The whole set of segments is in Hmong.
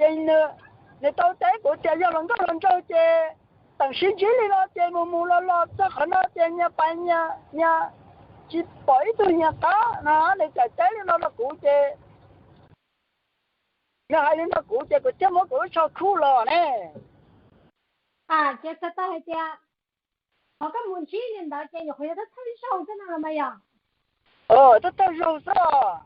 Ces nws, nws tau teb kuv tias yog hluas nkauj hluas nraug ces teem sib ntsib li no ces mus mus los los txog qhov no ces nyias pais nyias, nyias tsis pom ib tug nyias qab no. Nws txawm teb li no rau kuv ces, nws hais li no rau kuv ces kuv thiaj muab kuv lub tsho khuj los ne. Ces txhais tau hais tias qhov koj mus ntsib li ntawd ces nyuam qhuav yog thawj thawj zaug xwb no los mas yog? Thawj thawj zaug xwb os.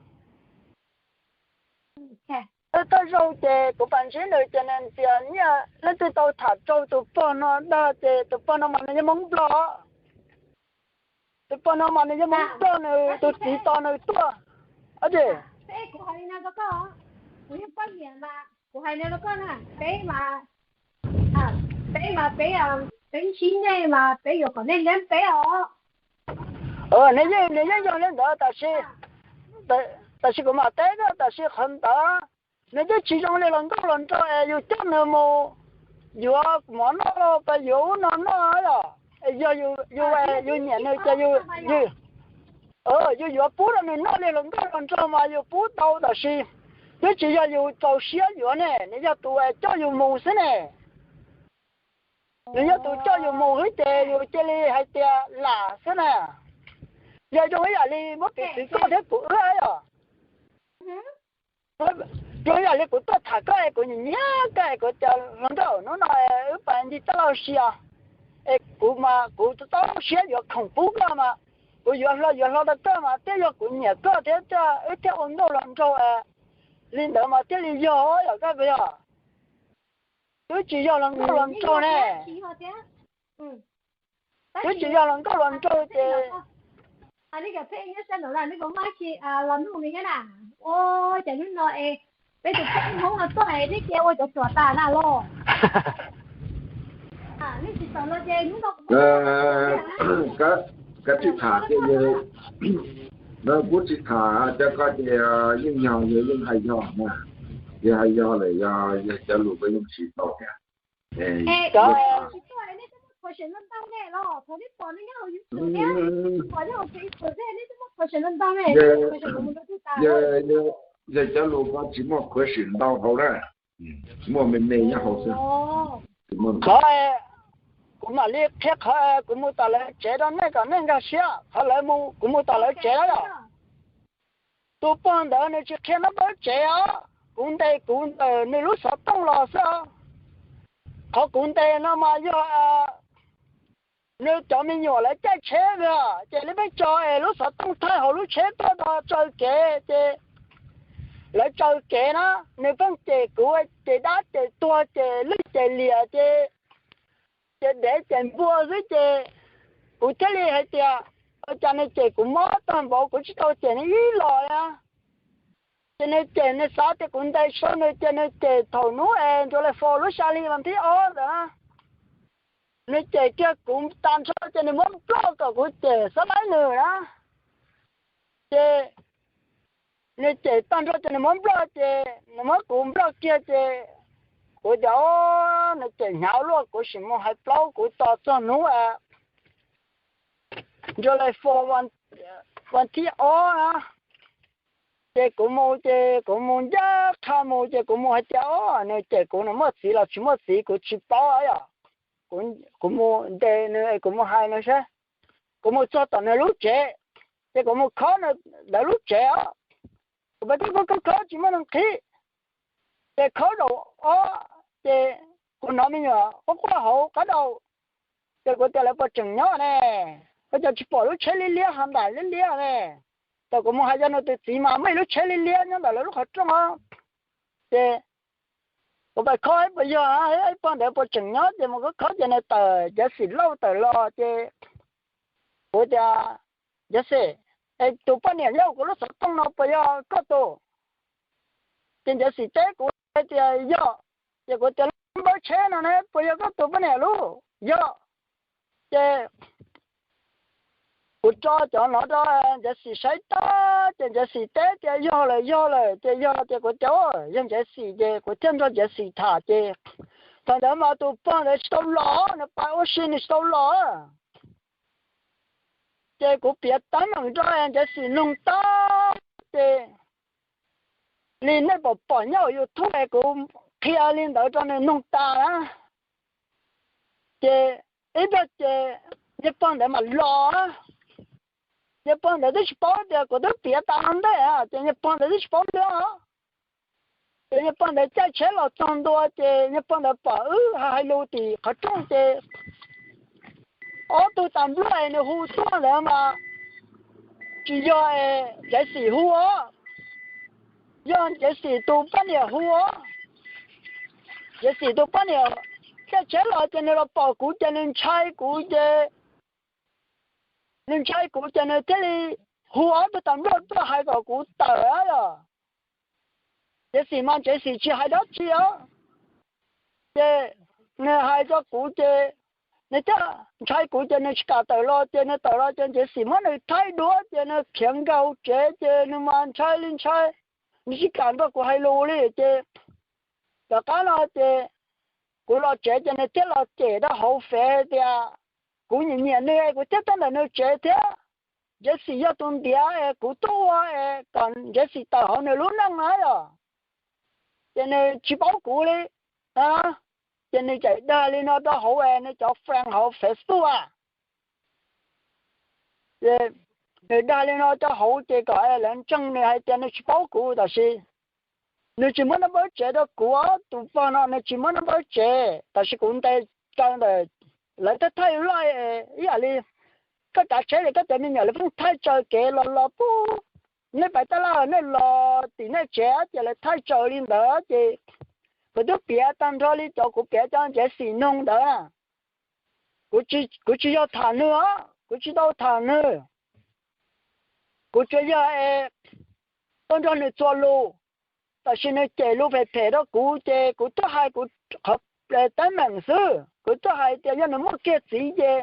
Thawj thawj zaug ces kuv pais ntsib nws ces nws tias nyiaj leej twg tau tham raug tus pog no dag ces tus pog no mas nws yog Hmoob Nplog. Tus pog no mas nws yog Hmoob Nplog, nws tus txiv tos nws tuaj. Kuv hais li no rau koj, kuv yog poj niam mas kuv hais li no rau koj na, peb mas, peb mas peb, peb ntsib nej mas peb yuav kom nej hlub peb os. Nws yeej, nws yeej yog li ntawd tab sis, tab sis kuv mam teb koj, tab sis qhov ntawd nws twb tsis zoo li hluas nkauj hluas nraug es yus coj nws mus yuav mov noj los pas yuav ub no noj los, yog yus, yus nyiam nws ces yus, yus yuav pub rau nws noj li hluas nkauj hluas nraug mas yus pub tau tab sis twb tsis yog yus txaus siab yuav ne, nws yog tus coj yus mus xwb ne. Nws yog tus coj yus mus xwb ces yus cia li hais tias lam xwb na. Yog zoo ib yam li muab piv txwv koj thiab kuv wb os. Zoo ib yam li kuv tuaj tham koj es kuv nyiam nyiam koj es kuv tias hluas nkauj hnub no wb pais ncig taj lauj sia es kuv mas kuv txaus siab yuav khoom pub koj mas kuv yuav hlo yuav hlo rau koj mas twb yog kuv nyiam koj thiab wb thiaj ua nkauj hluas nraug li ntawd mas thiaj li yog yom koj puas yog? Twb tsis yog hluas nkauj hluas nraug ne. Twb tsis yog hluas nkauj hluas nraug ces, Kav tsij tham tias yog, no kuv tsis tham cov ko ces yeej yog, yog yeej hais yog na, yog hais yog lawm yog, yog cov lus ko yeej tsis tau thiab. Yog cov lus ko tsis muaj khuv sim ntau hauv na. Muaj me me nyob hauv xwb. Qhov, kuv mam li qhia qhov kuv mus tom lawv tsev rau nej kom nej nkag siab. Qhov lawv, kuv mus tom lawv tsev na yom. Tus pog ntawd nws tsis qhia nws lub tsev os, kuv ntes kuv ntawm nws lub xov tooj los xwb os. Qhov kuv ntes no mas yog nws cov me nyuam lawv caij tsheb os, ces lawv pheej tso es lub xov tooj thaij hauv lub tsheb tuaj tsaws kev ces lawv tsaws kev na, nws pheej cem kuv, cem dab cem tuag cem lwj cem liam ces, ces dev cem npua xwb ces kuv thiaj li hais tias, ua cas nws cem kuv mob tag npaum kuv tsis tau cem nws ib los li. Ces nws cem, nws xav tias kuv ntes tsis tau nws ces nws cem thaum hnub es nrau le fo lub xya hli vas thib ob ntawd na. Nws cem kiag kuv tag nrho ces nws muab nploj kom kuv cem xab laib nws na. Ces nws cem tag nrho ces nws muab nploj ces nws muab kuv nploj kiag ces kuv tias, nws cem hnyav luaj kuv sim mus hais plaub kuv tos txog hnub nrau le fo vas thib ob na. Ces kuv mus ces kuv mus ncaj qha mus ces kuv mus hais tias, o, nws cem kuv nws muaj txiv los tsis muaj txiv kuv tsis paub yom. Kuv mus ntes nws es kuv mus hais nws saib. Kuv mus txog tom nws lub tsev, ces kuv mus khob nws ntawd lub tsev os. Kuv pab tib khub khob khob tsis muaj neeg qhib, ces khob zaum ob, ces kuv hnov me nyuam quaj quaj hauv qab daus. Ces kuv tias lawv puas tseem nyob ne, ua cas tsis pom lub tsheb liab liab hav ntam liab liab ne. Thaum kuv mus hais yog nws tus txiv mas muaj ib lub tsheb liab liab nyob ntawm lawv lub qhov rooj os. Ces kuv pab khob puas yog ib pog ntawd puas tseem nyob ces mus khob khob ces nws tawm, Cawv Xim Lauj tawm los ces kuv tias, Cawv Xim, es tus poj niam nyob kuv lub xov tooj no puas yog koj tus? Ces Cawv Xim teb kuv hais tias yog. Ces kuv tias, lub npawb tsheb no ne puas yog koj tus poj niam lub? Yog. Ces kuv tso cov no rau Cawv Xim saib tag ces Cawv Xim teb tias yog lawm yog lawm ces yog ces kuv tias yog Cawv Xim ces kuv thiaj nrog Cawv Xim tham ces thaum ntawd mas tus pog ntawd tsis tau los, nws pais ua si nws tsis tau los. Ces kuv piav teeb meem rau Cawv Xim mloog tag ces li nej pom pom nyob hauv YouTube es kuv qhia li ntawd rau nws mloog tas na. Ces ib pliag ces niag pog ntawd mam los. Niag pog ntawd twb tsis paub tias kuv twb piav tas no ntej, ces niag pog ntawd twb tsis paub ntej. Ces niag pog ntawd caij tsheb los txog ntua ces niag pog ntawd pom wb hais lus tim qhov rooj ces ob tug tas npluaj nws hu tuaj ntawd mas tsis yog Ncev Xim hu os, yog Ncev Xim tus poj niam hu os. Ncev Xim tus poj niam caij tsheb los ces nws los pom kuv ces nws ntshai kuv ces nws ntshai kuv ces nws thiaj li hu ob tug tas npluaj tuaj hais kom kuv tawm os. Ncev Xim mas Ncev Xim tsis hais dab tsi os. Ces nws hais rau kuv ces nws thiaj ntshai kuv ces nws tsis kam tawm los ces nws tawm los ces Ncev Xim muab nws thaij duab ces nws khiav nkaus tsev ces nws mas ntshai li ntshai, nws tsis kam nrog kuv hais lus li ces tom qab no ces kuv los tsev ces nws thiaj los cem rau hauv fev tias kuv nyiam nyiam nws kuv thiaj tuaj ntawm nws tsev thiab. Ncev Xim yog tus ntiav kuv tuaj ua kom Ncev Xim tawm hauv nws lub neej na yom. Ces nws tsis paub kuv li. Ces nws txawm dag li no rau hauv nws cov friend hauv Facebook a. Nws dag li no rau hauv ces kom lawv ntseeg nws hais tias nws tsis paub kuv tab sis nws tsis muab naj npawb tsev rau kuv, tus pog no nws tsis muab naj npawb tsev tab sis kuv ntes raws ntawm lawv thaij thaij laij ib yam li koj tsav tsheb li koj cov me nyuam lawv pheej thaij raws kev los los pub, nej pais taj laj nej los tim nej tsev ces lawv thaij raws li ntawd ces kuv twb piav tag nrho li cov kuv piav cov Ncev Xim noog ntawd. Kuv tsis yog tham nws os, kuv tsis tau tham nws. Kuv tsuas yog es tuaj nrog nws txuas lus, tab sis nws cem lus phem phem rau kuv ces kuv twb hais kuv qhov teeb meem xwb, kuv twb hais tias yog nws muaj kiag txiv ces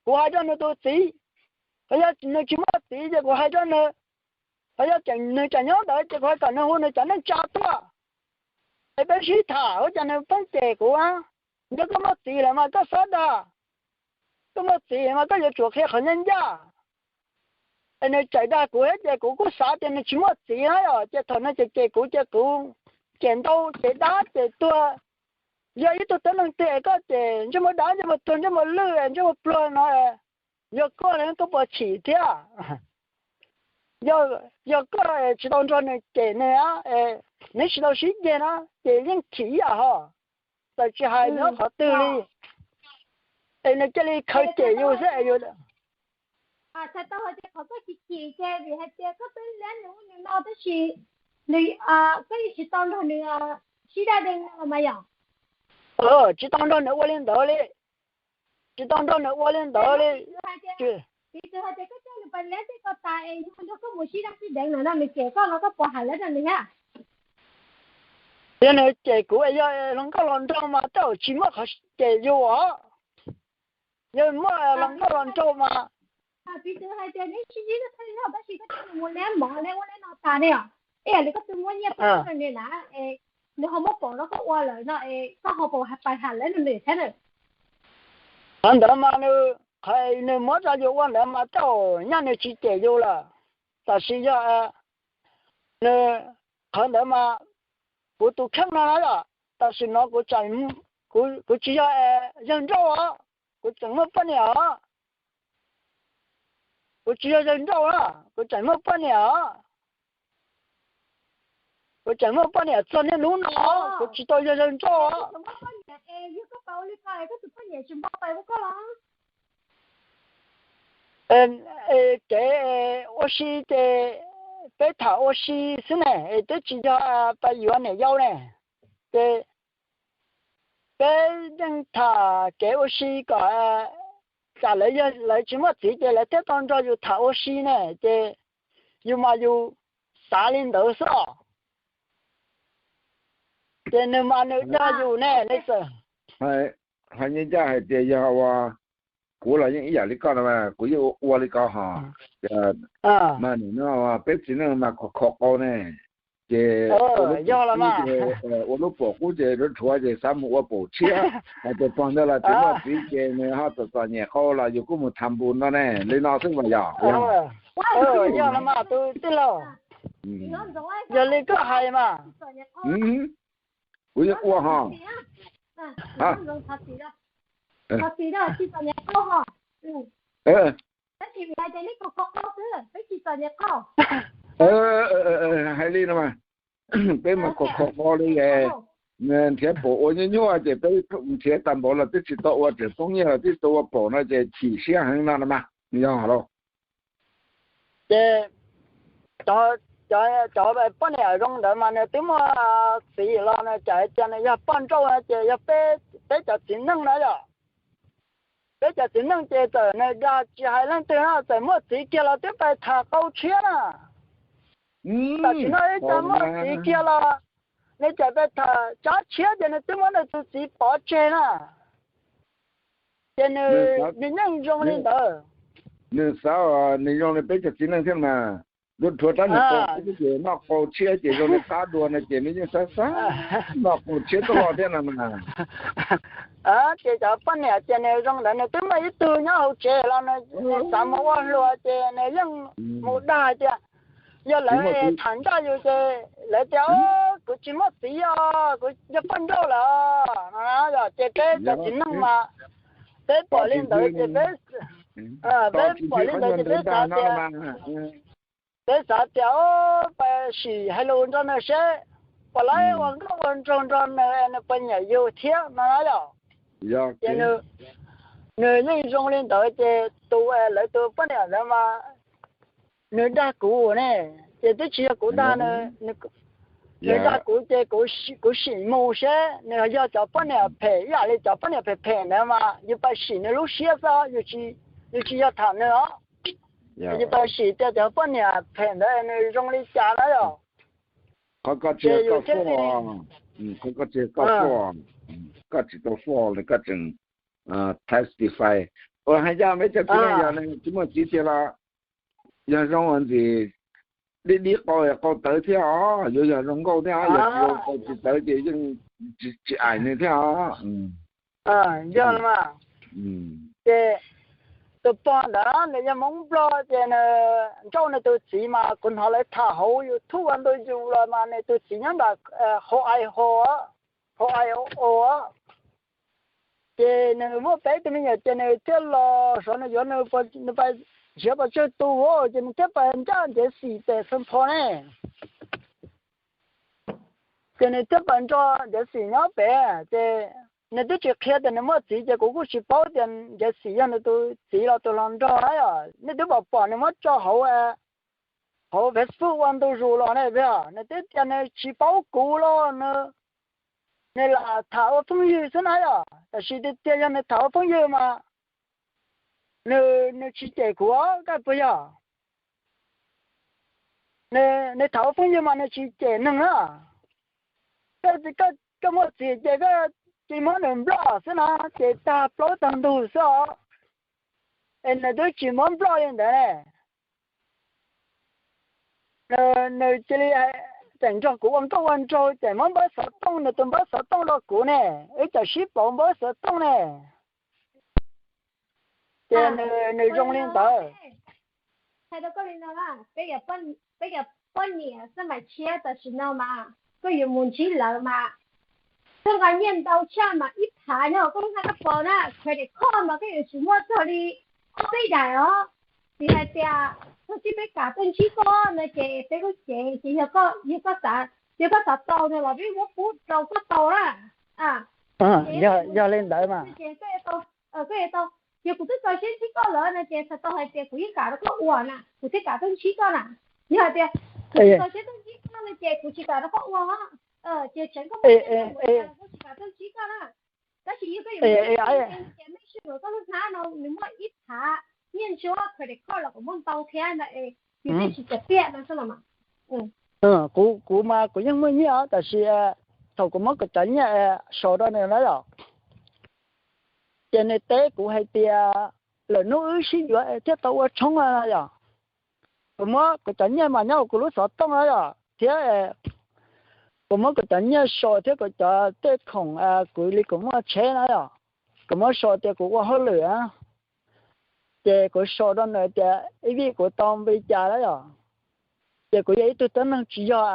kuv hais rau nws tus txiv, yog nws tsis muaj txiv ces kuv hais rau nws, yog nws tseem nyob ntawd ces kuv hais kom nws hu nws cov neej tsa tuaj es peb sib tham ua cas nws pheej cem kuv. Yog koj muaj txiv lawm mas koj xav dag, koj muaj txiv mas koj yuav tsum qhia qhov ncaj ncaj. Es nws txawm dag kuv thiab ces kuv kuj xav tias nws tsis muaj txiv na yom, ces thaum nws cem cem kuv ces kuv cem ntau ces dab ces tuag. Yog ib tug tib neeg twg es koj cem ntsej muag dab, ntsej muag tuag, ntsej muag lwj, ntsej muag pluag no, yog koj koj puas chim thiab? Yog koj tsis tau nrog nws cem nws, neb tsis tau sib ceg na ces yeej chim ib yam hos, txawm tsis hais nws qhov twg li, es nws cia li khaws cem yus xwb es yus. Txhais tau hais tias qhov koj chim chim ces vim hais tias koj twb liab nws ub nws no tab sis nws, koj yeej tsis tau nrog nws sib daj dej no los mas yom? Tsis tau nrog nws ua li ntawd li, tsis tau nrog nws ua li ntawd li. Piv txwv hais tias koj coj nws pais liab tej ko tas es yus nrog koj mus sib daj sib deev lawm no nws cem koj los koj puas hais liab rau nws thiab? Yog nws cem kuv es yog hluas nkauj hluas nraug mas tej zaum tsis muaj qhov cem yus os. Yog muaj hluas nkauj hluas nraug mas. Piv txwv hais tias neb sib ntsib tau thawj zaug tab sis koj coj nws mus liab mov liab ub liab no tas li os, ib yam li koj twb muab nyiaj pub rau nws na, nws ho muab pom rau koj ua lawm no es koj ho puas pais hais liab rau nws thiab na? Qhov ntawd mas nws, qhov nws muab rau yus ua ntawd mas tej zaum nyaj nws tsis cem yus lawm, tab sis yog nws, qhov ntawd mas kuv tus kheej no na yom, tam sim no kuv tseem, kuv tsis yog yawg nrauj os, kuv tseem muaj poj niam os. Kuv tsis yog yawg nrauj na, kuv tseem muaj poj niam os. Kuv tseem muaj poj niam txog niaj hnub no, kuv tsis tau yog yawg nrauj. Kev ua si ces peb tham ua si xwb ne, twb tsis yog pab yuav niam yau ne. Ces peb yeej tham kev ua si kom tsam lawv, lawv tsis muaj txiv ces lawv thiaj tau nrog yus tham ua si ne, ces yus mas yus xav li ntawd xwb os. Ces nws mas nws dag yus ne, nws txawm hais ncaj ncaj hais tias yog ua, kuv los yeej ib yam li koj no, kuv yeej ua li ko hos. Mas nim no peb txiv neej mas khov qau ne, ces ua lub pom qub ces rhuav rhuav ces xav mus ua pom tshiab, hais tias pog ntawd los tsis muaj txiv ces nws ho txom txom nyem qau los yus kuj mus tham npus no ne, li no xwb mas yog. Yog li koj hais mas. Kuv yeej ua ho. Hais li no mas, peb mas kho kho li, nrhiav pom ua nyuaj nyuaj ces peb nrhiav tag npaum los twb tsis tau ua, tseem poob nyiaj los twb tsis tau ua pom no ces chim siab heev no no mas yog los. Ces cov poj niam zoo ntawd mas nws twb muaj txiv los nws txawm hais tias nws yog poj nrauj no ces yog peb cov txiv neej na yom. Peb cov txiv neej ces txawm nws dag tsis hais leej twg na, txawm muaj txiv kiag los twb pais tham qau tshiab na. Tam sim no ib co muaj txiv kiag los nws txawm pais tham tsav tshiab ces nws twb muab nws tus txiv pov tseg na. Ces nws, nws yeej zoo li ntawd. Nws xav, nws zoo li peb cov txiv neej thiab mas, nruab rhuav rab niag qau tshiab ces noj qau tshiab ces zoo li qab dua no ces nws yeej xav xav noj qau tshiab tuaj los thiab no mas. Ces cov poj niam ces nws zoo ntawd, nws twb muaj ib tug nyob hauv tsev los nws xav mus ua hluas ces nws yeej mus dag hais tias, yog lawv tham ncaj yus ces lawv tias, kuv tsis muaj txiv os, kuv yog poj nrauj lawm no. Ces peb cov txiv neej mas peb pom li ntawd ces peb, peb pom li ntawd ces peb xav tias, peb xav tias pais sim hais lus nrog nws seb puas laib ua nkauj ua nraug nrog nws, nws puas nyiam yus thiab no yom. Ces nws yeej zoo li ntawd ces tus, lawv tus poj niam ntawd mas nws dag kuv ne, ces twb tsis yog kuv dag nws, nws dag kuv ces kuv sim mus seb nws yog cov poj niam phem ib yam li cov poj niam phem phem ntawd mas yus pais sim nws lub siab xwb, yus tsis yog tham nws os. Yus pais sim tias cov poj niam phem ntawd nws zoo li cas na yom. Qhov koj tsis tau fuaj, qhov koj tsis tau fuaj, koj tsis tau fuaj li koj tseem testify. Ua hais yog peb cov txiv neej yog nws tsis muaj txiv tiag los yog zoo ntxim dib dib qau qau tawv thiab os, yuav yog zoo nkauj thiab os, yog tsis zoo qau tsis tawv ces yeej tsis aim nws thiab os. Yog mas, ces tus pog ntawd nws yog Hmoob Nplog ces nws nrauj nws tus txiv mas kuv hnov lawv tham hauv YouTube ua ntu zus los mas nws tus txiv nyob nram Hawaii, Hawaii. Ces nws muaj peb tug me nyuam ces nws thiaj los xyov nws yuav nws pais nrhiav pes tsawg tus, ces nws thiaj pais ncaj Ncev Xim pem Xeev Pos ne. Ces nws thiaj pais nrog Ncev Xim nyob pem, ces nws twb tsis qhia tias nws muaj txiv ces kuv kuj tsis paub tias Ncev Xim yog nws tus txiv los tus hluas nraug na yom. Nej twb pom pom nws muab tso hauv, hauv Facebook ua ntu zus los ne, nws twb tias nws tsis paub kuv los nws, nws lam tham ua phooj ywg xwb na yom. Tab sis tiag tiag yog nws tham ua phooj ywg mas nws, nws tsis cem kuv os, koj puas yog? Nws tham ua phooj ywg mas nws tsis cem neeg na. Koj muaj txiv ces koj cia li muab nws nploj xwb na, ces tag plaub tag ntug xwb os. Es nws twb tsis muab nploj li ntawd ne. Nws cia li tseem nrog kuv ua nkauj ua nraug, tseem muab npawb xov tooj, nws tus npawb xov tooj rau kuv ne, wb tseem sib pauv npawb xov tooj ne. Ces nws zoo li ntawd. Hais rau koj li no, peb cov poj niam xab mais tshiab tam sim no mas koj yuav mus ntsib lawv mas koj nqa nyiaj ntau tshaj mas ib phav nyob koj lub hnab koj pom na, credit card mas koj yuav tsum muaj txog li ob peb daim os. Tsis hais tias txog tib peb kam tuaj ntsib koj no ces peb kuj ceev, ces yog koj, yog koj xav, yog koj xav tau no los peb muab pub rau koj tau na. Yog li ntawd mas koj yuav tau, yog kuv twb txaus siab ntsib koj lawm no ces txhais tau hais tias kuv yeej kam rau koj ua na, kuv thiaj kam tuaj ntsib koj na. Yog hais tias kuv tsis txaus siab tuaj ntsib koj no ces kuv tsis kam rau koj ua. Ces tseev koj muaj nyiaj tau npaum cas los kuv tsis kam tuaj ntsib koj na. Tab sis yog koj yuav muaj nyiaj ces make sure koj lub hnab no nws muaj ib phav nyiaj ntsuab credit card los kuv muaj ntau thiab ntawd es yus thiaj tsis txiav piam no xwb los mas. Kuv, kuv mas kuv yeej muaj nyiaj os, tab sis thaum kuv muab kuv cov nyiaj sau rau nws na yom, ces nws teb kuv hais tias lwm hnub wb sib yuav thiaj tau ua tshoob no yom. Kuv muab kuv cov nyiaj mas nyob hauv kuv lub xov tooj na yom, thiab kuv muab kuv cov nyiaj sau thiab kuv cov tej khoom, kuv li kuv muaj tsheb na yom, kuv muab sau tias kuv ua hauj lwm, ces kuv sau rau nws tias ib vij kuv tau npe cas na yom. Ces kuv yog ib tug tuab neeg tsis yog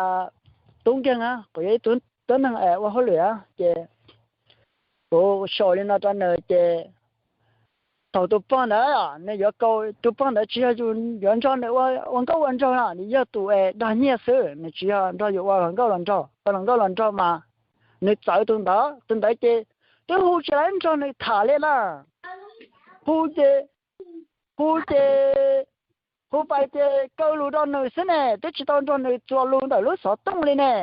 tub nkeeg na, kuv yog ib tug tuab neeg ua hauj lwm ces kuv sau li no rau nws ces thaum tus pog ntawd nws yuav kau, tus pog ntawd tsis yog yus yuav nrog nws ua nkauj ua nraug na, nws yog tus es dag nyiaj xwb, nws tsis yog nrog yus ua los nkauj los nraug. Ua los nkauj los nraug mas nws txawv tus ntawd, tus ntawd ces twb hu tsis tau nrog nws tham li na. Hu ces, hu ces, hu pais ces kaw lus rau nws xwb ne, twb tsis tau nrog nws txuas lus ntawm lub xov tooj li ne.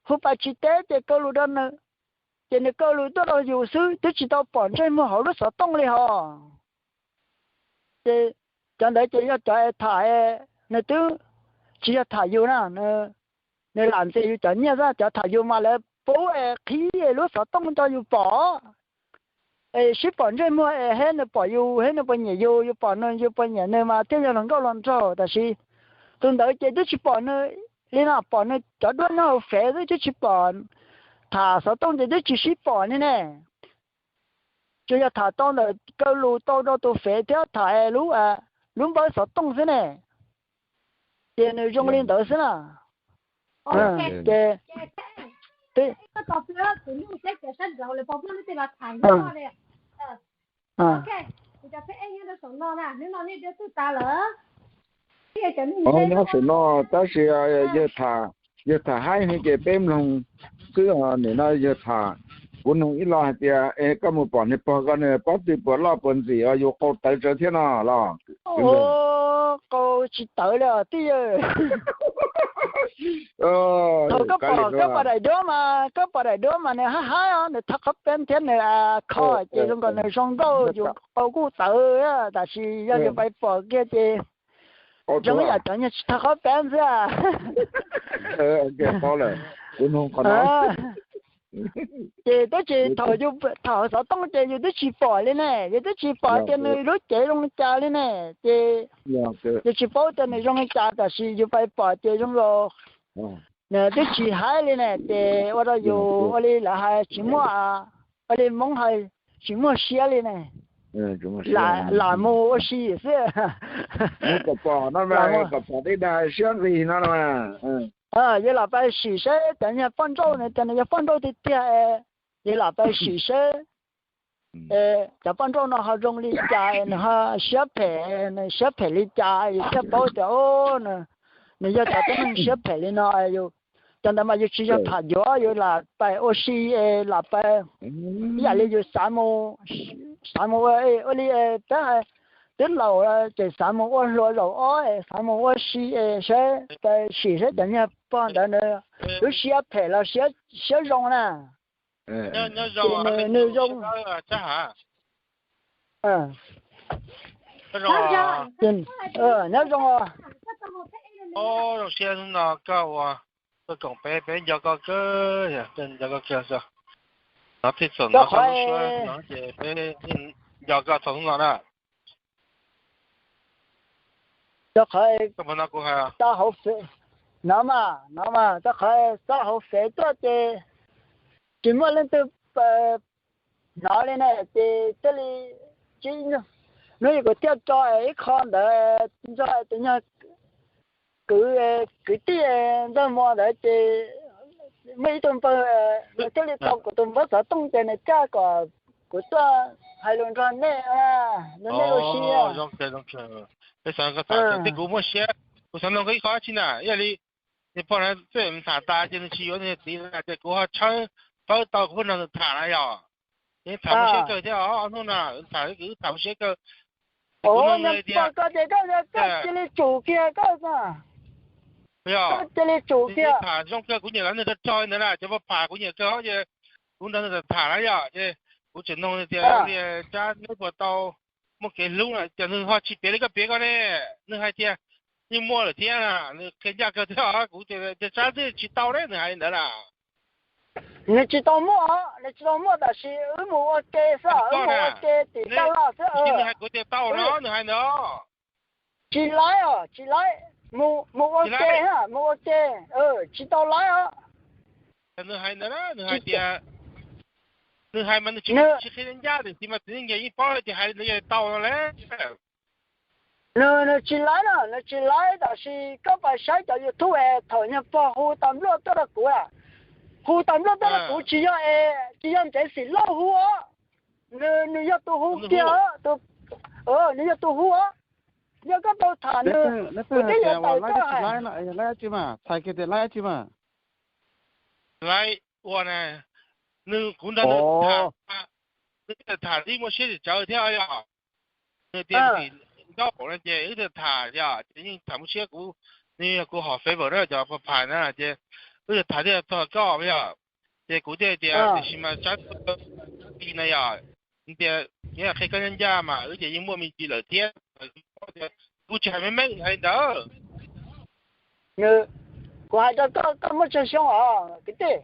Hu pais tsis teb ces kaw lus rau nws, ces nws kaw lus tuaj rau yus xwb, twb tsis tau pom ntsej muag hauv lub xov tooj li hos. Ces cov ntawd ces yog cov es tham, nws twb tsis yog tham yus na, nws lam ntxias yus cov nyiaj xwb. Cov tham yus mas lawv pub es qhib lub xov tooj rau yus pom, es sib pom ntsej muag es heb nws pom yus heb nws puas nyiam yus, yus pom nws yus puas nyiam nws mas thiaj yog los nkauj los nraug. Tab sis tus ntawd ces twb tsis pom nws li no, pom nws cov duab nyob hauv fev xwb, twb tsis pom, tham xov tooj ces twb tsis sib pom li ne. Tsuas yog tham tau ntawm kaw lus tau rau tus fev thiab tham lub, lub npawb xov tooj xwb ne. Ces nws zoo li ntawd xwb na. Ces nyob saum no tab sis yawg tham haib heev ces peb mloog xwb. Nim no yawg tham, kuv noog ib lo hais tias es koj mus pom niag pog ko nws pob tw puas loj puas ntxim os, yus qau tawv tsawv thiab no los? Qau tsis tawv li os tij yawg. Thaum koj pom, koj pom daim duab mas, koj pom daim duab mas nws haib haib os, nws thaj qhob peeb thiab nws kho ces zoo nkaus nws zoo nkauj, yus qau kuj tawv, tab sis yog yus pais pom kiag ces zoo ib yam cov nyuag tsis thaj qhob peeb xwb. Ces twb tsis, thaum yus tham xov tooj ces yus twb tsis pom li ne, yus twb tsis pom tias nws lub cev zoo li cas li ne, ces yus tsis paub tias nws zoo li cas, tab sis yus pais pom ces zoo nkaus nws twb tsis haib li ne, ces ua rau yus ua li lawv hais tsis muaj, ua li Hmoob hais tsis muaj siab li ne, lam mus ua si xwb. Kom pom no, kom pom deb dag siab nqis no. Yus lam pais sim seb cov nyuag poj nrauj no tias nws yog poj nrauj tiag tiag, yus lam pais sim seb cov poj nrauj no ho zoo li cas, nws ho siab phem, nws siab phem li cas yus thiaj paub tias nws yog cov tib neeg siab phem li no. Cov ntawd mas yus tsis yog tham yuav, yus lam pais ua si, lam pais ib yam li yus xav mus, xav mus ua, ua li peb hais, twb laus ces xav mus ua hluas zaum ob, xav mus ua si, saib pais sim saib cov nyuag pog ntawd nws lub siab phem los siab zoo na. Nws zoo, nyob zoo os. Zoo siab hnub no koj ua, koj koom peb, peb nco koj kawg, nco koj kawg. Nov thiaj txog nov, koj lub suab no ces peb nco koj txog hnub no na. Rau qhov tau hauv fev, no mas, no mas rau qhov tau hauv fev tuaj ces tsis muaj leej twg hnov li ne, ces thiaj li tsis, hnub ib kuv thiaj tso ib qho ntawd nrog tus nyuag kwv, kwv tij Ntxawg Muas ntawd ces muaj ib tug npawg nws thiaj li tau kuv tus npawb xov tooj ces nws caj kom kuv tuaj hais lus nrog nej, nrog nej ua si. Peb xav, koj xav tias kuv muaj siab, kuv xav nug koj ib qho tsi na, ib yam li niag pog na txawm tham tas ces nws tsis yuav niag txiv na ces kuv ho tshawb fawb tau kuv pheej nrog nws tham na yog. Ces tham muaj siab kawg thiab os, hnub no tham, tham muaj siab kawg. Kuv nug nws tias, koj cia li tsum kiag koj, koj cia li tsum kiag. Tham zoo kawg, kuv nyiam nrog nws rog rog ntawd na, cov pog pham kuv nyiam kawg ces kuv nrog nws tham na yog ces kuv tseem nug nws tias, Tsab, neb puas tau muaj kev hlub na? Ces nws ho tsis piav li koj piav ko ne, nws hais tias yeej muaj lawm thiab na, nws qhia ncaj kawg thiab os. Kuv tias, Tsab, twb tsis tau ne, nws hais li ntawd na. Nws tsis tau muaj, nws tsis tau muaj tab sis wb mus ua ke xwb, wb mus ua ke tim taj laj xwb. Nws hais kuv tias tau no, nws hais ntawd. Tsis laib os, tsis laib, mus ua ke, mus ua ke, tsis tau laib os. Nws hais ntawd, nws hais tias, nws hais mas nws tsis qhia ncaj tiam sis mas txiv neej nyias yeej paub tias hais li ntawd yog tau no lauj. Nws, nws tsis laib na, nws tsis laib tab sis koj pais saib cov YouTube thaum nyuag pog hu tas npluaj tuaj rau kuv a, Hu tau nplaj tab kuv tsis yog, tsis yog Ntxeev Xim Lauj hu os. Nws yog tus hu kiag, nws yog tus hu os. Yog koj tau tham nws, kuv twb yuav tawm koj hais. Laib ua na, nws kuv nrog nws tham, nws tham tib muaj siab tsis tsawv thiab yog. Nws tias nws tim ntaub no ces wb tham yog ces yeej tham muaj siab, kuv, nws yog kuv hom favor na, cov pha phais na ces wb tham thiaj txog koj yog. Ces kuv thiaj tias tiam sis mas tsab ti na yog, tias yog qhia koj ncaj ncaj mas wb ces yeej muaj me ntsis lawm thiab. Kuv tsis hais meej meej hais li ntawd. Kuv hais rau koj, koj muaj tsawg xyoo os kwv tij?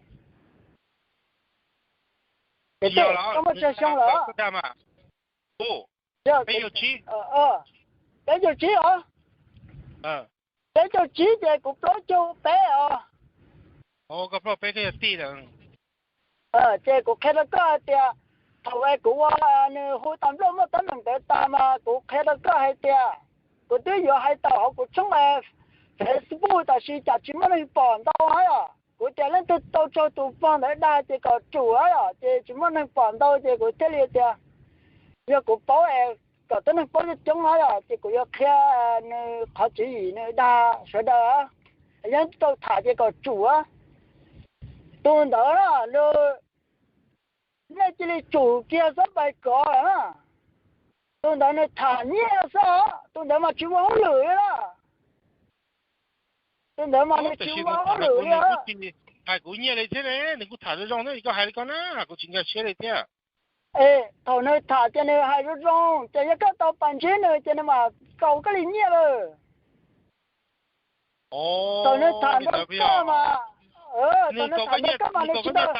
Koj muaj tsawg xyoo lawm? Peb caug tsib os. Peb caug tsib ces kuv plaub caug peb os. Ces kuv qhia rau koj hais tias thaum es kuv ua, nws hu tau nplooj muaj teeb meem ntawd tas mas kuv qhia rau koj hais tias kuv twb yuav hais tau hauv kuv tshooj Facebook tab sis cas tsis muaj neeg pom ntau os. Kuv tias leej twg tau raug tus pog ntawd dag ces kom tsum os, ces tsis muaj neeg pom ntau ces kuv thiaj li tias yog kuv paub es kom tib neeg paub coob coob os, ces kuv yuav qhia nws qhov tswv yim nws dag sawv daws, yog tau tham ces kom tsum. Tus ntawd na, nej cia li tsum kiag xwb pais kov lawm na. Tus ntawd nws tham nyiaj xwb os, tus ntawd mas tsis muaj hauj lwm li na. Tus ntawd mas nws tsis muaj hauj lwm li. Hais kuv nyiaj li thiab ne, nws kuj tham zoo zoo thiab, koj hais li koj na kuv tsis nkag siab li thiab. Es thaum nws tham ces nws hais zoo zoo ces yog koj tau pais ntsib nws ces nws mam kaus koj li nyiaj lawm. Thaum nws tham nrog koj mas, thaum nws tham nrog koj mas nws tsis tau,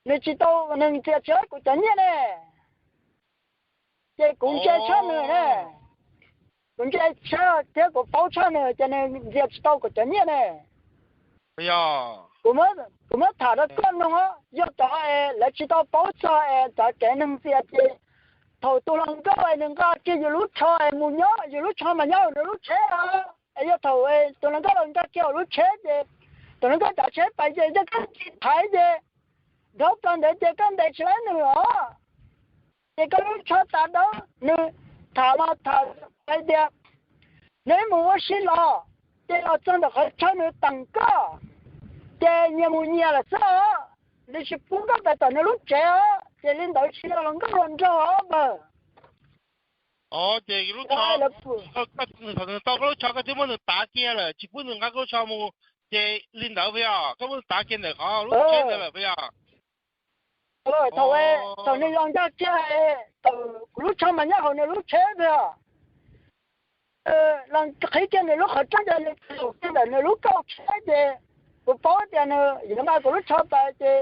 nws tsis tau, nws ntxias tsis tau kuv cov nyiaj ne. Ces kuv ntse tshaj nws ne. Kuv ntse tshaj thiab kuv paub tshaj nws ces nws ntxias tsis tau kuv cov nyiaj ne. Kuv muab tham rau koj mloog, yog cov es lawv tsis tau paub txog es cov kev neeg ntxias ces thaum tus hluas nkauj es nws nqa kiag yus lub tsho es mus nyob, yus lub tsho mas nyob hauv nws lub tsheb os. Es yog thaum tus hluas nkauj los nkag kiag hauv lub tsheb ces tus hluas nkauj cav tsheb pais ces yog koj tsis thaiv ces dhau plaws ntawd ces koj ntes tsis laib nws os. Ces koj lub tsho tas dawb, nws tham los tham hais tias nws mus ua si los, ces los txog ntawm qhov chaw nws teem koj, ces nyias mus nyias lawm xwb os. Nws tsis pub koj pais tom nws lub tsev os, ces li ntawd tsis yog hluas nkauj hluas nraug os npawg. Ces tau koj lub tsho koj twb muab nws tav kiag lawm tsis pub nws nqa koj lub tsho mus, ces li ntawd puas yog koj muab nws tav kiag ntawm qhov lub tsheb ntawd lawm puas yog? Thaum, thaum nws los nkag kiag, kuv lub tsho mas nyob hauv nws lub tsheb puas yog? Los qhib kiag nws lub qhov rooj ces nws los kiag ntawm nws lub kauj tsheb ces kuv paub tias nws yuav nqa kuv lub tsho pais ces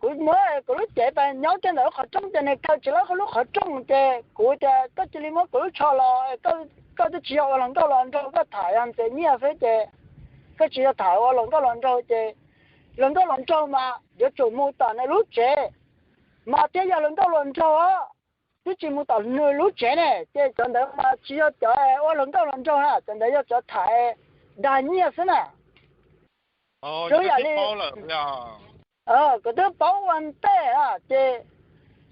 kuv muab kuv lub cev pais nyob kiag ntawm lub qhov rooj ces nws kaw tsis laib lub qhov rooj ces kuv tias koj cia li muab kuv lub tsho los, koj twb tsis yog ua hluas nkauj hluas nraug, koj tham yog ntxias nyiaj xwb ces koj tsis yog tham ua hluas nkauj hluas nraug ces hluas nkauj hluas nraug mas yuav tsum mus tom nws lub tsev, mas thiaj yog hluas nkauj hluas nraug os. Twb tsis mus tom nws lub tsev ne, ces cov ntawd mas tsis yog cov ua hluas nkauj hluas nraug na, cov ntawd yog cov tham dag nyiaj xwb na. Zoo yam li kuv twb paub ua ntej na, ces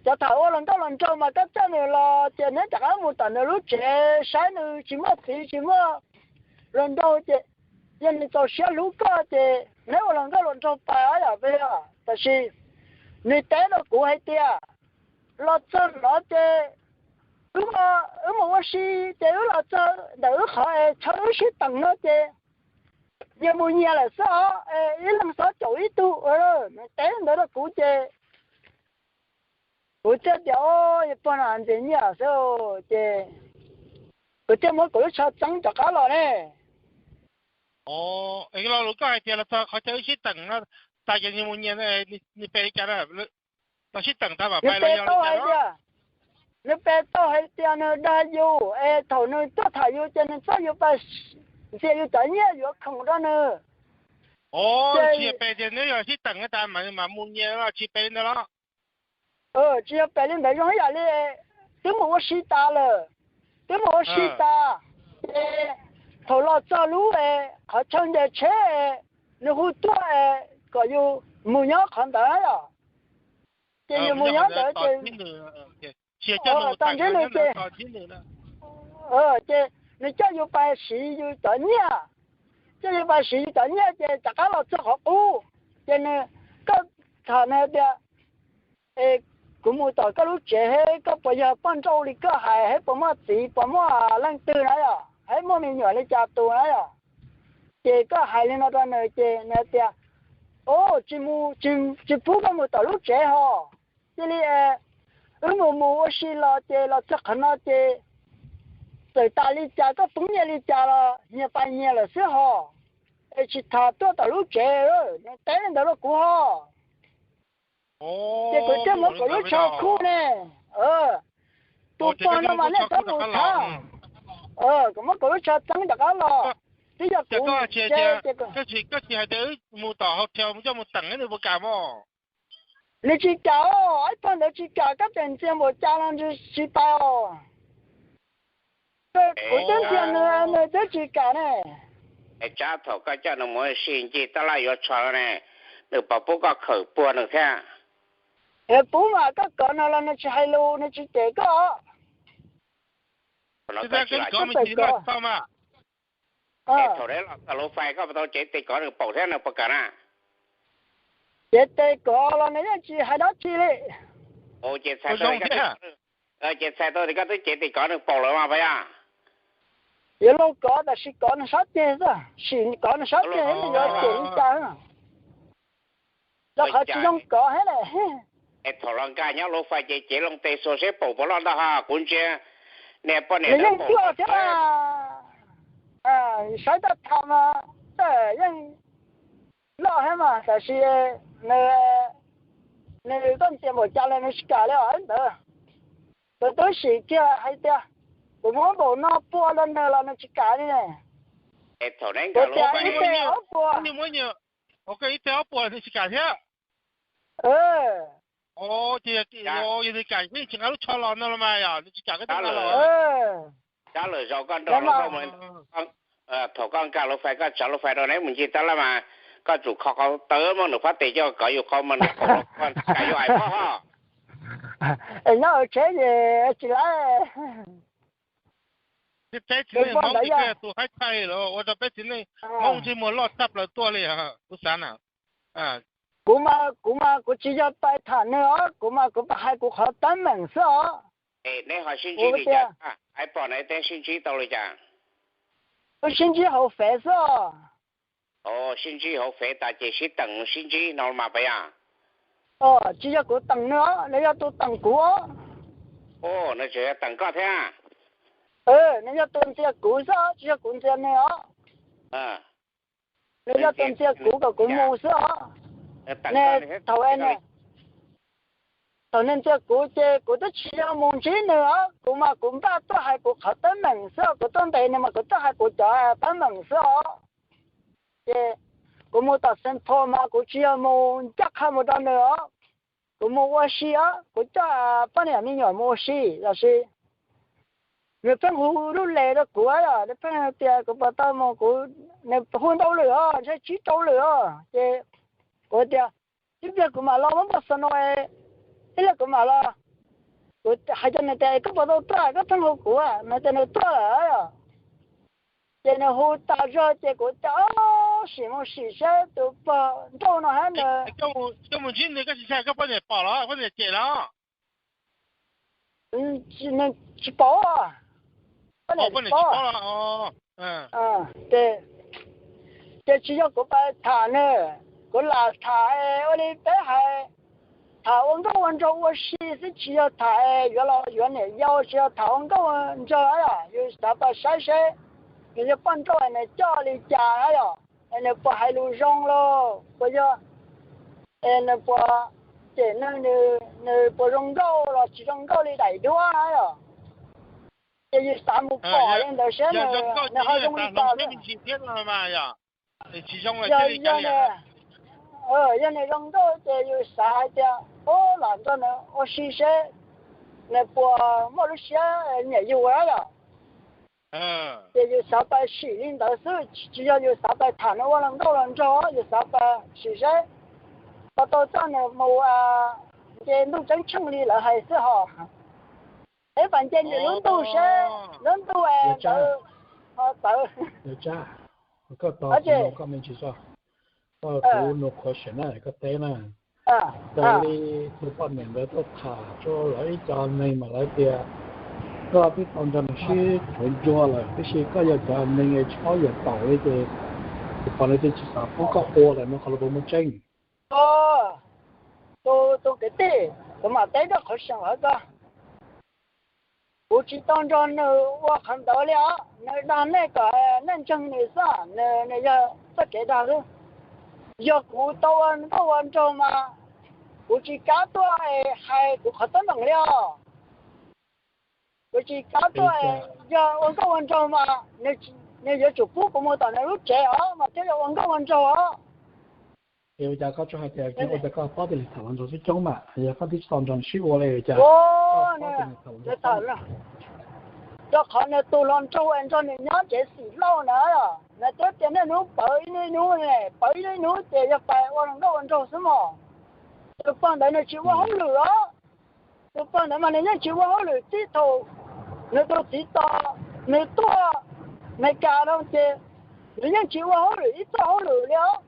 cov tham ua hluas nkauj hluas nraug mas koj coj nws los ces neb rov qab mus tom nws lub tsev saib nws tsis muaj txiv tsis muaj hluas nraug ces yog nws txaus siab hlub koj ces neb ua hluas nkauj hluas nraug pais os yom. Tab sis nws teb rau kuv hais tias los txog no ces wb, wb mus ua si ces wb los txog ntawm wb qhov es chaw wb sib teem no ces nyias mus nyias lawm xwb os, ib leeg xov caum ib tug. Nws teb ntawd rau kuv ces kuv thiaj tias o, yog pog no ntxias nyiaj xwb ces kuv thiaj muab kuv lub tsho txeeb rov qab los ne. Los lus koj hais tias los txog qhov chaw wb sib teem no tas ces nyias mus nyias, nws pe li cas na? Los sib teem tas mam pais los yog li cas? Nws pe tau hais tias nws dag yus es thaum nws tuaj tham yus ces nws txoj yus pais ntxias yus cov nyiaj yuav khoom rau nws. Tsis yog pe tias nws yog sib teem tas mam mus nyias los tsis pe li ntawd los? Tsis yog pe li ntawd, zoo ib yam li twb mus ua si tas lawm, twb mus ua si tas ces thaum los txog lub qhov chaw nce tsheb, nws hu tuaj kom yus mus nyob qhov ntawd yom. Ces yus mus nyob ntawd ces tag ntsib nws ces, ces nws coj yus pais siv yus cov nyiaj, coj yus pais siv yus cov nyiaj ces rov qab los txog qhov qub, ces nws, koj tham nws tias, es kuv mus tom koj lub tsev, koj puas yog poj nrauj li koj hais, hais puas muaj txiv, puas muaj leej twg na yom, hais muaj me nyuam li cas tus na yom. Ces koj hais li no rau nws ces nws tias, o, tsis mus, tsis pub koj mus tom lub tsev ho. Cia li wb mus mus ua si los ces los txog qhov no ces txawm tas li cas koj poob nyiaj li cas los nyias pais nyias lawm xwb ho. Es tsis tham tuaj tom lub tsev, nws teb li ntawd rau kuv ho. Ces kuv thiaj muab kuv lub tsho khuj ne. Tus pog no mas nej txhob mus tham. Kuv muab kuv lub tsho txeeb rov qab los. Twb yog kuv ntshe, koj tsis hais tias wb mus tom hau thiau coj mus teem nws puas kam mog? Nws tsis kam, ib pog ntawd tsis kam, koj tseem ntxias npaum cas los nws tsis pais os. Kuv twb ntxias nws, nws twb tsis kam ne. Es tsab thaum koj coj nws mus ua si ncig tab laj yuav tsho ne, nws puas pub koj khawm puag nws thiab? Pub mas koj kov nws los nws tsis hais lus, nws tsis cem koj. Thaum los txog lub fais koj puas tau cev tes kov nws paum thiab nws puas kam na? Cev tes kov los nws yeej tsis hais dab tsi li. Ces txhais tau, ces txhais tau tias koj twb cev tes kov nws paum lawm mas puas yog? Yuav luag kov tab sis kov nws sab ceg xwb, sim kov nws sab ceg nws yuav cem li cas. Rau qhov tsis zoo kov thiab ne. Es thaum los nkag nyob lub fais ces cev loo tes xuas seb paum puas loj ntau ha, kuv ntsia niag poj niam nws yeej loj thiab, saib taj tham mas yeej loj thiab mas tab sis nws, nws koj ntxias npaum cas los nws tsis kam li os ntawd. Kuv twb sim kiag hais tias kuv muab npaum no pua rau nws los nws tsis kam li ne. Kuv tias ib teg ob puas, ib teg ob puas nws tsis kam thiab. Ces yog nws kam nws tsis nqa lub tsho los no los mas yog nws tsis kam koj tsis nqa los. Tsab lwm zaus koj nrog luag nkauj, thaum koj nkag lub fais koj tsav lub fais rau neb mus ncig tab laj mas koj tsum kho qhov tawv muab nws phab tes coj kov yus qhov mas nws paum los koj kam yus ais phoj ho. Es nyob hauv tsheb ces tsis laib. Peb txiv neej Hmoob ces koj yog tus haib thaij los ua rau peb txiv neej Hmoob ntsej muag loj tshaj plaws tuaj li kuv xav na. Kuv mas kuv mas kuv tsis yog pais tham nws os, kuv mas kuv pais hais kuv qhov teeb meem xwb os. Neb ho sib ntsib li cas? Hais pom neb tej sib ntsib tau li cas? Wb sib ntsib hauv fev xwb os. Sib ntsib hauv fev tas ces sib teem sib ntsib no mas pab yog? Tsis yog kuv teem nws os, nws yog tus teem kuv os. Nws tseem yog teem koj thiab? Nws yog tus ntxias kuv xwb os, tsis yog kuv ntxias nws os. Nws yog tus ntxias kuv kom kuv mus xwb os. Nws thaum, thaum nws ntxias kuv ces kuv twb tsis yog mus ntsib nws os, kuv mas kuv npaj tuaj hais kuv qhov teeb meem xwb os, kuv tuaj ntes nws mas kuv tuaj hais kuv cov teeb meem xwb os. Ces kuv mus tom Xeev Phos mas kuv tsis yog mus ncaj qha mus rau nws os, kuv mus ua si os, kuv coj poj niam me nyuam mus ua si los sis nws pheej hu lub les rau kuv os, nws pheej tias kuv puas tau mus, kuv, nws hu ntau lwm os, ntshe tsib rau lwm os, ces kuv tias ib pliag kuv mam los muab npaj xo no, ib pliag kuv mam los. Kuv hais rau nws tias koj puas tau tuaj, koj pheej hu kuv, nws tias nws tuaj lawm. Ces nws hu tas zog ces kuv tias sim mus sim seb tus pog nrauj no hab nws. Koj mus ntsib nws koj tsis ntshai koj poj niam pom los poj niam cem los? Nws tsis pom, poj niam tsis pom. Ces tsis yog kuv pais tham nws, kuv lam tham ua li peb hais, tham ua nkauj ua nraug ua si xwb, tsis yog tham yuav los yuav niam yau, tsis yog tham ua nkauj ua nraug os. Yus xav pais saib seb nws yog poj nrauj nws coj li cas os, nws puas hais lus zoo los puas yog, nws puas cem nws, nws puas zoo nkauj los tsis zoo nkauj li daim duab os. Ces yus xav mus pom li ntawd seb nws ho zoo li cas. Yog nws zoo nkauj ces yus xav hais tias lam nrog nws ua si seb nws puas muaj lub siab nyiam yus os. Ces yus xav pais sim li ntawd xwb, tsis yog yus xav pais tham nws ua los nkauj los nraug, yus xav pais sim seb puas tau coj nws mus nce ntuj ceeb tsheej li lawv hais xwb hos. Peb pais nce nws lub ntuj seb lub ntuj ntawd ho txawv. Koj tos kuv no, koj me ntsis tso. Koj kuv no qhuav sim na, koj teb na. Raws li tus poj niam ntawd tuaj tham rau lawv ib co neeg mas lawv tias koj twb tau nrog nws sib yuav ntsuag lawm, tiam sis koj yog cov neeg tsis paub yam tawm li ces tus poj niam twb tsis xav pub koj ua lawm no, qhov no puas muaj tseeb? Tus kwv tij, kuv mam teb koj qhov seem hov ko. Kuv tsis tau nrog nws ua qhov ntawd li os, nws dag nej kom nej ntseeg nws xwb, nws yog txoj kev dag xwb. Yog kuv tau ua nkauj ua nraug mas kuv tsis kam tuaj hais kuv qhov teeb meem li os. Kuv tsis kam tuaj, yog ua nkauj ua nraug mas nws yuav tsum pub kuv mus tom nws lub tsev os mas thiaj yog ua nkauj ua nraug os. Ua cas koj tsuas hais tias ua cas koj paub tias nws tham hluas nraug xwb coob mas yog koj twb tsis tau nrog nws sib ua li cas? Rau qhov nws tus hluas nraug nrog nws nyob tsev xim lauj na, nws twb tias niaj hnub pawv ib hnub ib hnub, pawv ib hnub ib hnub ces yog pais ua nkauj ua nraug xwb mog. Tus pog ntawd nws tsis ua hauj lwm os. Tus pog ntawd mas nws yeej tsis ua hauj lwm txij thaum nws tus txiv tos nws tuaj Meskas no ces nws yeej tsis ua hauj lwm ib txoj hauj lwm li os.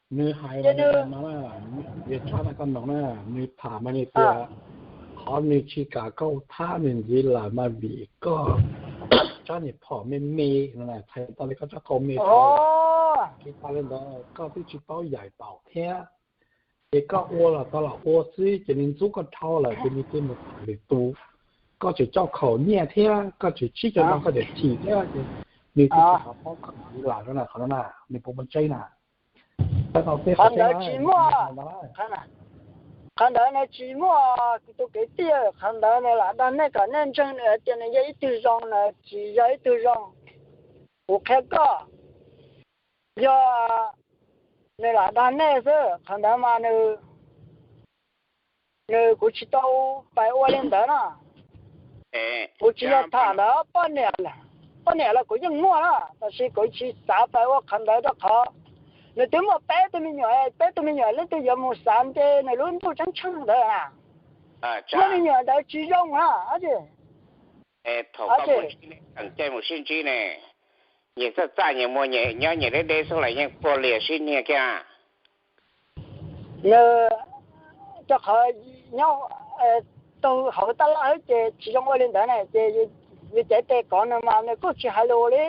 Nws hais, nws, Tsab na, koj noog na, nws tham mas nws tias qhov nws tsis kam koj thab nws ntxiv lawm mas vim koj tsab niag phom me me no, txhais tau li koj tsab qau me, tsis tas li ntawd koj twb tsis paub yaim taum thiab. Ces koj ua los tau los ua xwb ces nws ntxub koj dhau lawm ces nws cia mus tham lwm tus. Koj tseem coj khaum nyiaj thiab koj tseem tsib caug ntau koj tseem chim thiab ces nws twb tsis xav paub koj ntxiv lawm no na, qhov no na nws puas muaj tseeb na? Qhov ntawd tsis muaj, qhov ntawd nws tsis muaj tus kwv tij, qhov ntawd nws lam dag nej kom nej ntseeg nws hais tias nws yog ib tug zoo na, tsis yog ib tug zoo. Kuv qhia koj, yog nws lam dag nej xwb, qhov ntawd mas nws, nws, kuv tsis tau pais ua li ntawd na. Kuv tsis yog tham ntawd, poj niam los kuv yeej muaj na, tab sis kuv tsis xav pais ua qhov ntawd rau qhov nws twb muaj peb tug me nyuam, peb tug me nyuam leej twg yuav mus xav nce nws lub ntuj ceeb tsheej ntawd na. Lub me nyuam ntawd tsis zoo na. Thaum koj mus ntsib, tseem caij mus sib ntsib ne, nyias txaj txaj nyias muag nyias nyob nyias deb deb xwb los yeej puag lias sib nyiag kiag. Nws, rau qhov nyob taug hauv tab laj xwb ces tsis zoo ua li ntawd ne, ces yus cev tes kov nws mas nws kuj tsis hais lus li.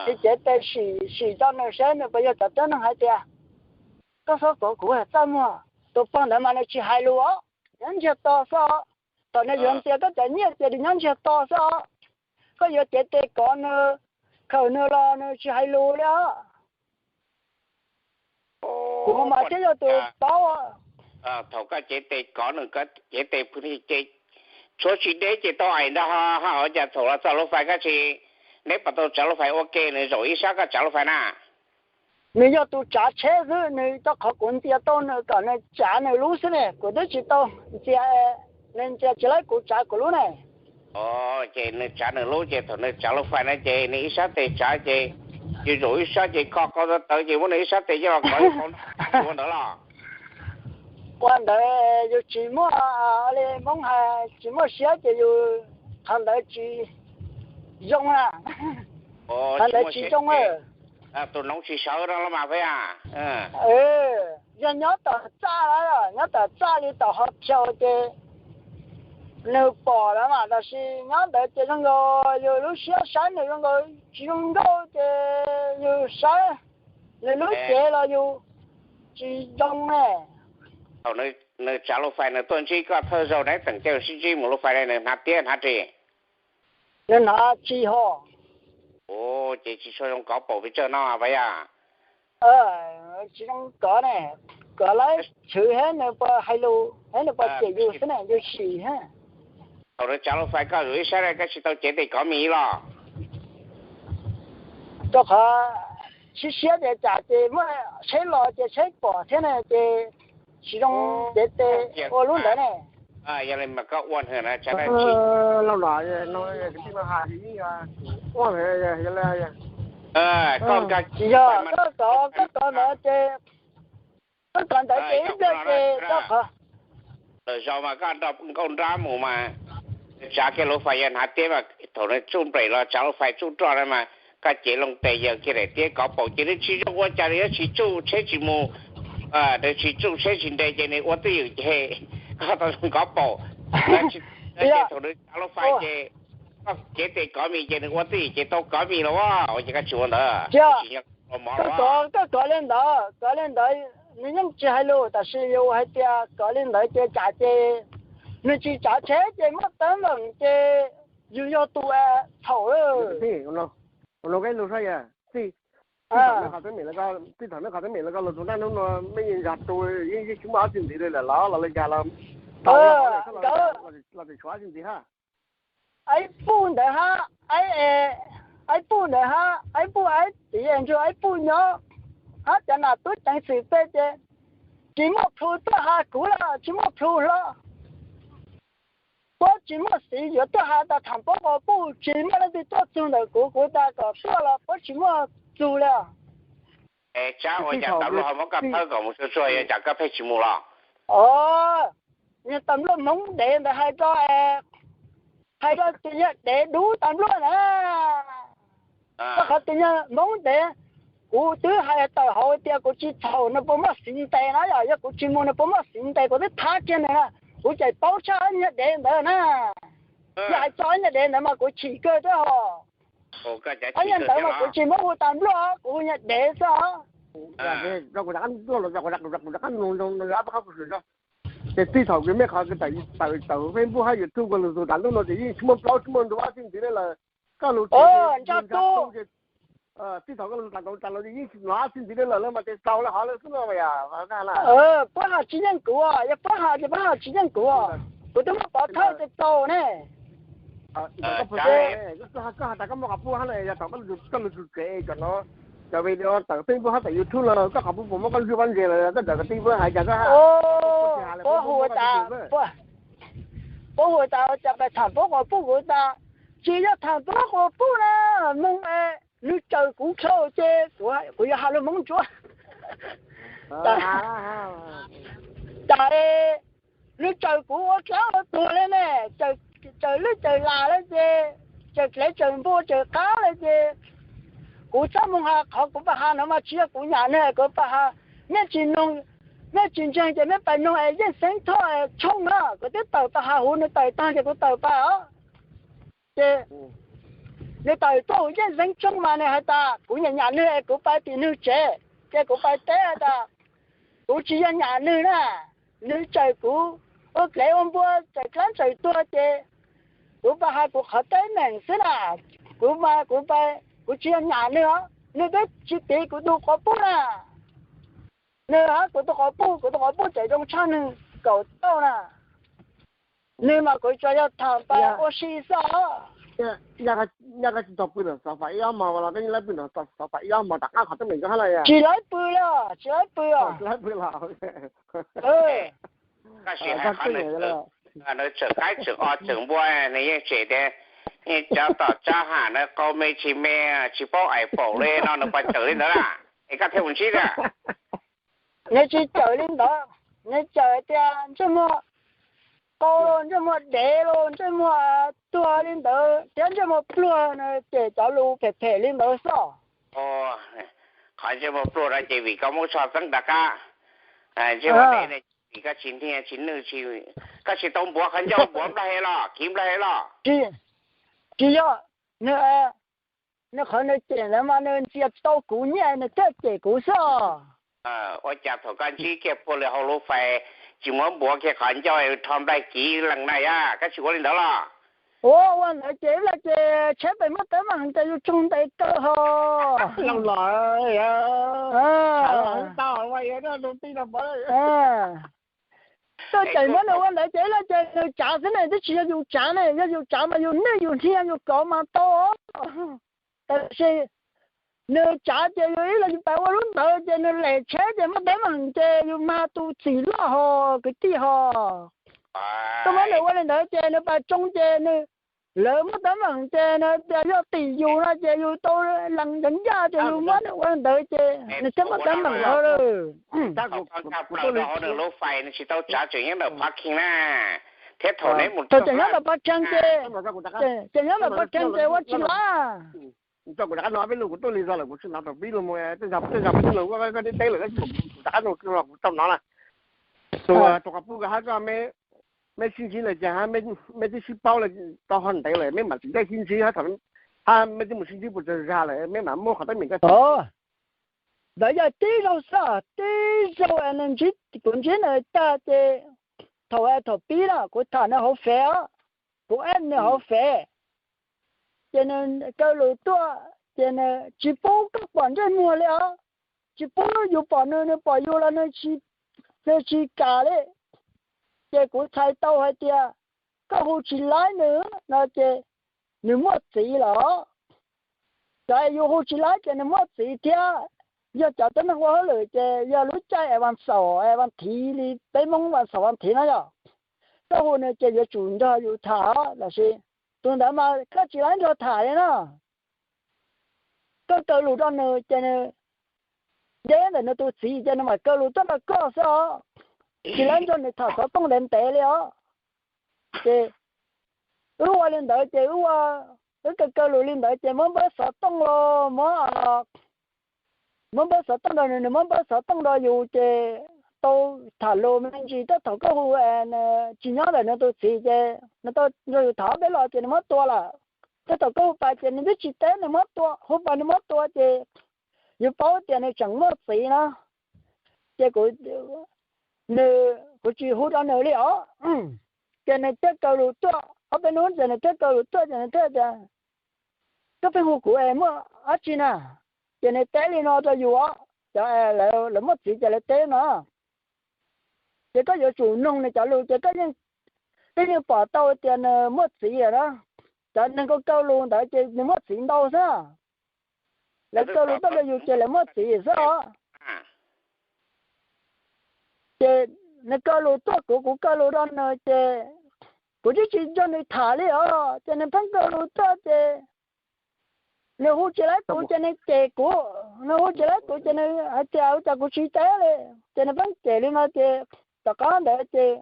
Yus cev tes sim sim rau nws seb nws puas yog cov tib neeg hais tias koj txhob kov kuv txaj muag. Tus pog ntawd mas nws tsis hais lus os, nyob ntsiag to xwb os. Thaum nws yuav ntxias koj cov nyiaj ces nws nyob ntsiag to xwb os. Koj yuav cev tes kov nws, khawm nws los nws tsis hais lus li os. Kuv mas thiaj yog tus paub. Thaum koj cev tes kov nws, koj cev tes phwj ces tshuav tsis deb ces tau aim nrog ho, ho ua cas thaum los txog lub fais koj tsis, neb puas tau tsav lub fais ua ke nws zaum ib sab koj tsav lub fais na? Nws yog tus tsav tsheb xwb, nws rau qhov kuv ntxias tau nws kom nws tsav nws lub xwb ne, kuv twb tsis tau ntxias, nws ntxias tsis laib kuv tsav kuv lub ne. Ces nws tsav nws lub ces thaum nws tsav lub fais na ces nws ib sab tes tsav ces yus zaum ib sab ces kho qau tawv ces muab nws ib sab tes coj los kov ua ntawd los? Ua ntawd yus tsis muaj li Hmoob hais tsis muaj siab ces yus, qhov ntawd tsis zoo na. Qhov ntawd tsis zoo. Tus noov tsis sawv no los mas peb a. Yog nyob tom txaj, nyob tom txaj li tom ho chaw ces nws pom lawm mas, tab sis nyob ntawd ces zoo nkaus yus lub siab saib nws zoo nkaus tsis zoo nkauj ces yus saib nws lub cev los yus tsis zoo ne. Thaum nws tsav lub fais nws tuaj ntsib koj thawj zaug neb tseem caij sib ntsib mus lub fais ne nws hnav tiab hnav ris? Nws hnav ris ho. Ces tsis tshua zoo kov paum pes tsawg no pas yog? Tsis zoo kov ne, kov lawv chwv thiab nws puas hais lus thiab nws puas cem yus xwb ne yus sim. Thaum nws tsav lub fais koj zaum ib sab koj tsis tau cev tes kov mis los? Rau qhov siab siab ces tsam ces muaj tsheb los ces tsheb pom thiab ne ces tsis zoo cev tes ua lub ntawd ne. Yog li mas koj ua na, tsav dab tsi? Lauj, no kwv tij no has ib yam, ua, yog li, koj nkag, tsis yog, koj kov, koj kov ntawd ces, koj kov ntawd ces ib pliag ces koj qhov. Lwm zaus mas koj nrog nkauj nrab mus mas, tsav kiag lub fais yog hnav tiab mas thaum nws tsuj nplaim los tsav lub fais tsuj roj na mas, koj cev loo tes yawg kiag daim tiab kov paum ces nws tsis zoo ua cas, nws yuav tsis tsuj tsheb tsis mus, nws tsis tsuj tsheb tsis nres ces nws ua twj ywm ces koj tau zoo kov paum. Ces thaum nws tsav lub fais ces koj cev tes kov mis ces nws ua twj ywm ces tau kov mis los, ua ces koj tsis ua ntawd, tsis nyob los mov los. Koj kov li ntawd, kov li ntawd, nws yeej tsis hais lus, tab sis yus hais tias kov li ntawd ces tsam ces nws tsis tsav tsheb ces muaj teeb meem ces yus yog tus txhaum lawm. Ua no, ua no koj lus saib yog txij, txij thaum neb qhov teeb meem los koj, txij thaum neb qhov teeb meem los koj los tus ntaj hnub no mej yeej zog tu, yeej tsis muaj dab tsi ntxiv li lawm los los li cas los tau, los tsis tshuav dab tsi ntxiv hab. Aib puj ntawd hab, aib, aib puj ntawd hab, aib puj, aib txiv ntsuag aib puj nyob hab cov nam tub ceev xwm peb ces tsis muaj plhu tuaj has kuv los tsis muaj plhu hlo. Puab tsis muaj xiv yuav tuaj has tas tham pob quas puj, tsis muaj leej twg tuaj txug ntawm kuv, kuv tas kom tuaj los puab tsis muaj txug li. Es tsab ua cas tas luaj ho muab koj thawb kom mus tsuag tsuag, yog tsam koj pheej tsis mus los? Os, niag tas luaj Hmoob dev ntawd hais rau, hais rau tus yawg dev dub tas luaj na. Koj qhov tus yawg Hmoob dev, kuv twb hais tawm hauv tias kuv tsis txhaum nws puas muaj xiv ntes na, yog, yog kuv tsis mus nws puas muaj xiv ntes, kuv twb thab kiag nws na. Kuv tseem paub tshaj yawg dev ntawd na. Yog hais txog yawg dev ntawd mas kuv chim kawg thiab hos. Yawg ntawd mas kuv tsis muab hu tas luaj, kuv hu yawg dev xwb. Ces txij thaum kws mej qhov tawm Facebook hab YouTube ko lug tus tas ntuj no ces yeej tsis muaj plaub tsis muaj ntug dab tsi ntxiv li lawm. Koj lug ntsaj tu, txij thaum koj lug tas ntuj tas los yeej tsis hnov dab tsi ntxiv li lawm, mas ces tau li hov lawm xwb no. Puab has tsis yeej kuv, yog puab has ces puab has tsis yeej kuv. Kuv twb muab pov thawj ces tau ne. Koj has tas koj muaj qhov pub hab no, yog thaum koj lug tsev cov no, cov video tawm Facebook hab tawm YouTube no, koj qhov pub puas muab koj ntsuj pob ntseg los koj ntawm koj tij puab hais cas koj has? Puab hu tas, puab hu tas ua cas pais tham pob quas puj, kuv tas tsis yog tham pob quas puj na, moog es nws tsawm kuv dlhau ces kuv yuav has lug Hmoob ntsuav. Tas nws tsawm kuv ua dlaab ua tuag li ne, tsawm lwj tsawm lam li ces, tsawm dlev tsawm npua tsawm qaab li ces, kuv txhob moog has qhov kuv pais has no mas tsis yog kuv nyam nwg, kuv pais has, mej tsis noog, mej tsis ntseeg ces mej pais noog es Yeej Xeeb Thoj Tshooj na, kuv twb tawm pais has huv nws tawm taag ces kuv tawm pais os. Ces nws tawm tuaj huv Yeej Xeeb Tshooj mas nws has tas kuv nyam nyam nwg es kuv pais tim nwg tsev, ces kuv pais teb has tas kuv tsis yog nyam nwg na, nwg tsawm kuv ua dlev ua npua tsawm dlaab tsawm tuag ces kuv pais has kuv qhov teeb meem xwb na, kuv mas kuv pais, kuv tsis yog nyam nwg os, nwg twb tsis piv kuv tug quas puj na. Nwg hab kuv tug quas puj, kuv tug quas puj tseem zoo tshaj nwg kaum tauj na. Nwg mas kuv tsuas yog tham pais ua si xwb os. Nyaj koj tsis tau pw nram xov fam ib ob hmo los koj yeej lawv pw nram xov fam ib ob hmo tom qab qhov teeb meem ko hab los? Tsis lawv pw li, tsis lawv pw os. Koj sim has qhov nws tsawm qaib tsawm os tsawm npua, nws yeej tsem tias cov tom tsab ham na qau me tsis me, tsis paub aim paum li no nws puas tsawm li ntawd na? Es koj thiaj mus ntsib na. Nws tsis tsawm li ntawd, nws tsawm tias ntsej muag qau los ntsej muag dev los ntsej muag tuag li ntawd thiab ntsej muag pluag, nws cem cov lus phem phem li ntawd xwb. Qhov ntsej muag pluag no ces vim koj muab tso txeeb rov qab. Ntsej muag dev no vim koj tsis hnia tsis nwj, koj tsis tau npuav qhov ncauj npuav nplawg los kiv nplawg los. Tsis yog, nws, nws qhov nws cem ntawd mas nws ntxias tau kuv nyiaj nws thiaj cem kuv xwb os. Ua cas thaum koj ntsib kiag puag lwm hauv lub fais tsis muab npuav kiag qhov ncauj rho nplawg kiv lees na yog koj tsis ua li ntawd los? Ua, ua ntawd ces ib los ces tsheb pem muab teeb meem ces yus tsaug ntes kawg hos. Los los, tau, tau tij no. Tuaj cem muab nws ua ntawd ces ib los ces nws tsav xwb ne, twb tsis yog yus tsav ne, yog yus tsav mas yus nwj yus hnia yus kov mas tau. Tab sis nws tsav ces yus ib los yus pais ua lub ntawd ces nws lem tsheb ces muab teeb meem ces yus mas tus txim loj hos kwv tij hos. Tuaj muab nws ua li ntawd ces nws pais tsoo ces nws, lawv muab teeb meem ces nws tias yog tim yus no ces yus tau lees ncaj ces yus muab nws ua li ntawd ces nws thiaj muab teeb meem ua lawm. Thaum tseem nyob ntawm pab kheej ces, tseem nyob ntawm pab kheej ces ua tsis laib. Tso kuv rov qab nug peb lus, kuv tuaj li zog lawm kuv tsis hnov tau peb lus mus, tej zaum peb lus ua koj teb lawm tab sis kuv rov qab nug los kuv tau hnov na. Tus, tus qhov pub koj hab koj, meb sib ntsib lawm ces meb twb sib paub lawm tau ho ntev lawm meb mam txeev sib ntsib, hab meb twb mus sib ntsib puas tsaug zog lawm meb mam muab qhov teeb meem koj. Ntawd yog tib zaug xwb, tib zaug es nws ntsib, kuv ntsib nws tag ces thaum, thaum pib na kuv tham nws hauv fev os, kuv add nws hauv fev ces nws kaw lus tuaj ces nws tsis pub koj pom ntsej muag li os, tsis pub yus pom nws, nws pom yus los nws tsis kam li. Ces kuv txhais tau hais tias koj hu tsis laib nws no ces nws muaj txiv los, cov yus hu tsis laib ces nws muaj txiv thiab. Yog cov tib neeg ua hauj lwm ces yog lub caij es vas xaum es vas thiv li peb Hmoob vas xaum vas thiv no yog, koj hu nws ces yuav tsum nrog yus tham os, tab sis tus ntawd mas koj tsis laib nrog tham li na. Koj kaw lus rau nws ces nws, nce ntawm nws tus txiv ces nws mam kaw lus tuaj rau koj xwb os, tsis laib nrog nws tham xov tooj ntev ntev li os. Ces wb ua li ntawd ces wb, wb kaw kaw lus li ntawd ces muab npawb xov tooj los muab, muab npawb xov tooj rau nws, nws muab npawb xov tooj rau yus ces tau tham lus me ntsis. Tej thaum koj hu tsis nyob ntawm nws tus txiv ces nws tau nrog yus tham ob peb los ces nws muab tua lawm. Tej thaum koj hu pais ces nws twb tsis teb nws muab tua, hu pais nws muab tua ces yus paub tias nws tseem muaj txiv na. Ces kuv, nws, kuv tsis hu rau nws li os. Ces nws thiaj kaw lus tuaj, ob peb hnub ces nws thiaj kaw lus tuaj ces nws thiaj tias, koj pheej hu kuv es muaj dab tsi na? Ces nws teb li no rau yus os, cov lawv muaj txiv ces lawv teb no. Ces koj yuav tsum mloog nws cov lus ces koj yeej pom tau tias nws muaj txiv lawm na. Cov neeg kaw kaw lus ntawd ces nws muaj txiv ntau xwb. Lawv kaw lus tuaj rau yus ces lawv muaj txiv xwb os. Ces nws kaw lus tuaj kuv, kuv kaw lus rau nws ces kuv twb tsis nrog nws tham li os, ces nws pheej kaw lus tuaj ces nws hu tsis laib kuv ces nws cem kuv, nws hu tsis laib kuv ces nws hais tias ua cas kuv tsis teb li, ces nws pheej cem li no ces tom qab ntawd ces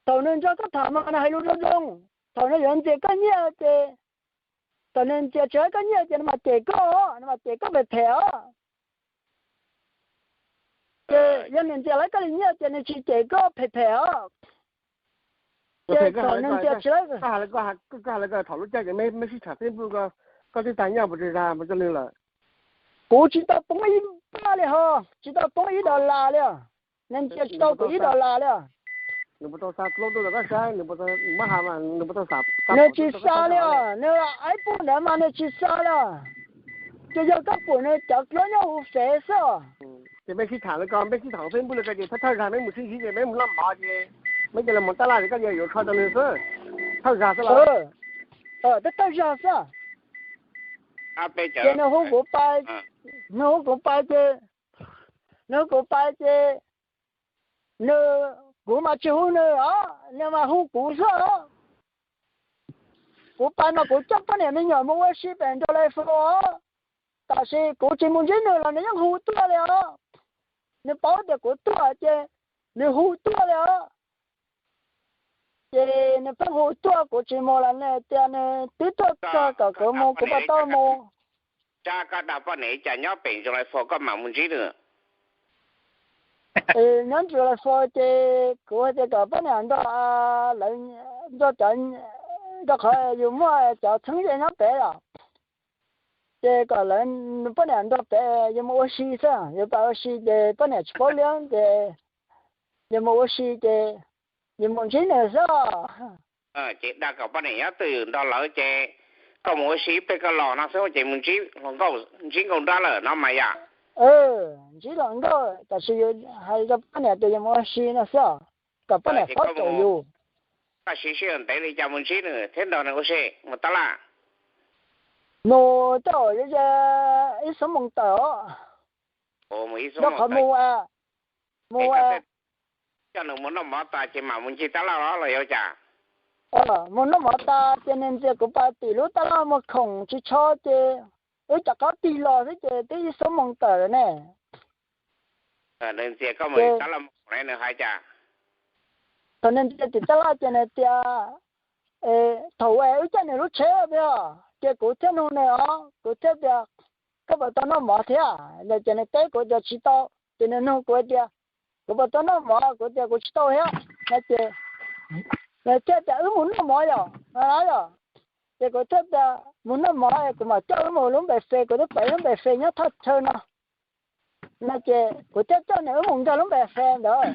thaum nws nrog koj tham mas nws hais lus zoo zoo, thaum nws yuav ntxias koj nyiaj ces, thaum nws ntxias tsis laib koj nyiaj ces nws mam cem koj, nws mam cem koj phem phem os. Ces yog nws ntxias laib koj li nyiaj ces nws tsis cem koj phem phem os. Ces thaum nws ntxias tsis laib, koj hais lawv thaum lub caij ces meb sib tham Facebook, koj twb tag nyiaj puas tsaug zog mus rau nws lawm? Kuv tsis tau poob ib pab li ho, tsis tau poob ib dollar li os. Nws ntxias tsis tau kuv ib dollar li os. Nws puas tau xa plaub tuaj rau koj saib, nws puas tau, nws puas tau xa, nws tsis xa li os, nws ib pub ntawd mas nws tsis xa li os. Ces yog koj pum nws cov duab nyob hauv fev xwb os. Ces meb sib tham li ko, meb sib tham Facebook li ko ces thawj thawj zaug meb mus sib ntsib ces meb mus noj mov ces meb cia li mus tab laj ces koj cia li yuav tsho rau nws xwb. Thawj zaug xwb los? Thawj thawj zaug xwb. Ces nws hu kuv pais, nws hu kuv pais ces, nws hu kuv pais ces nws, kuv mas tsis hu nws os, nws mas hu kuv xwb os. Kuv pais mas kuv coj poj niam me nyuam mus ua si pem nraud lawm os, tab sis kuv tsis mus ntsib nws los nws yeej hu tuaj li os. Nws paub tias kuv tuaj ces nws hu tuaj li os. Ces nws pheej hu tuaj kuv tsis mus los nws tias nws twb tuaj txog kom kuv mus kuv puas tau mus. Tsa koj dag poj niam cas nyob pem nraud lawm koj mam mus ntsib nws. Nyob nraud lawm ces kuv hais tias kom poj niam nrog, nrog cov, nrog qhov yus muaj cov txheeb ze nyob pem os. Ces kom lawv, poj niam nrog pem yus mus ua si xwb, yus pais ua si ces poj niam tsis paub li ces yus mus ua si ces yus mus ntsib nws xwb. Ces dag kom poj niam nyob twj ywm nrog lawv ces koj mus ua si pem koj los no xwb ces mus ntsib hluas nkauj, ntsib nkauj nrab lawm no mas yom. Ntsib hluas nkauj tab sis yus hais rau poj niam tias yus mus ua si no xwb, kom poj niam paub txaus yus. Koj siv sij hawm ntev li cas mus ntsib nws thiab nrog nws ua si mus tab laj? Mus tej zaum ib xuab moos tawm os. Rau qhov mus, mus, Coj nws mus noj mov tas ces mam mus ncig tab laj los los yuav cas? Mus noj mov tas ces nws ntxias kuv pas tim lub tab laj muag khoom tsis tsho ces wb rov qab tig los xwb ces twb ib xuab moos tawm ne. Nws ntxias koj mus tab laj muag khoom ne nws hais cas? Thaum nws ntxias tim tab laj ces nws tias, thaum uas wb caij nws lub tsheb tiag ces kuv thiaj nug nws os, kuv thiaj tias, koj puas tau noj mov thiab? Ces nws teb kuv tias tsis tau. Ces nws nug kuv tias, kuv puas tau noj mov? Kuv tias kuv tsis tau thiab. No ces nws thiaj tias wb mus noj mov yom, yom. Ces kuv thiaj tias mus noj mov, kuv mam coj wb mus lub npe fes, kuv twb pom lub npe fes nyob thaj chaw no. No ces kuv thiaj coj nws wb mus nkag lub npe fes ntawd.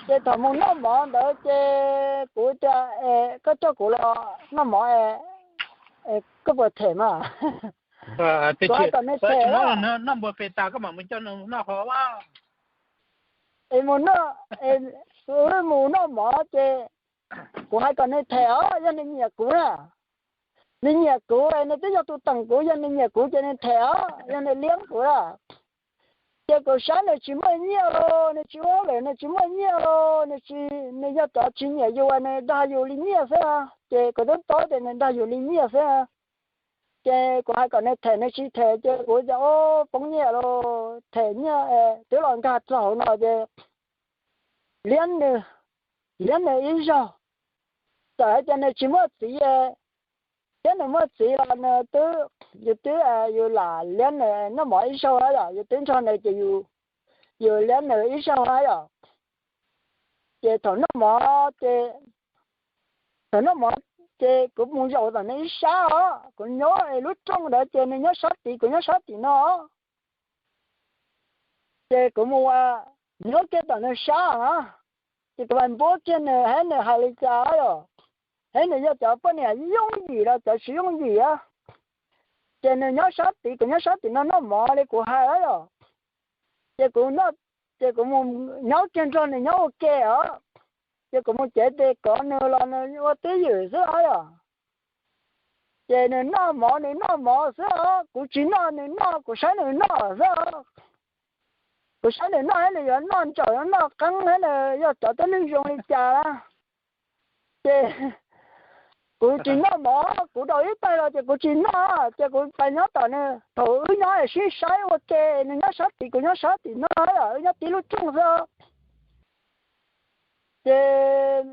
Ces thaum mus noj mov ntawd ces kuv tias, koj coj kuv los noj mov, koj puas them mas? Kuv hais kom nws them, noj npe fes tas koj mam mus coj nws noj hov. Es mus noj, es wb mus noj mov ces kuv hais kom nws them os, yog nws nyiam kuv na. Nws nyiam kuv, nws twb yog tus teem kuv, yog nws nyiam kuv ces nws them os, yog nws liab kuv lawm. Ces kuv saib nws tsis muaj nyiaj los, nws tsis ua lawm, nws tsis muaj nyiaj los, nws tsis, nws yog cov tsis nyiam yus, nws dag yus li nyiaj xwb. Ces kuv twb paub tias nws dag yus li nyiaj xwb. Ces kuv hais kom nws them, nws tsis them ces kuv tias, o, poob nyiaj los, them nyiaj, twb los nkag txog hauv no ces liab nws, liab nws ib zaug. Txawm hais tias nws tsis muaj txiv, thiab nws muaj txiv los nws twb, yus twb, yus lam liab nws noj mov ib zaug na yom, yus twb nrog nws ces yus liab nws ib zaug na yom. Ces thaum noj mov ces, thaum noj mov ces kuv mus zaum tom nws ib sab os, kuv nyob lub rooj ntawd ces nws nyob sab tid, kuv nyob sab tim no. Ces kuv mus nyob kiag tom nws sab na, ces kuv mam npuab kiag nws, hab nws hais li cas yom, hab nws yog cov poj niam yooj yim los cov tsis yooj yim. Ces nws nyob sab tid, kuv nyob sab tim no noj mov li kuv hais yom. Ces kuv, ces kuv mus nyob kiag nrog nws nyob ua ke os. Ces kuv mus cev tes kov nws los nws ua twj ywm xwb os yom. Ces nws noj mov, nws noj mov xwb os, kuv tsis noj nws noj, kuv saib nws noj xwb os. Kuv saib nws noj, hab nws yuav noj ntsaum, noj qeeb, hab nws yog cov tib neeg zoo li cas na. Ces kuv tsis noj mov, kuv daus ib tag los ces kuv tsis noj, ces kuv pais nyob tom nws. Thaum wb nyob sib saib ua ke, nws nyob sab tid, kuv nyob sab tim no, wb nyob tib lub rooj xwb. Ces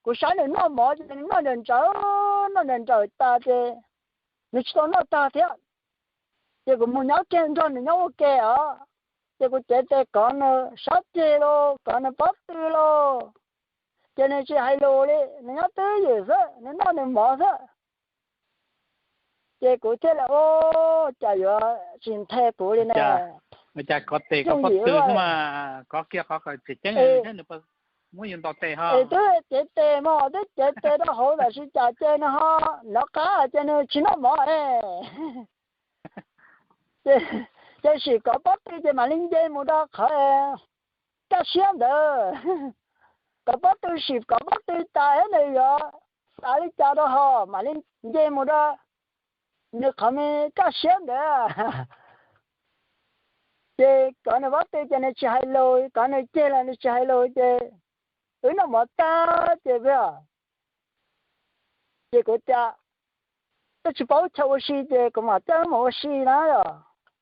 kuv saib nws noj mov ces nws noj ntsaum ntsaum, noj ntsaum ntsaum tas ces nws tsis tau noj tag thiab. Ces kuv mus nyob kiag nrog nws nyob ua ke os. Ces kuv cev tes kov nws sab ceg los kov nws pob tw los, ces nws tsis hais lus li, nws nyob twj ywm xwb, nws noj nws mov xwb. Ces kuv thiaj li, ua cas yuav tsis nthe kuv li ne? Ua cas kov tes kov pob tw xwb mas kov kiag qhov kom tseem ceeb thiab, nws muab yus ntaus tes ho. Es twb cev tes mas, twb cev tes rau hauv tam sim cas ces nws ho nov qab ces nws tsis noj mov ne. Ces sim kov pob tw ces mam li nce mus rau qhov kaj siab ntawd. Kov pob tw, sim kov pob tw tas nws yuav xav li cas rau ho mam li nce mus rau nws qhov me kaj siab ntawd. Ces kov nws pob tw ces nws tsis hais lus, kov nws ceg los nws tsis hais lus ces wb noj mov tag ces, ces kuv tias, twb tsis paub chaw ua si ces kuv mam coj wb mus ua si na yom.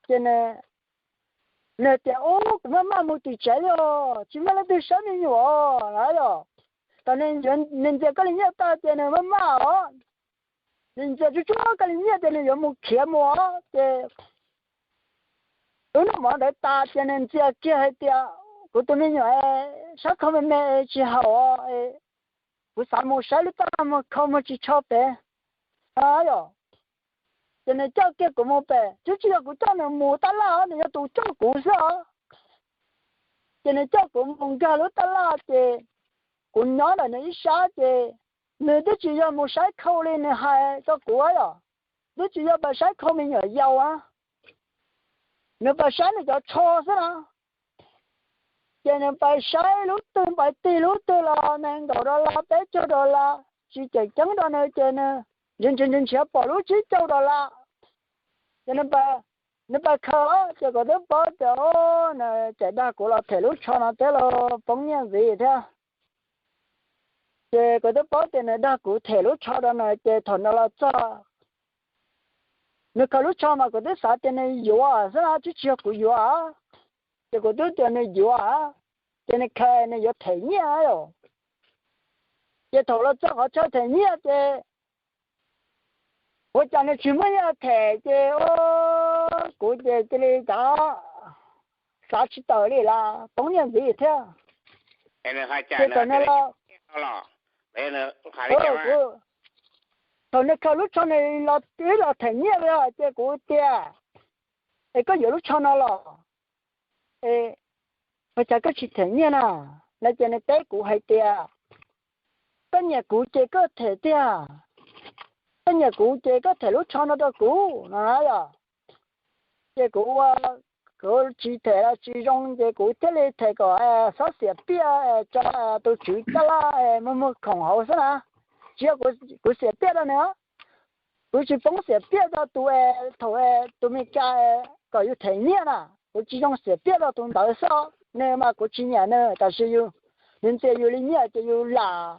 Ces nws tias, ub, kuv maj maj mus tim tsev li os, tsis muaj leej twg saib me nyuam na yom. Thaum nws ntxias koj li nyiaj tag ces nws maj maj os, nws ntxias tsuag tsuag koj li nyiaj ces nws yuav mus khiav mus os. Ces wb noj mov ntawd tas ces nws ntxias kiag hais tias, kuv tus me nyuam sab khau me me tsis haum, kuv xav mus saib lub tab laj muag khau muag tsis tsho pem yom. Ces nws coj kiag kuv mus pem, twb tsis yog kuv coj nws mus tab laj os, nws yog tus coj kuv xwb os. Ces nws coj kuv mus nkag lub tab laj ces kuv nyob ntawm nws ib sab ces nws twb tsis yog mus saib khau li nws hais rau kuv yom, twb tsis yog pais saib khau me nyuam yaus a, nws pais saib nws cov tsho xwb na. Ces nws pais saib lub twg, pais tig lub twg los nees nkaum dollar, peb caug dollar, tsis tseem ceeb rau nws ces nws nrhiav nrhiav nrhiav pom lub tsib caug dollar. Ces nws pais nws pais khaws os, ces kuv twb paub tias, o, nws tseem dag kuv los them lub tsho no thiab los poob nyiaj ntxiv thiab. Ces kuv twb paub tias nws dag kuv them lub tsho rau nws, ces thaum nws los txog, nws khaws lub tsho mas kuv twb xav tias nws yuav xwb na, twb tsis yog kuv yuav. Ces kuv twb tias nws yuav, ces nws khaws nws yuav them nyiaj os. Ces thaum los txog qhov chaw them nyiaj ces ua cas nws tsis muaj nyiaj them, ces kuv ces cia li xav tsis tawm li, los poob nyiaj ntxiv thiab. Ces thaum nws los, thaum nws khaws lub tsho nws los, wb los them nyiaj li, ces kuv tias, es koj yuav lub tsho no los? Ua cas koj tsis them nyiaj na? No ces nws teb kuv hais tias, koj nyiam kuv ces koj them tiag, koj nyiam kuv ces koj them lub tsho no rau kuv no na yom. Ces kuv ua, kuv tsis them los tsis zoo, ces kuv thiaj li them kom xob xiam piaj tso tus tswv tab laj muag muag khoom hauv xwb na. Tsis yog kuv xiam piaj rau nws, kuv tsis poob xiam piaj rau tus, thaum tus me kas kom yus them nyiaj na, kuv tsis zoo xiam piaj rau tus ntawd xwb. Nws mas kuv tsis nyiam nws, tab sis yus, nws ntxias yus li nyiaj ces yus lam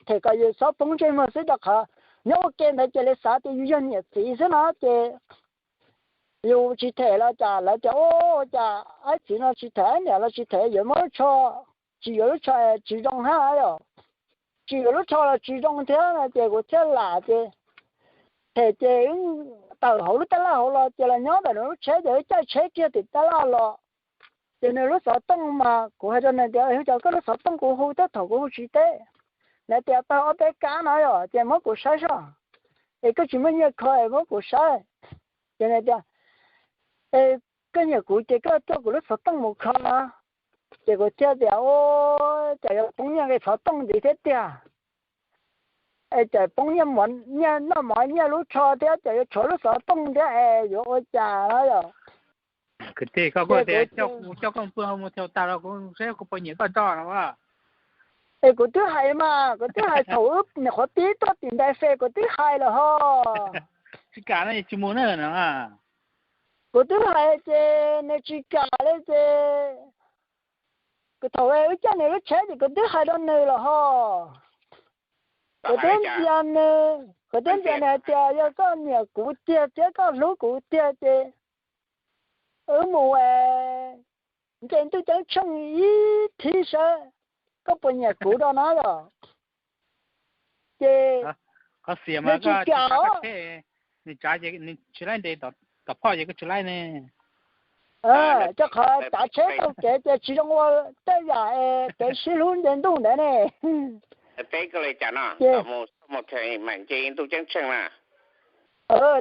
them kom yus txhob poob ntsej muag xwb, rau qhov nyob ua ke ntawd ces lawv xav tias yus yog niam txiv xwb no ces yus tsis them los cas lawv tias, ua cas aib txiv no tsis them, aib niam los tsis them, yuav muab lub tsho, tsis yuav lub tsho tsis zoo hab yom. Tsis yuav lub tsho los tsis zoo thiab no ces kuv thiaj lam ces them ces tawm hauv lub tab laj hauv los ces los nyob ntawm nws lub tsheb, ces wb caij tsheb kiag tim tab laj los. Ces nws lub xov tooj mas kuv hais rau nws tias, ua cas koj lub xov tooj kuv hu teb thaum kuv hu tsis teb? Nws tias, tag ob peb kab no yom, ces muab kuv saib soj, es koj tsis muaj nyiaj kho es muab kuv saib. Ces nws tias, es koj nyiam kuv ces koj coj kuv lub xov tooj mus kho no. Ces kuv thiaj tias, ua cas yuav poob nyiaj nqi xov tooj ntxiv thiab tiag, es tseem poob nyiaj noj mov nyiaj lub tsho thiab, ces yuav tshuav lub xov tooj thiab es yuav ua cas no yom. Kwv tij, koj kuj tias coj koj pw mus thiab tag los kuv saib kuv puas nyiam koj tso no. Es kuv twb hais mas, kuv twb hais thaum wb nyuam qhuav pib tuaj tim ntais fes kuv twb hais lawm hos. Tsis kam no tsis mus na no. Kuv twb hais ces nws tsis kam li ces kuv thaum wb caij nws lub tsheb ces kuv twb hais rau nws lawm hos. Kuv twb ntxias nws, kuv twb ntxias nws hais tias yog koj nyiam kuv tiag thiab koj hlub kuv tiag ces wb mus nce ntuj ceeb tsheej ib thib saib koj puas nyiam kuv rau no yom. Ces nws tsis kam. Nws tsav ces nws tsis laib ntes tom phoj ces koj tsis laib ne. Rau qhov tsav tsheb tau kev ces tsis zoo ua tej yam es kev sib hlub nce ntuj ntawd ne.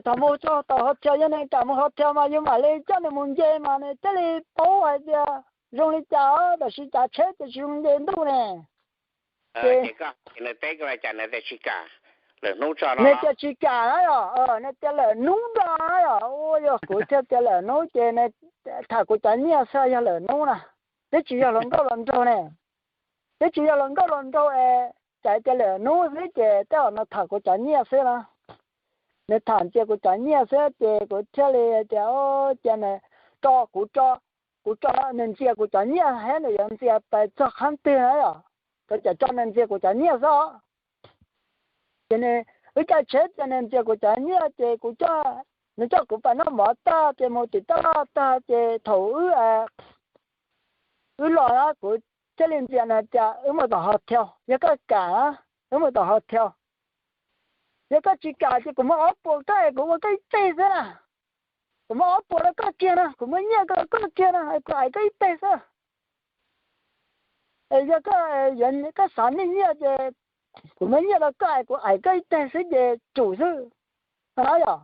Thaum mus txog tom hotel, yog nws kam mus hotel mas yus mam li coj nws mus nce mas nws thiaj li paub hais tias zoo li cas, tab sis tsav tsheb ces tsis zoo nce ntuj ne. Ces nws tias tsis kam na yom, nws tias lawm hnub no yom, ua yog kuv thiaj tias lawm hnub ces nws tham kuv cov nyiaj xwb yog lawm hnub na, twb tsis yog hluas nkauj hluas nraug ne, twb tsis yog hluas nkauj hluas nraug es cas tias lawm hnub xwb ces tej zaum nws tham kuv cov nyiaj xwb na. Nws tham ntxias kuv cov nyiaj xwb ces kuv thiaj li tias cia nws tso kuv, kuv tso nws ntxias kuv cov nyiaj thiab nws yuav ntxias pais txog qhab twg na yom, kuv tseem tso nws ntxias kuv cov nyiaj xwb. Ces nws, wb caij tsheb ces nws ntxias kuv cov nyiaj ces kuv, nws coj kuv pais noj mov tag ces mus tim taj laj tag ces thaum wb, wb los na kuv thiaj li ntxias nws tias wb mus tom hotel, yog koj kam na, wb mus tom hotel. Yog koj tsis kam ces kuv muab ob puas koj es kuv ua koj ib teg xwb na. Kuv muab ob puas rau koj kiag na, kuv muab nyiaj rau koj kiag na, kuv ais koj ib teg xwb. Es yog koj, koj xav nyiaj ces kuv muab nyiaj rau koj es kuv ais koj ib teg xwb ces tsum xwb no yom.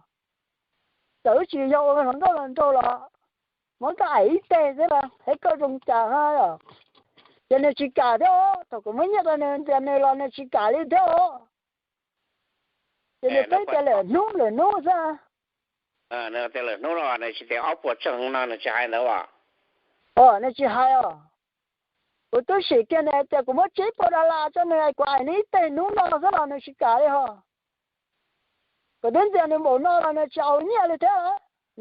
Txawm wb tsis yog ua hluas nkauj hluas nraug los muab koj ais ib teg xwb na, es koj zoo cas no yom. Ces nws tsis kam thiab, thaum kuv muab nyiaj rau nws ntxias nws los nws tsis kam li thiab os. Ces nws pheej tias lawm hnub lawm hnub xwb. Nws tias lawm hnub no nws tsis tias ob puas tseeg no nws tsis hais ntawd os. Nws tsis hais os. Kuv twb sim kiag nws tias kuv muab tsib puas dollar rau nws es kuv ais nws ib teg hnub no xwb los nws tsis kam li hos. Kuv twb ntxias nws npaum no los nws tsis aus nyiaj li thiab.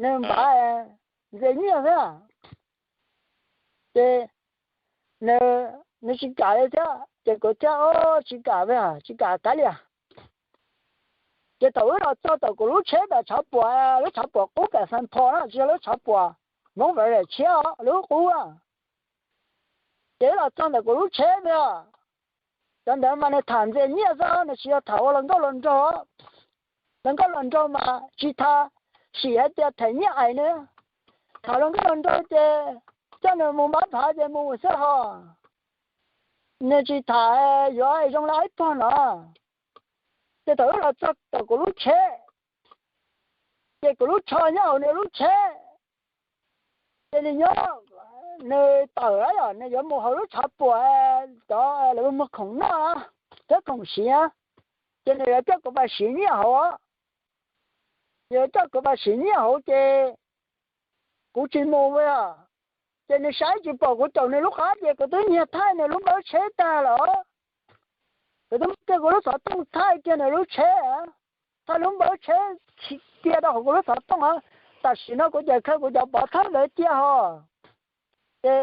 Nws npam, ntxias nyiaj xwb. Ces nws tsis kam li thiab ces kuv thiaj, o, tsis kam li, tsis kam kav liam. Ces thaum wb los txog ntawm kuv lub tsheb ntawm tshav puam, lub tshav puam qub pem Xeev Phos na, tsis yog lub tshav puam Hmoob Vajtswv tshiab, lub qub. Ces wb los txog ntawm kuv lub tsheb tiag, cov ntawd mas nws tham ntxias nyiaj xwb, nws tsis yog tham ua luag nkauj luag nraug. Luag nkauj luag nraug mas tsis tham, sim hais tias them nyiaj ais nws, tham luag nkauj luag nraug ces coj nws mus npab phav ces mus xwb ho. Nws tsis tham yuav zoo li ib pog no. Ces thaum wb los txog ntawm kuv lub tsheb, ces kuv lub tsho nyob hauv nws lub tsheb. Ces nws nyob, nws tawm lawm, nws yuav mus hauv lub tshav puam, cov lawv muag khoom noj thiab khoom siv, ces nws yuav coj kuv pais siv nyiaj hauv. Yuav coj kuv pais siv nyiaj hauv ces kuv tsis mus li. Ces nws saib tsis pom kuv caum nws lub qab ces kuv twb nyiag thaij nws lub npawb tsheb tag lawm. Kuv twb muab kiag kuv lub xov tooj thaij kiag nws lub tsheb, thaij lub npawb tsheb cia rau hauv kuv lub xov tooj. Tam sim no kuv ces khaws kuv cov pov thawj ntawd cia ho. Ces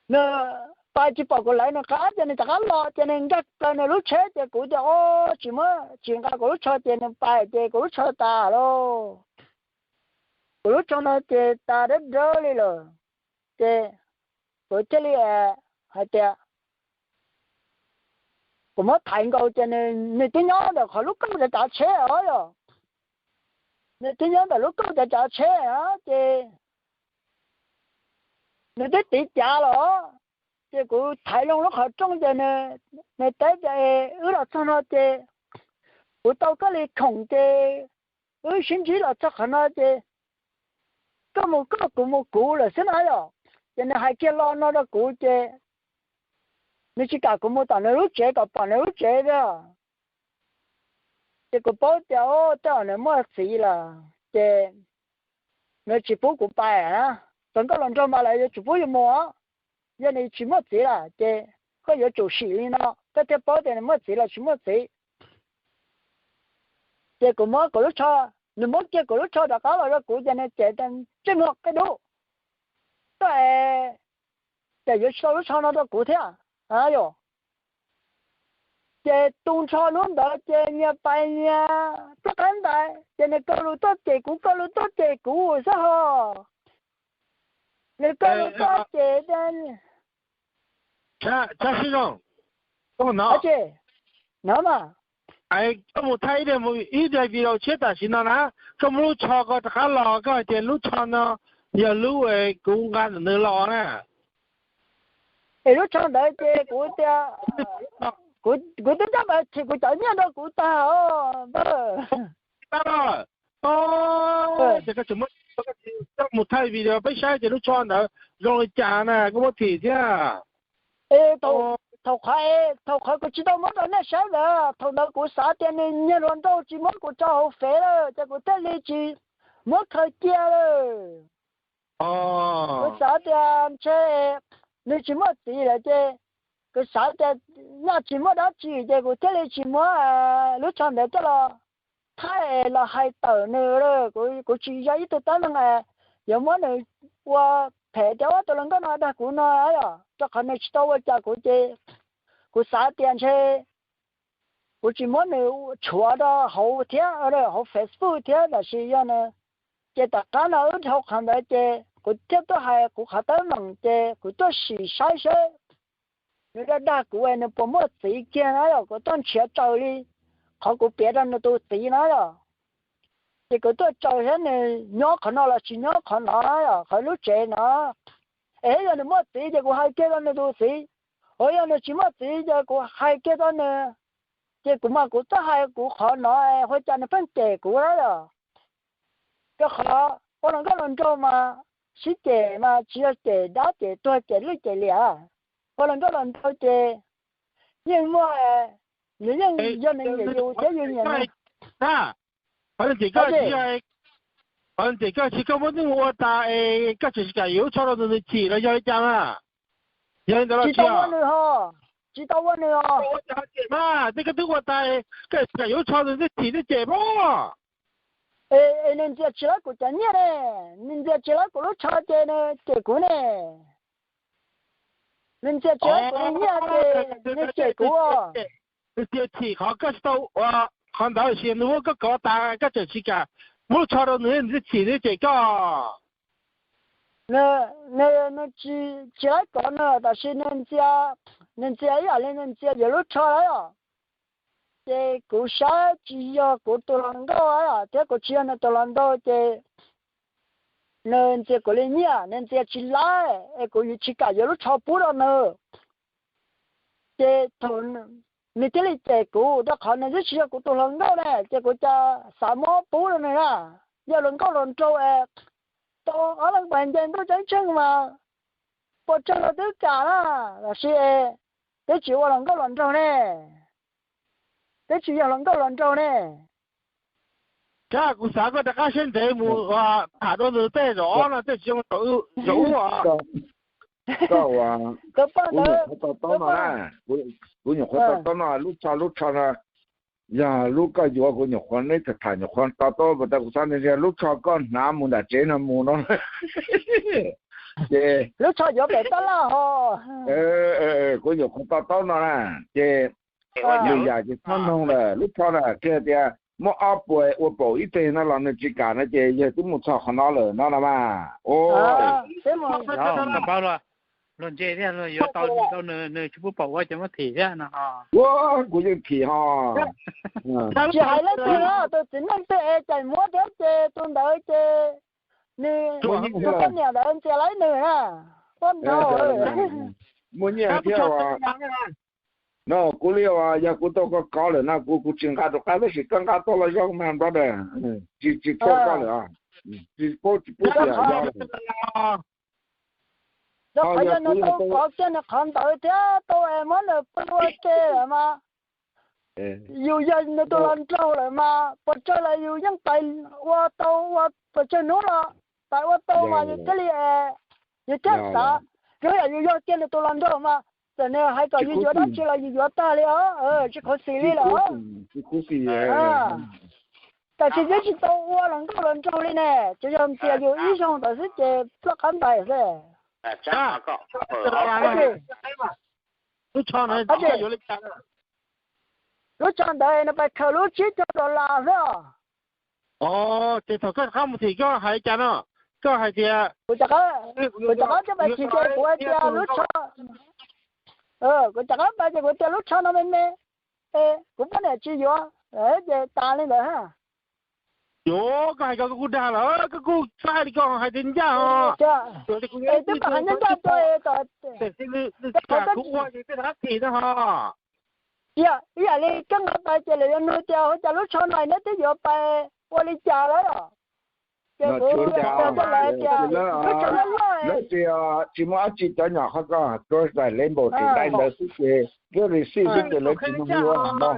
nws pais tsis pom kuv lawv nws qab ces nws rov qab los ces nws nkag plaws nws lub tsheb ces kuv tias, o, tsis muab, tsis nqa kuv lub tsho ces nws pais ces kuv lub tsho tas lauj. Kuv lub tsho no ces tas dawb dawb li lawm. Ces kuv thiaj li hais tias kuv muab thaiv nkaus ces nws twb nyob ntawm qhov lub kauj cav cav tsheb os yom. Nws twb nyob ntawm lub kauj cav cav tsheb ces nws twb tiv cav los. Ces kuv thaiv loo lub qhov rooj ces nws teb tias, wb los txog no ces kuv tau koj li khoom ces wb sib ntsib los txog qhov no ces koj mus koj kuv mus kuv lawm xwb na yom. Ces nws hais kiag lo no rau kuv ces nws tsis kam kuv mus tom nws lub tsev kom pom nws lub tsev thiab. Ces kuv paub tias, o, tej zaum nws muaj txiv lawm ces nws tsis pub kuv pais. Txawm nkauj los nraug mas lawv yuav tsum pub yus mus, yog nws tsis muaj txiv lawm ces koj yuav tsum sim li no koj thiaj paub tias nws muaj txiv los tsis muaj txiv. Ces kuv muab kuv lub tsho, nws muab kiag kuv lub tsho rov qab los rau kuv ces nws ces, ntsej muag qia dub, koj es yuav tsis tau lub tsho no rau kuv thiab a yom. Ces tu nrho hnub ntawd ces nyias pais nyias plob qab ntais ces nws kaw lus tuaj cem kuv, kaw lus tuaj cem kuv xwb ho. Nws kaw lus tuaj cem, Tshab Sib Zoo, koj mus no, koj mus thaij ib daim video tshiab tam sim no na, koj muab lub tsho ko rov qab los, koj hais tias lub tsho no yog lub kuv nqa ntawm nws los na. Es lub tsho ntawd ces kuv tias, kuv twb coj mus chim kuv cov nyiaj rau kuv tag os npawg. Ces koj tseem muab, koj mus thaij video peb saib tias lub tsho ntawd zoo li cas na, koj muab thim thiab. Es thaum, thaum qhov kuv tsis tau muab rau nej saib ntawd, thaum ntawd kuv xav tias nws nyiag hluas nraug tsis muab kuv tso hauv fev lawm ces kuv thiaj li tsis muab khaws cia lawm. Kuv xav tias ntshe nws tsis muaj txiv lawm ces kuv xav tias nyaj tsis muaj dab tsi ces kuv thiaj li tsis muab lub tsho ntawd coj los thaij los hais tawm nws. Kuv tsis yog ib tug teeb meem yuav muab nws ua phem tias ua tus hluas nkauj no dag kuv no yom, rau qhov nws tsis tau ua cas kuv ces kuv xav tias ntshe kuv tsis muab nws tshuav rau hauv thiab, hauv Facebook thiab, tab sis yog nws, ces tom qab no wb dhau qhov ntawd ces kuv thiaj tuaj hais kuv qhov teeb meem ces kuv tuaj sim saib seb nws dag dag kuv es nws puas muaj txiv kiag na yom, kuv tuaj nrhiav raws li qhov kuv piav rau nws tus txiv na yom. Ces kuv tuaj raws seb nws nyob qhov no los tsis nyob qhov no yom, qhov lub tsev no. Es yog nws muaj txiv ces kuv hais kiag rau nws tus txiv, uas yog nws tsis muaj txiv ces kuv hais kiag rau nws. Ces kuv mas kuv twb hais kuv qhov no, ua cas nws pheej cem kuv na yom. Rau qhov ua hluas nkauj hluas nraug mas sib cem mas tsis yog cem dab cem tuag cem lwj cem liam. Ua hluas nkauj hluas nraug ces yeej muaj, nws yeej yog nws nyiam yus thiab yus nyiam nws. Qhov nws cem koj, qhov nws cem koj tsis, koj muab nws ua tas es koj tseem tsis kam yuav lub tsho rau nws, nws chim los yog li cas na? Yog li ntawd los tsis yog? Tsis tau ua nws os. Ua cas cem mas, tej koj twb ua tas, koj tsis kam yuav lub tsho nws, nws chim nws cem mas. Es nws ntxias tsis laib kuv cov nyiaj ne, nws ntxias tsis laib kuv lub tsho ces nws cem kuv ne. Nws ntxias tsis laib kuv li nyiaj ces nws cem kuv. Nws txiav chim qhov koj tsis tau ua qhov ntawd, sis nws muab koj kov tas koj tseem tsis kam muab lub tsho rau nws, nws txiav chim nws cem koj. Nws tsis laib kov nws, tab sis nws ntxias, nws ntxias ib yam li nws ntxias yuav lub tsho lawm os. Ces kuv saib tsis yog kuv tus hluas nkauj thiab kuv tsis yog nws tus hluas nraug ces nws ntxias kuv li nyiaj, nws ntxias tsis laib es kuv yuav tsis kam yuav lub tsho pub rau nws. Ces thaum nws thiaj li cem kuv rau qhov nws twb tsis yog kuv tus hluas nkauj ne, ces kuv cas xav muab pub rau nws na. Yog hluas nkauj hluas nraug es tau ob leeg pais nce ntuj ceeb tsheej mas puas tsawg los twb kam na, tab sis twb tsis ua hluas nkauj hluas nraug ne, twb tsis yog hluas nkauj hluas nraug ne. Kab, kuv xav koj rov qab siab ntev mus tham dua ntawd tej zaum ob no tej tsis zoo rau wb os. Koj ua, kuv nyuam qhuav to taub no na, kuv nyuam qhuav to taub no, lub tsho, lub tsho no yog lub koj yuav, kuv nyuam qhuav neb tham tham nyuam qhuav to taub, tas kuv xav tias lub tsho koj hnav mus nram tsev no mus no. Ces lub tsho yuav pem tab laj ho. Kuv nyuam qhuav to taub no na, ces lwm yam ces txhob noog lawm, lub tsho na kiag tias muab ob puas ua paum ib teg no los nws tsis kam no ces yawg twb mus txog qhov no lawm no no mas. Luag ntse thiab, luag yuav tau nws, nws tsis pub paum ua ces muab thim thiab no. Ua, kuv yeej thim ho. Tsis hais leej twg, tus txiv neej twg es tseem muab thiab ces tus ntawd ces nws, tus poj niam ntawd ntxias laib nws na. Muaj nyiaj thiab. No kuv li uas yog kuv tau koj kov lawm no kuv, kuv tsis nqa rov qab, tab sis koj nqa tuaj los zoo mas brother, tsis, tsis txhua koj lawm, tsis paub tsis pub tias yog lawm. Rau qhov yog nws tau kov kiag nws qhov ntawd thiab tau es muab nws pw ua ke lawm mas, yus yog nws tus hluas nraug lawm mas puas tsawg los yus yeej pais ua tau, ua pes tsawg hnub los pais ua tau mas yus thiaj li, yus thiaj xav. Zoo yam yus yog kiag nws tus hluas nraug mas txawm nws hais kom yus yuav dab tsi los yus yuav tag li os, tsis khuv xim li lawm. Tab sis twb tsis tau ua hluas nkauj hluas nraug li ne, tsuas yog ntxias yus ib zaug ntawd xwb ces ploj qab ntais xwb. Lub tsho no yuav li cas? Lub tsho ntawd nws pais khaws lub tsib caug dollar xwb os. Ces thaum koj rov qab mus thim koj hais li cas no? Koj hais tias, kuv rov qab coj pais thim ces kuv hais tias lub tsho, kuv rov qab pais ces kuv tias lub tsho no me me, kuv poj niam tsis yuav, ces tas li ntawd. Yuav, koj hais ko koj kuj dag lawm, koj kuj txawj hais li ko hais tias ncaj os. Twb kom hais ncaj ncaj rau, kuv ua ces tej rov qab thim no ho. Ib yam li koj nqa pais ces lawv yuav nug tias ua cas lub tsho no neb twb yuav pais ua li cas lawm. Ces kuv teb lawv tias lub tsho loj loj, lawv tias tsis muaj dab tsi, cov nyom qhov ko, George Label tseem dai ntawd xwb ces, koj receipt xwb ces lawv tsis nug yuav no.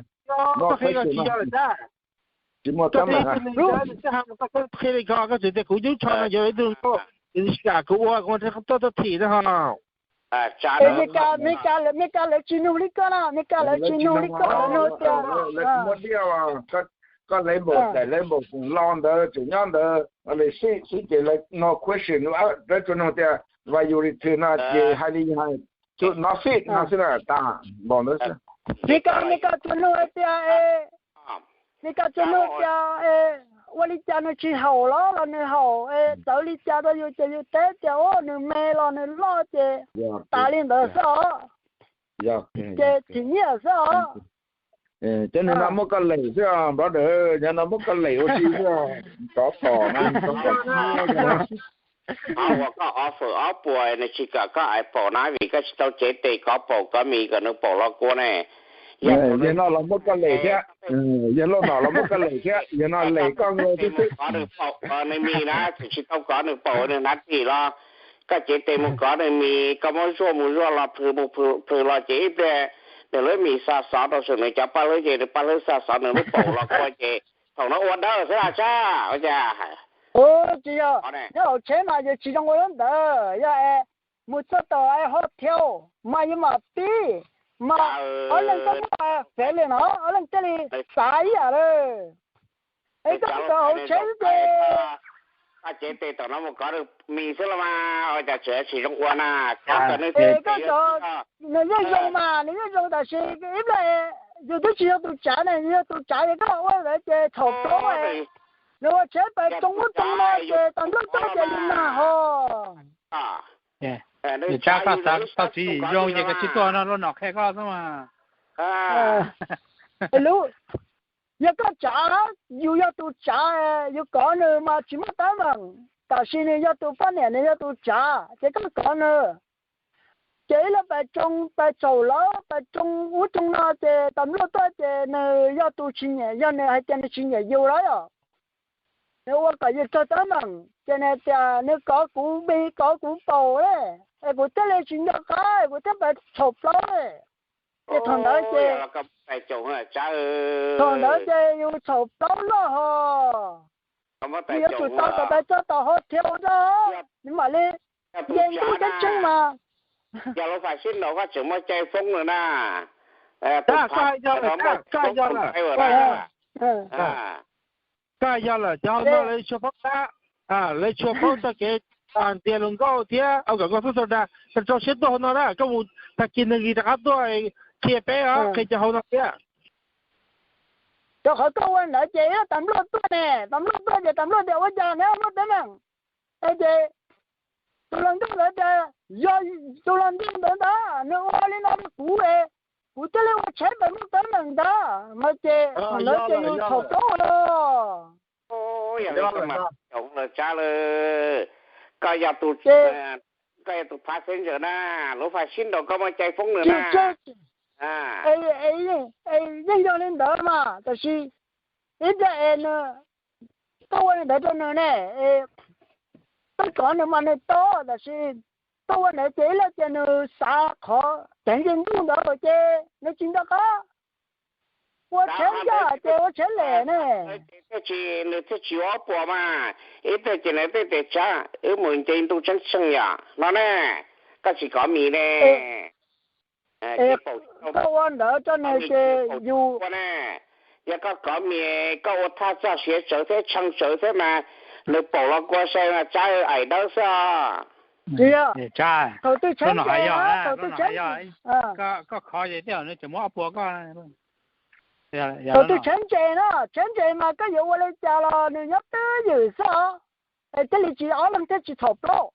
Tsis muaj teeb meem. Qhia li ko, koj tseem tias kuv lub tsho no yuav ib tug nkauj, kuv ua kuv tuaj tuaj thim no ho. Meskas, Meskas lawv tsis nug li koj na, Meskas lawv tsis nug li koj, lawv nug tias, koj Label, daim Label tseem los ntawd tseem nyob ntawd, receipt xwb ces lawv no question, lawv tsuas nug tias why you return no ces hais li hais, no fit no xwb na, tas npaum ntawd xwb. Meskas, Meskas tsuas nug hais tias, Meskas tsuas nug tias ua li cas nws tsis haum los los nws haum, txawv li cas rau yus ces yus teb tias ua nws me los nws loj ces tas li ntawd xwb os. Ces thim nyiaj xwb os. Cov niag no muab koj lem xwb os brother, cov no muab koj lem ua si xwb os. Tsov tom no. Qhov uas koj offer ob puas nws tsis kam koj ais paum na vim koj tsis tau cev tes kov paum kov mis kom nws paum los kua ne. Yog no los muab koj lem thiab, yog lauj no los muab koj lem thiab, yog no lem koj nkaus xwb xwb. Kov nws paum kov nws mis na, tseem tsis tau kov nws paum nws hnav thim los koj cev tes mus kov nws mis, koj muab zuaj mus zuaj los plhws mus plhws los ces ib pliag nws lub mis xa xov rau saum nws cov paj hlwb ces nws paj hlwb xa xov nws lub paum los kua ces thaum no ua dawb xwb las sab ua cas. Tsis yog, nyob hauv tsheb mas yus tsis zoo ua lub ntawd, yog es mus txog tom hotel mas yus mam pib, mas ob leeg tuaj muab fev li no ob leeg thiaj li xav ib yam lawm. Es koj mus kov hauv tsheb xwb ces, koj cev tes tom no mus kov nws mis xwb los mas, ua cas tseem tsis zoo ua na, kov kom nws, koj kov, nws yeej zoo mas, nws yeej zoo tab sis ib pliag yus twb tsis yog tus tsav ne, yus yog tus tsav ces koj ua ntawd ces txhaum plaub. Nws ua tsheb pais tsoo ub tsoo no ces tas npluaj tuaj ces yus nag ho. Nws tsav koj tau txiv zoo ces koj tsis tuaj no, luaj nom qhia koj xwb mas. Lub, yog koj tsav, yus yog tus tsav, yus kov nws mas tsis muaj teeb meem, tab sis nws yog tus poj niam, nws yog tus tsav ces koj kov nws. Ces ib leeg pais tsoo pais txhaum lawm, pais tsoo ub tsoo no ces tas npluaj tuaj ces nws yog tus tsis nyiam, yog nws hais tias nws tsis nyiam yus lawm os. Nws ua kom yus raug teeb meem ces nws tias nws kov kuv mis kov kuv paum, es kuv thiaj li tsis nco qab, kuv thiaj pais txhaum plaub. Ces thaum ntawd ces, thaum ntawd ces yus txhaum plaub loj ho. Nws yuav tsum tau kom pais txog tom ho thiab ua zog, nws mam li nce ntuj ceeb tsheej mas. Yog lub fais sib nraus koj tseem muaj cai foob nws na. Koj yog lawm, koj yog lawm, cov hauv no lawv tshua paub tab, lawv tshua paub txoj kev ntiag hluas nkauj thiab ua kom koj txhob tau dag, rau siab tuaj hauv no na, koj mus tag kis nws rov qab tuaj qhia peb os, qhia cov hauv no thiab. Rau qhov koj ua ntawd ces ib tas npluaj tuaj ne, tas npluaj tuaj ces tas npluaj tias ua cas neb muaj teeb meem. Es ces tus hluas nkauj ntawd tias yog tus hluas nkauj ntawd ntag, nws ua li no rau kuv, kuv thiaj li ua tsheb pais muaj teeb meem ntag no ces thaum ntawd ces yus txhaum plaub os. Yog li mas, Tsav lawm, koj yog tus, koj yog tus passenger na, lub fais sib nraus koj muaj cai foob nws na. Yeej yog li ntawd mas, tab sis ib pliag es nws, koj ua li ntawd rau nws ne, koj kov nws mas nws tau, tab sis koj ua ntawd ces ib pliag ces nws xav qhov teev nce ntuj ntawd ces nws tsis nco qab ua tsheb ncaj ces ua tsheb lem ne. Thiaj tsis, nws thiaj tsis ua ob puas mas, ib pliag ces nws thiaj tias Tsav, wb mus nce ntuj tseeb tseej yom no ne, koj tsis kov mis ne. Koj ua ntawd rau nws ces yus ua ne, yog koj kov mis koj ua thaj txog siav tsawv thiab tshee tsawv thiab mas, nws paum los kua sai mas Tsav aim dawb xwb os. Tsis yog, thaum twg tsheb ntse, thaum twg tsheb, koj khov ces tej zaum nws tseem muab ob puas koj. Thaum twg tsheb ntse na, tsheb ntse mas koj yuav ua li cas los nws nyob twj ywm xwb os. Es thiaj li tsis, ob leeg thiaj tsis txhaum plaub.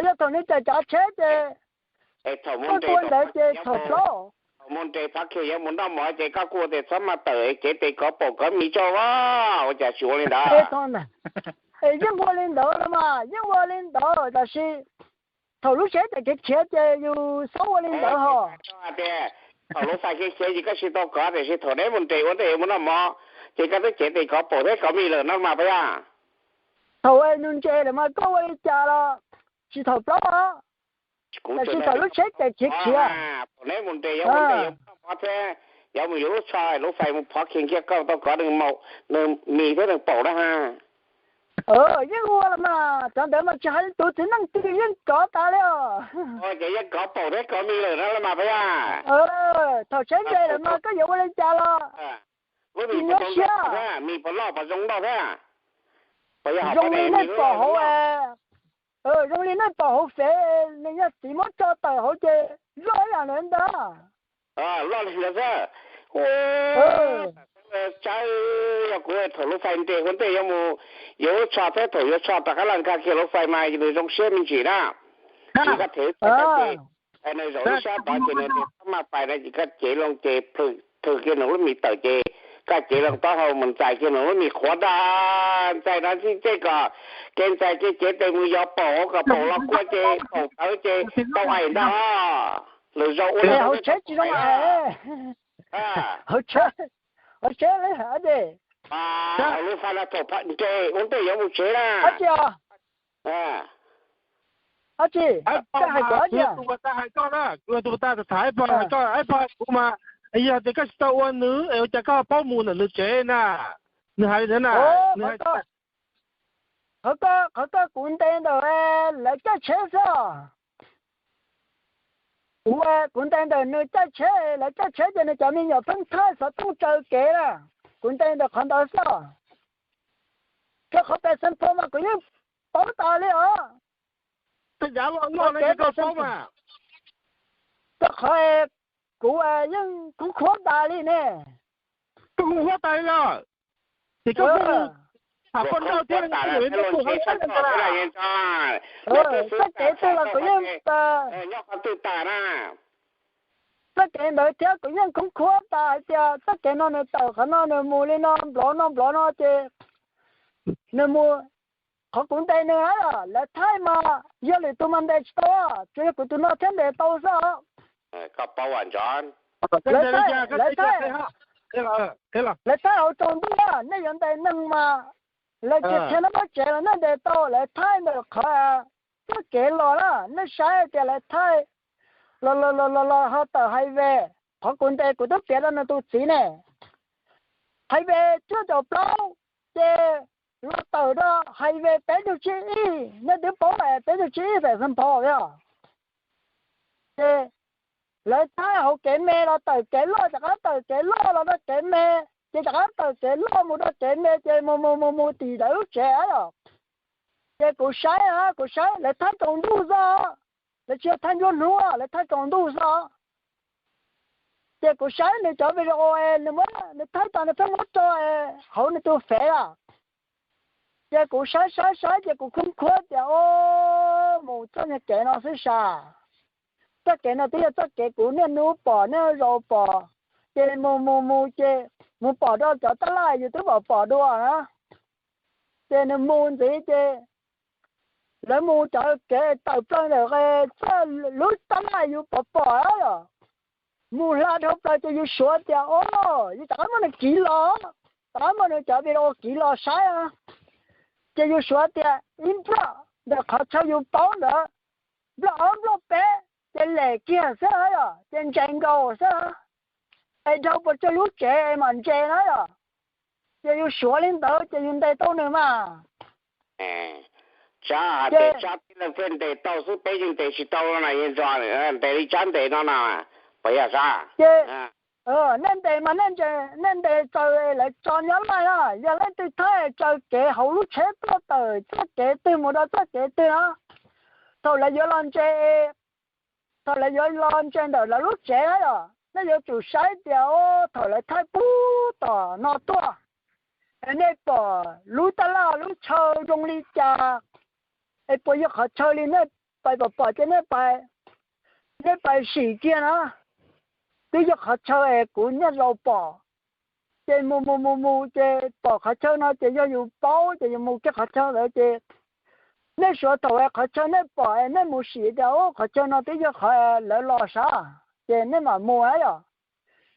Yog thaum nws cawm cav tsheb ces koj ua ntawd ces txhaum plaub. Thaum mus nres Phav Khes yuav mus noj mov ces koj kuj tias txhob maj tawm, cev tes kov paum kov mis tso as, ua cas tsis ua li ntawd. Yeej ua li ntawd los mas, yeej ua li ntawd tab sis thaum lub tsheb tseem khiav khiav ces yus txhob ua li ntawd ho. Thaum lub fais khiav khiav ces koj tsis tau kov, tiam sis thaum neb mus nres ua ntej yuav mus noj mov ces koj twb cev tes kov paum thiab kov mis lawm no mas puas yog? Thaum nws ntse lawm mas koj ua li cas los tsis txhaum plaub os. Tab sis thaum lub tsheb tseem khiav khiav, thaum neb mus nres yuav mus nres yuav mus noj mov thiab yuav mus yuav lub tsho, lub fais mus Phav Khes kiag koj tau kov nws, nws mis thiab nws paum na ha. Yeej ua los mas, cov ntawd mas tsis hais li tus txiv neej twg yeej kov tas li os. Ces yeej kov paum thiab kov mis lawm no los mas puas yog? Thaum tsheb ntse lawm mas koj yuav ua li cas los lub mis puas zoo thiab, mis puas loj puas zoo noj thiab. Zoo li nej pom hauv, zoo li nej pom hauv fev, nws yog txiv muab tso tawm hauv ces loj ib yam li ntawd. Loj li ntawd xwb. Tsav, yog kuv thaum lub fais nres ua ntej yuav mus yuav lub tsho thiab thaum yuav tsho rov qab los nkag kiag lub fais mas nws zoo siab me ntsis na. Ces koj them lub fais tag ces nws zaum lub sab tod ces nws tias txhob maj pais no ces koj cev loo ces plhws kiag nws lub mis tawm ces koj cev loo taub hau mus ntxais kiag nws lub mis qhuav dag, ntxais no ntxij ntxej kom kev ntxais kev cev tes mus yov paum kom paum los kua ces paum tawv ces tau aim ntag. Lwm zaus ua hauv tsheb tsis zoo. Hauv tsheb, hauv tsheb, lub fais no thaum nres ua ntej yuav mus tsev na. Ab tsi, koj hais kuv ab tsi? Kuv tus pas tas hais koj na, kuv tus pas tas tham ib pog hais koj, ib pog hais kuv mas, yog tias koj tsis tau ua nws es ua cas koj paub mus ntawm nws tsev na? Nws hais li ntawd na. Qhov koj, qhov koj kuv ntes ntawm lawv caij tsheb xwb os. Kuv, kuv ntes ntawm nws caij tsheb, lawv caij tsheb ces nws cov me nyuam pheej thaij xov tooj tsaws kev na. Kuv ntes ntawm qhov ntawd xwb os. Rau qhov pem Xeev Pos mas kuv yeej paub tas li os. Rau qhov kuv yeej khuab tas li ne. Koj khuab tas li os. Ces koj kuj tham poj nrauj thiab, txoj kev twg los kuv yeej, txoj kev ntawd thiab kuv yeej khuab khuab tas hais tias txoj kev no nws tawm qhov no nws mus li no nplov no nplov no ces nws mus, qhov kuv ntes nws na, lawv thaij mas yog lwm tus mas ntes tsis tau, tsuas yog kuv tus no thiaj ntes tau xwb os. Lawv thaij hauv tsaus ntuj na, nej yuav ntes neeg mas lawv tsis qhia nej pob tsev los nej ntes tau, lawv thaij ntawm qhov txoj kev los na, nej saib tias lawv thaij los los los los los ho tawm highway, qhov kuv ntes kuv twb piav rau nws tus txiv ne. Highway cuaj caum plaub ces los tawm rau highway peb caug tsib ib, nej twb paub peb caug tsib ib pem Xeev Pos os. Ces lawv thaij hauv kev me los tawm kev loj, rov qab tawm kev loj los rau kev me, ces rov qab tawm kev loj mus rau kev me, ces mus mus mus mus tim lawv lub tsev os. Ces kuv saib, kuv saib lawv thaij tsaus ntuj xwb, lawv tsis yog thaij nruab hnub, lawv thaij tsaus ntuj xwb. Ces kuv saib nws cov video es nws muab, nws thaij tas nws pheej muab tso hauv nws tus fev lawm. Ces kuv saib saib saib ces kuv khuab khuab tias, o, mus txoj kev no xwb sas. Txoj kev no twb yog txoj kev kuv niaj hnub pom niaj zaus pom. Ces mus mus mus ces mus pom rau cov taj laj yus twb pom pom dua na. Ces nws mus ntxiv ces lawv mus cov kev tawm plaws ntawm txoj lub taj laj yus pom pom os. Mus hla dhau plaws ces yus suav tias, o, yus rov qab muab nws kiv los, rov qab muab nws cov video kiv los saib. Ces yus suav tias ib nploj ntawm qhov chaw yus paub ntawd, nploj ob nploj peb ces lem kiag xwb yom, ces ntses nkaus xwb. Es dhau puas tsawg lub tsev es mam ntses na yom. Ces yus suav li ntawd ces yus ntes tau nws mas. Tsab hais tias Tsab tib leeg thiaj ntes tau xwb, peb yeej ntes tsis tau no na, yeej ntes li Tsab ntes no na, puas yog Tsab? Nej ntes mas nej ntes txaws lawv tso nyob laj na, yog leej twg thaij txoj kev hauv lub tsheb tuaj tawm txoj kev twg mus rau txoj kev twg na, thaum lawv yuav los ntses, thaum lawv yuav los ntses ntawm lawv lub tsev na yom, nej yuav tsum saib tias thaum lawv thaij pub tom no tuaj, es nej pom lub taj laj lub chaw zoo li cas, es puas yog qhov chaw li nej pais pom pom ces nej pais sim kiag na, twb yog qhov chaw es kuv niaj zaus pom. Ces mus mus mus mus ces pom qhov chaw no ces yog yus paub ces yus mus kiag qhov chaw ntawd ces nej suav thaum qhov chaw nej pom es nej mus sim tias qhov chaw no twb yog qhov lawv los sav, ces nej mam mus na yom.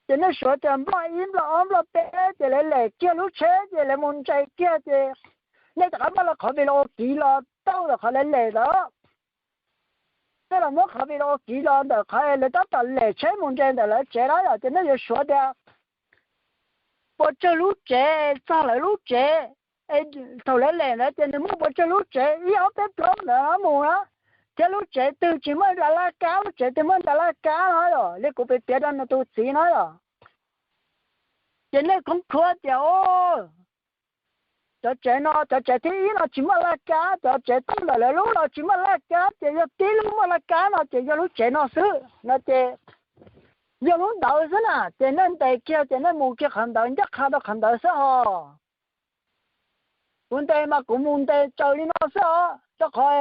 Ces nej suav tias nploj ib nploj ob nploj peb ces lawv lem kiag lub tsheb ces lawv mus ntses kiag ces nej rov qab muab lawv qhov video kiv los tau ntawm qhov lawv lem ntawd. Nej los muab qhov video kiv los ntawm qhov lawv tab tom lem tsheb mus ntses ntawm lawv tsev na yom, ces nej yuav suav tias puas tsawg lub tsev txog lawv lub tsev, thaum lawv lem ntawd ces nws muaj puas tsawg lub tsev ib ob peb plaub ntawd mus na, thiab lub tsev twg tsis muaj nra laj kab, lub tsev twg muaj nra laj kab no yom, li kuv piav piav rau nws tus txiv no yom. Ces nej khoob khuab tias, o, cov tsev no, cov tsev thib ib no tsis muaj laj kab, cov tsev tuaj ntawm lawv lub no tsis muaj laj kab, ces yog tib lub muaj laj kab no ces yog lub tsev no xwb no ces yog lub ntawd xwb na, ces nej ntes kiag ces nej mus kiag qhov ntawd ncaj qha rau qhov ntawd xwb hos. Kuv ntes mas kuv mus ntes tsaws li no xwb os, rau qhov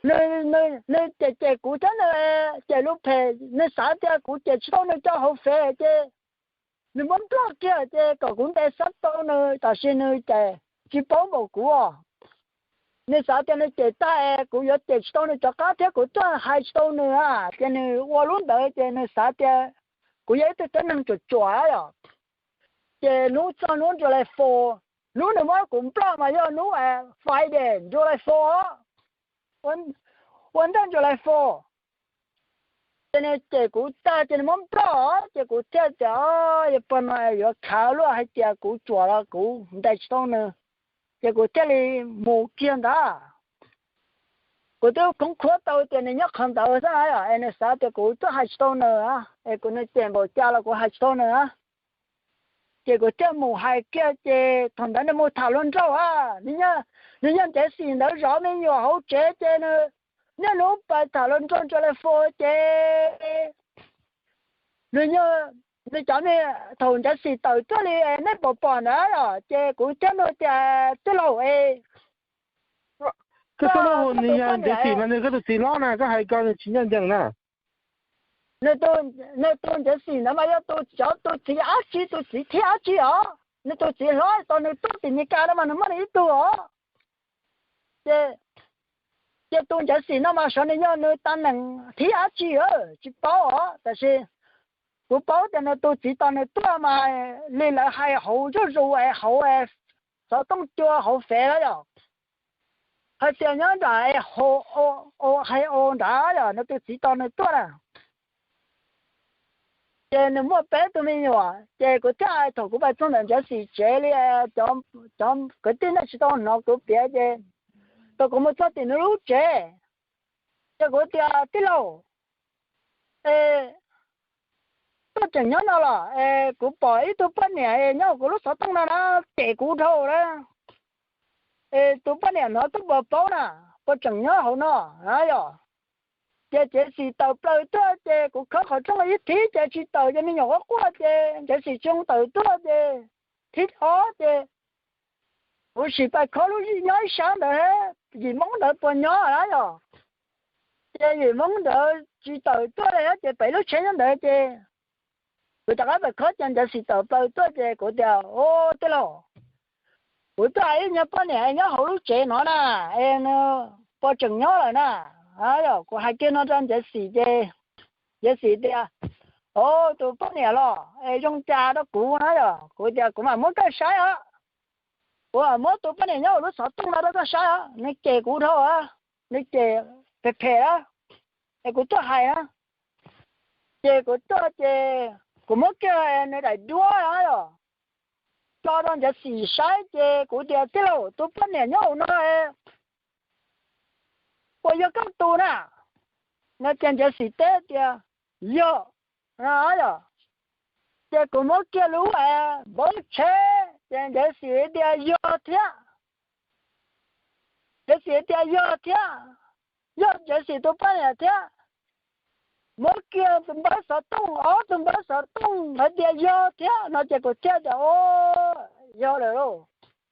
nws cem cem kuv thiab nws cem lus phem, nws xav tias kuv cem tsis tau nws cov hauv fem ces nws muab nploj kiag ces kom kuv ntes xab tau nws, tab sis nws cem tsis paub npaum kuv os. Nws xav tias nws cem tag es kuv yuav cem tsis tau nws cov qab thiab kuv tuaj hais tsis tau nws a, ces nws ua lub ntawd ces nws xav tias kuv yog ib tug tib neeg tsuam tsuam yom. Ces hnub txog hnub July Four, hnub nws muab kuv nploj mas yog hnub Friday July Four, ua ntej July Four. Ces nws cem kuv tag ces nws muab nploj ces kuv thiaj tias, yog pog no yuav khav luaj hais tias kuv tsuam los kuv ntes tsis tau nws, ces kuv thiaj li mus kiag ntawd. Kuv twb khoob khuab tau tias nws nyob qhov ntawd xwb na, es nws xav tias kuv twb hais tsis tau nws, es kuv nws cem npaum cas los kuv hais tsis tau nws. Ces kuv thiaj mus hais kiag ces thaum ntawd nws mus tham hluas nraug a, nws yog Ncev Xis ntawd zov me nyuam hauv tsev ces nws niaj hnub pais tham hluas nraug rau lawv fo ces nws, nws cov me, thaum Ncev Xis tawm tuaj li nej pom pom ntawd los ces kuv thiaj nug tias tij laug es koj, nws yog Ncev Xis mas nws koj tus txiv hlob na, koj hais ko nws tsis ncaj ncees na. Nws tus Ncev Xis ntawd mas yog tus cov tus txiv dab tsi, tus txiv thib dab tsi os, nws tus txiv hlob tos nws tuaj tim Meskas no mas nws muaj li ib tug os. Ces, ces tus Ncev Xis no mas xyov nws yog nws tag neem thib dab tsi tsis paub os, tab sis kuv paub tias nws tus txiv tos nws tuaj mas li lawv hais hauv zuj zus es hauv xov tooj cua hauv fev los yog hais tias nyob nram hais o nrad yog nws tus txiv tos nws tuaj na. Ces nws muaj peb tug me nyuam ces kuv thiaj hais thaum kuv pais txog ntawm Ncev Xis tsev li cov kwv tij nej tsis tau hnov kuv piav ces thaum kuv mus txog tim nws lub tsev ces kuv tias tij laug, es koj tseem nyob no los? Es kuv pom ib tug poj niam nyob hauv kuv lub xov tooj no na, cem kuv dhau na. Es tus poj niam no twb puas paub na, puas tseem nyob hauv no na yom? Ces Ncev Xis tawm plaws tuaj ces kuv khawb qhov rooj ib thib ces tsis tawm ces me nyuam quaj quaj ces Ncev Xis tsis tawm tuaj ces thib ob ces kuv sim pais khob lub zij nyob ib sab ntawd, yim Hmoob ntawd puas nyob na yom? Ces yim Hmoob ntawd tsis tawm tuaj li ces pem lub tsheb nyob ntawd ces kuv rov qab pais khob ces Ncev Xis tawm plaws tuaj ces kuv tias, Au, tij laug, kuv twb hais ib nyuag poj niam nyob hauv lub tsev no na, es nws puas tseem nyob lawm na? Yog kuv hais kiag no rau Ncev Xis ces Ncev Xis tias, Au, tus poj niam los es zoo cas rau kuv na yom? Kuv tias kuv mam muab koj saib os, kuv mam muab tus poj niam nyob hauv lub xov tooj no rau koj saib os, nws cem kuv dhau, nws cem phem phem a, es kuv tuaj hais na. Ces kuv tuaj ces kuv muab kiag nws daim duab na yom, tso rau Ncev Xis saib ces kuv tias, Tij laug, tus poj niam nyob hauv no puas yog koj tus na? No ces Ncev Xis teb tias, Yog, no yom. Ces kuv muab kiag lub npawb tsheb ces Ncev Xis tias, Yog thiab. Ncev Xis tias, Yog thiab, yog Ncev Xis tus poj niam thiab. Muab kiag tus npawb xov tooj, ob tug npawb xov tooj hais tias yog thiab no ces kuv thiaj tias, Au, yog lawm lauj,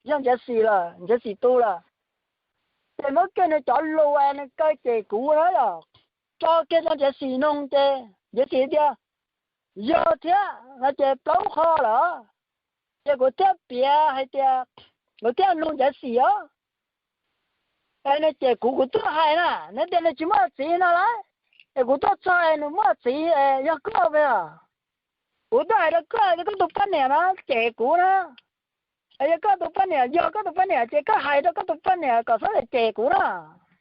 yog Ncev Xis lawm, Ncev Xis tus lawm. Ces muab kiag nws cov lus uas nws kaw cem kuv na yom, tso kiag rau Ncev Xis mloog ces Ncev Xis tias, Yog thiab no ces plaub qho lawm. Ces kuv thiaj piav hais tias, kuv thiaj nug Ncev Xis os, es nws cem kuv, kuv tuaj hais na, nws tias nws tsis muaj txiv no lauj. Es kuv tuaj txog es nws muaj txiv es yog koj puas yog? Kuv tuaj hais rau koj, yog koj tus poj niam no cem kuv na. Es yog koj tus poj niam, yog koj tus poj niam ces koj hais rau koj tus poj niam kom txhob cem kuv na.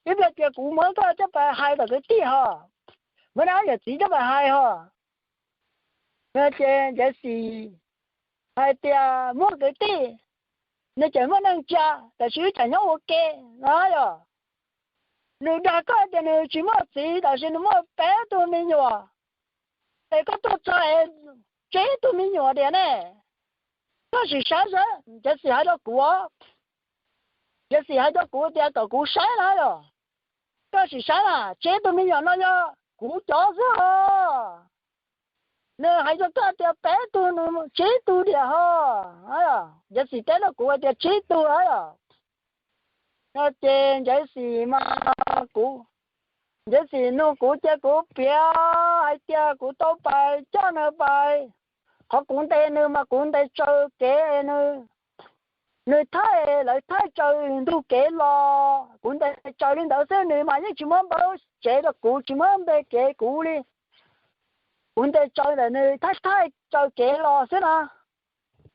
Ib pliag ces kuv muab koj coj pais hais tom kwv tij ho, muab neb ob niam txiv coj pais hais ho. Ces Ncev Xis hais tias muaj kwv tij, nws tseem muaj neej tsa, tab sis wb tseem nyob ua ke no yom. Nws dag koj tias nws tsis muaj txiv, tab sis nws muaj peb tug me nyuam. Es koj tuaj txog es tsib tug me nyuam tiag ne. Koj sim saib saib, Ncev Xis hais rau kuv, Ncev Xis hais rau kuv tias kom kuv saib na yom. Koj sim saib na, tsib tug me nyuam no yog kuv cov xwb ho. Nws hais rau koj tias peb tug, nws tsib tug tiag ho. Ncev Xis teb rau kuv hais tias tsib tug yom. Ces Ncev Xis mas kuv, Ncev Xis nug kuv ces kuv piav hais tias kuv tau pais coj nws pais, qhov kuv ntes nws mas kuv ntes tsaws kev nws, nws thaij, lawv thaij tsaws ntug kev los kuv ntes tsaws li ntawd xwb, nws mas yeej tsis muab npawb tsev rau kuv, tsis muab npe kev kuv li. Kuv ntes tsaws ntawm nws thaij thaij tsaws kev los xwb na.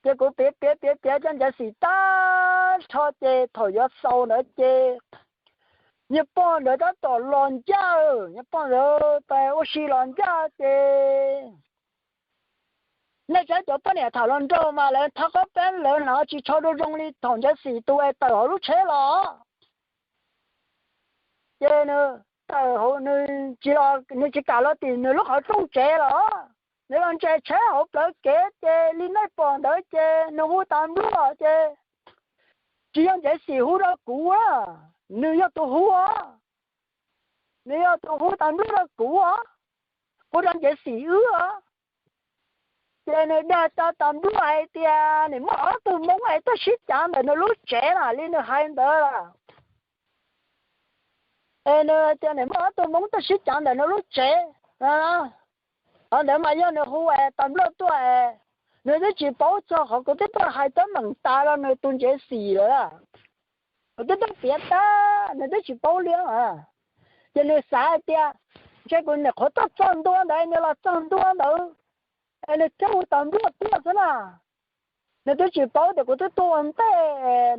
Ces kuv piav piav piav piav cov Ncev Xis tag nrho ces thaum yuav xaus ntawd ces niag pog ntawd tab tom los ncaj, niag pog ntawd pais ua si los ncaj ces nej saib cov poj niam tham hluas nraug mas lawv thab qab peb lawv hnov tsis tshua zoo zoo li thaum Ncev Xis tus es tawm hauv lub tsheb los. Ces nws tawm hauv, nws tsis los, nws tsis kam los tim nws lub qhov rooj tsev los. nws los ntses tsheb hauv plawv kev ces li nej pom ntawd ces nws hu tas npluaj ces tsis yog Ncev Xim hu rau kuv, nws yog tus hu os, nws yog tus hu tas npluaj rau kuv os, hu rau Ncev Xim wb os. Ces nws dag tau tas npluaj hais tias nws muaj ob tug Hmoob es tuaj sib cav ntawm nws lub tsev na li nws hais ntawd. Es nws tias nws muaj ob tug Hmoob tuaj sib cav ntawm nws lub tsev. Qhov ntawd mas yog nws hu es tas npluaj tuaj es nws twb tsis paub txog qhov kuv twb tuaj hais teeb meem tas rau nws tus Ncev Xim lawm. Kuv twb tuaj piav tag nws twb tsis paub li. Ces nws xav hais tias ntshe kuv nyuam qhuav tuaj txog ntua ntawd, nws los txog ntua ntawd es nws thiaj hu tas npluaj tuaj xwb na. Nws twb tsis paub tias kuv twb tuaj ua ntej,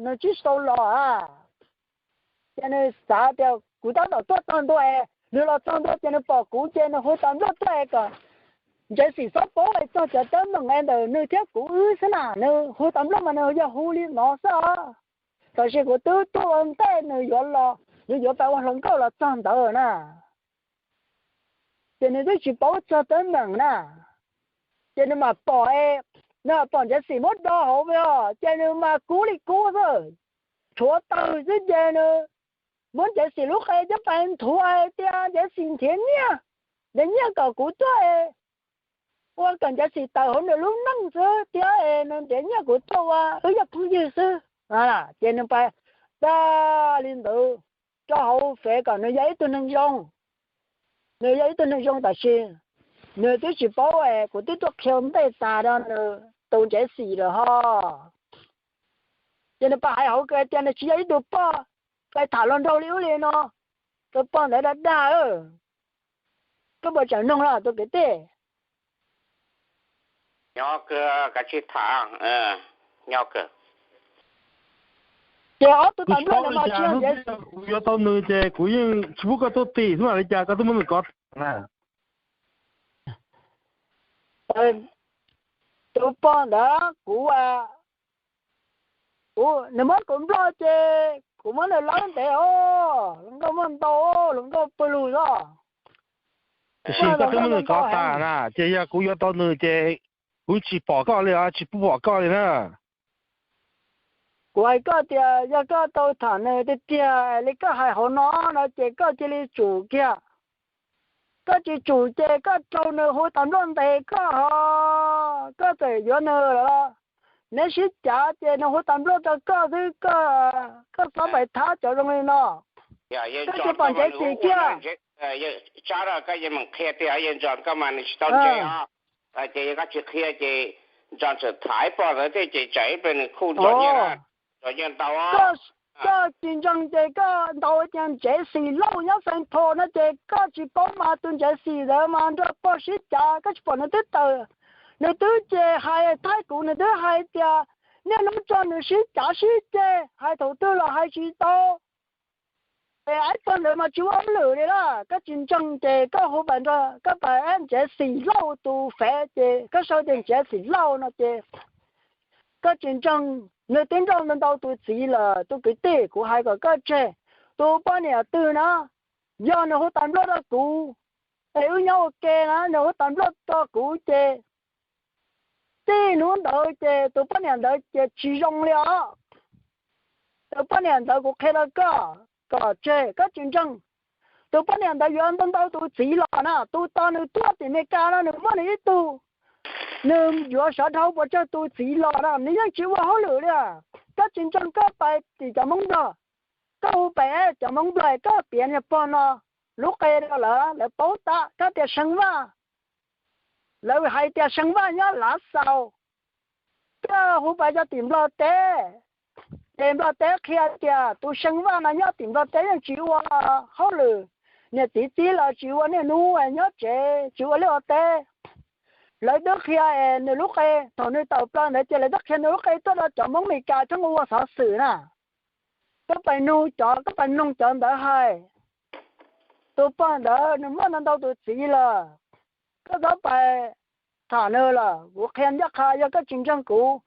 nws tsis sau los. Ces nws xav tias kuv tab tom tuaj txog ntua es nws los txog ntua ces nws pom kuv ces nws hu tas npluaj tuaj es kom Ncev Xim txhob paub es txog cov teeb meem es ntawm nws thiab kuv wb xwb na. Nws hu tas npluaj mas nws yog hu li no xwb os. Tab sis kuv twb tuaj ua ntej nws yuav los, nws yuav pab ua hluas nkauj los txog ntawd na. Ces nws twb tsis paub txog teeb meem na. Ces nws mam pom, nws mam pom Ncev Xim muab do hauv os, ces nws mas kub li kub xwb, rhuav taws xwb ces nws muab Ncev Xim lub qe coj pais nthuav hais tias Ncev Xim nrhiav nyiaj, nrhiav nyiaj kom kuv tuaj ua kom Ncev Xim tawm hauv nws lub neej xwb thiab es nws nrhiav nyiaj kuv tuaj ua wb yog phooj ywg xwb. Ces nws pais dag li ntawd rau hauv fev kom nws yog ib tug neeg zoo. Nws yog ib tug neeg zoo tab sis nws twb tsis paub es kuv twb tuaj qhia ntej tas rau nws tus Ncev Xim lawm ho. Ces nws pais hais hauv tias nws tsis yog ib tug poj, pais tham luag nraug li ub li no, tus poj ntawd dag dag. Koj puas tseem mloog los tus kwv tij? Nyob kawg, kav tsij tham, nyob kawg. Ces ob tug tas npluaj ntawd mas tsis yog Ncev Xim. Kuv yuav tau nws ces kuv yeej tsis pub koj tuaj tim xwb mas li cas koj twb muab nws kov tham na. Tus poj ntawd kuv, kuv, nws muab kuv nplog ces kuv muab nws lawb ntev os, hluas nkauj muaj ntau, hluas nkauj pw lug xwb. Tiam sis koj twb muab nws kov tas na, ces yog kuv yuav tau nws ces kuv tsis pom koj li os, tsis pub pom koj li na. Kuv hais koj tias yog koj tau tham nws tiag tiag li koj hais hauv no no ces koj cia li tsum kiag. Koj tsis tsum ces koj raug nws hu tas npluaj ntes koj ho, koj txawm yuav nws lawm los neb sib cav ces nws hu tas npluaj rau koj xwb, koj txhob pais thab cov zoo li no. Koj tsis pom Ncev Xis kiag. Tsab, koj yeej meem qhia tiag, yeej ntso koj mas nws tsis tau ntse os. Ces yog koj tsis qhia ces ntso txawm tham ib pog ntawd thiab ces tsam ib pliag nws khuj ntso nyiaj, ntso nyiaj ntau. Koj tsis ntseeg ces koj ntaus tias Ncev Xis Lauj nyob Xeev Phos no ces koj tsis paub mas tus Ncev Xis ntawd mas nrog pog sib cav, koj tsis pom nws twb tawm, nws twb ces hais thaij kuv, nws twb hais tias niaj hnub tso nws sib cav sib ceg, hais thaum twg los hais tsis tau. Ces ib pog ntawd mas tsis ua hauj lwm li lawm, koj tsis ntseeg ces koj hu pais nrog koj pais add Ncev Xis Lauj tus fev ces koj sau tias Ncev Xis Lauj no ces koj tsis ntseeg. Nws twb nrauj ntau tus txiv lawm, tus kwv tij, kuv hais kom koj tseg. Tus poj niam twg na, yog nws hu tas npluaj rau kuv es wb nyob ua ke na, nws hu tas npluaj rau kuv ces txij hnub ntawd ces tus poj niam ntawd ces tsis zoo li os. Tus poj niam ntawd kuv qhia rau koj kom tseg, koj tsis ntseeg. Tus poj niam ntawd yuav ntau ntau tus txiv los na, tus tos nws tuaj tim Meskas no nws muab nws ib tug, nws yuav sawv dhau pes tsawg tus txiv los na nws yeej tsis ua hauj lwm li. Koj tsis ntseeg koj pais tim cov Hmoob Nplog, koj hu pais cov Hmoob Nplog koj piav niag pog no lub qe rau lawv, lawv paub tab koj tias See Vaj, lawv hais tias See Vaj nyob Lav Xaus. Koj hu pais cov tim Nplog teb, ces Nplog teb qhia tias tus See Vaj no nyob tim Nplog teb yeej tsis ua hauj lwm, niam txiv txib los tsis ua niaj hnub nyob tsev tsis ua liaj ua teb. Lawv twb qhia es nws lub qe, thaum nws tawm plaws ntawd ces lawv twb qhia nws lub qe tuaj rau cov Hmoob Meskas txhob ua xov xwm na. Koj pais nug cov, koj pais mloog cov ntawd hais. Tus pog ntawd nws muaj ntau ntau tus txiv lawm, koj txhob pais tham nws lawm. Kuv qhia ncaj qha, yog koj tsis ntseeg kuv,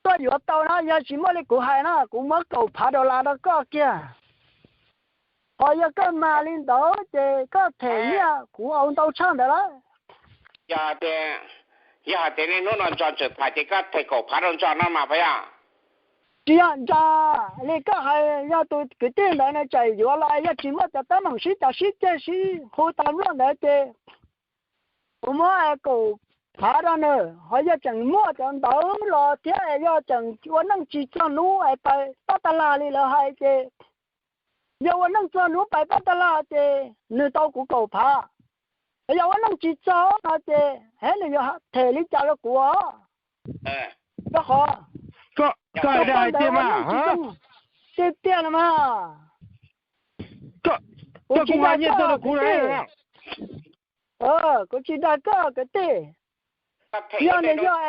koj yuav tau na, yog tsis muaj li kuv hais na kuv muab kaum phav dollar rau koj kiag. Ho yog koj mag li ntawd ces koj them nyiaj kuv ua ntau tshaj ntawd lawm. Yog tias, yog hais tias niaj hnub no Ntso tseem tham ces koj them kaum phav rau Ntso no mas puas yog? Tsis yog, Ntso li koj hais, yog tus kwv tij ntawd no tseem yuav los yog tsis muaj cov teeb meem sib cav sib ceg sib hu tas luaj ntawd ces kuv muab kaum phav rau nws, ho yog tseem muaj cov ntawd los thiab yog tseem ua neej tsis txog hnub pais pab tas lag li lawv hais ces, yog ua neej txog hnub pais pab tas lag ces nws tau kuv kaum phav, yog ua neej tsis txog no ces hab nws yuav them li cas rau kuv os. Rau qhov koj dag hais tiag mas, tiag tiag no mas. Koj kuj nqa nyiaj tuaj rau kuv, kuv tsis dag koj kwv tij. Yog nws yog,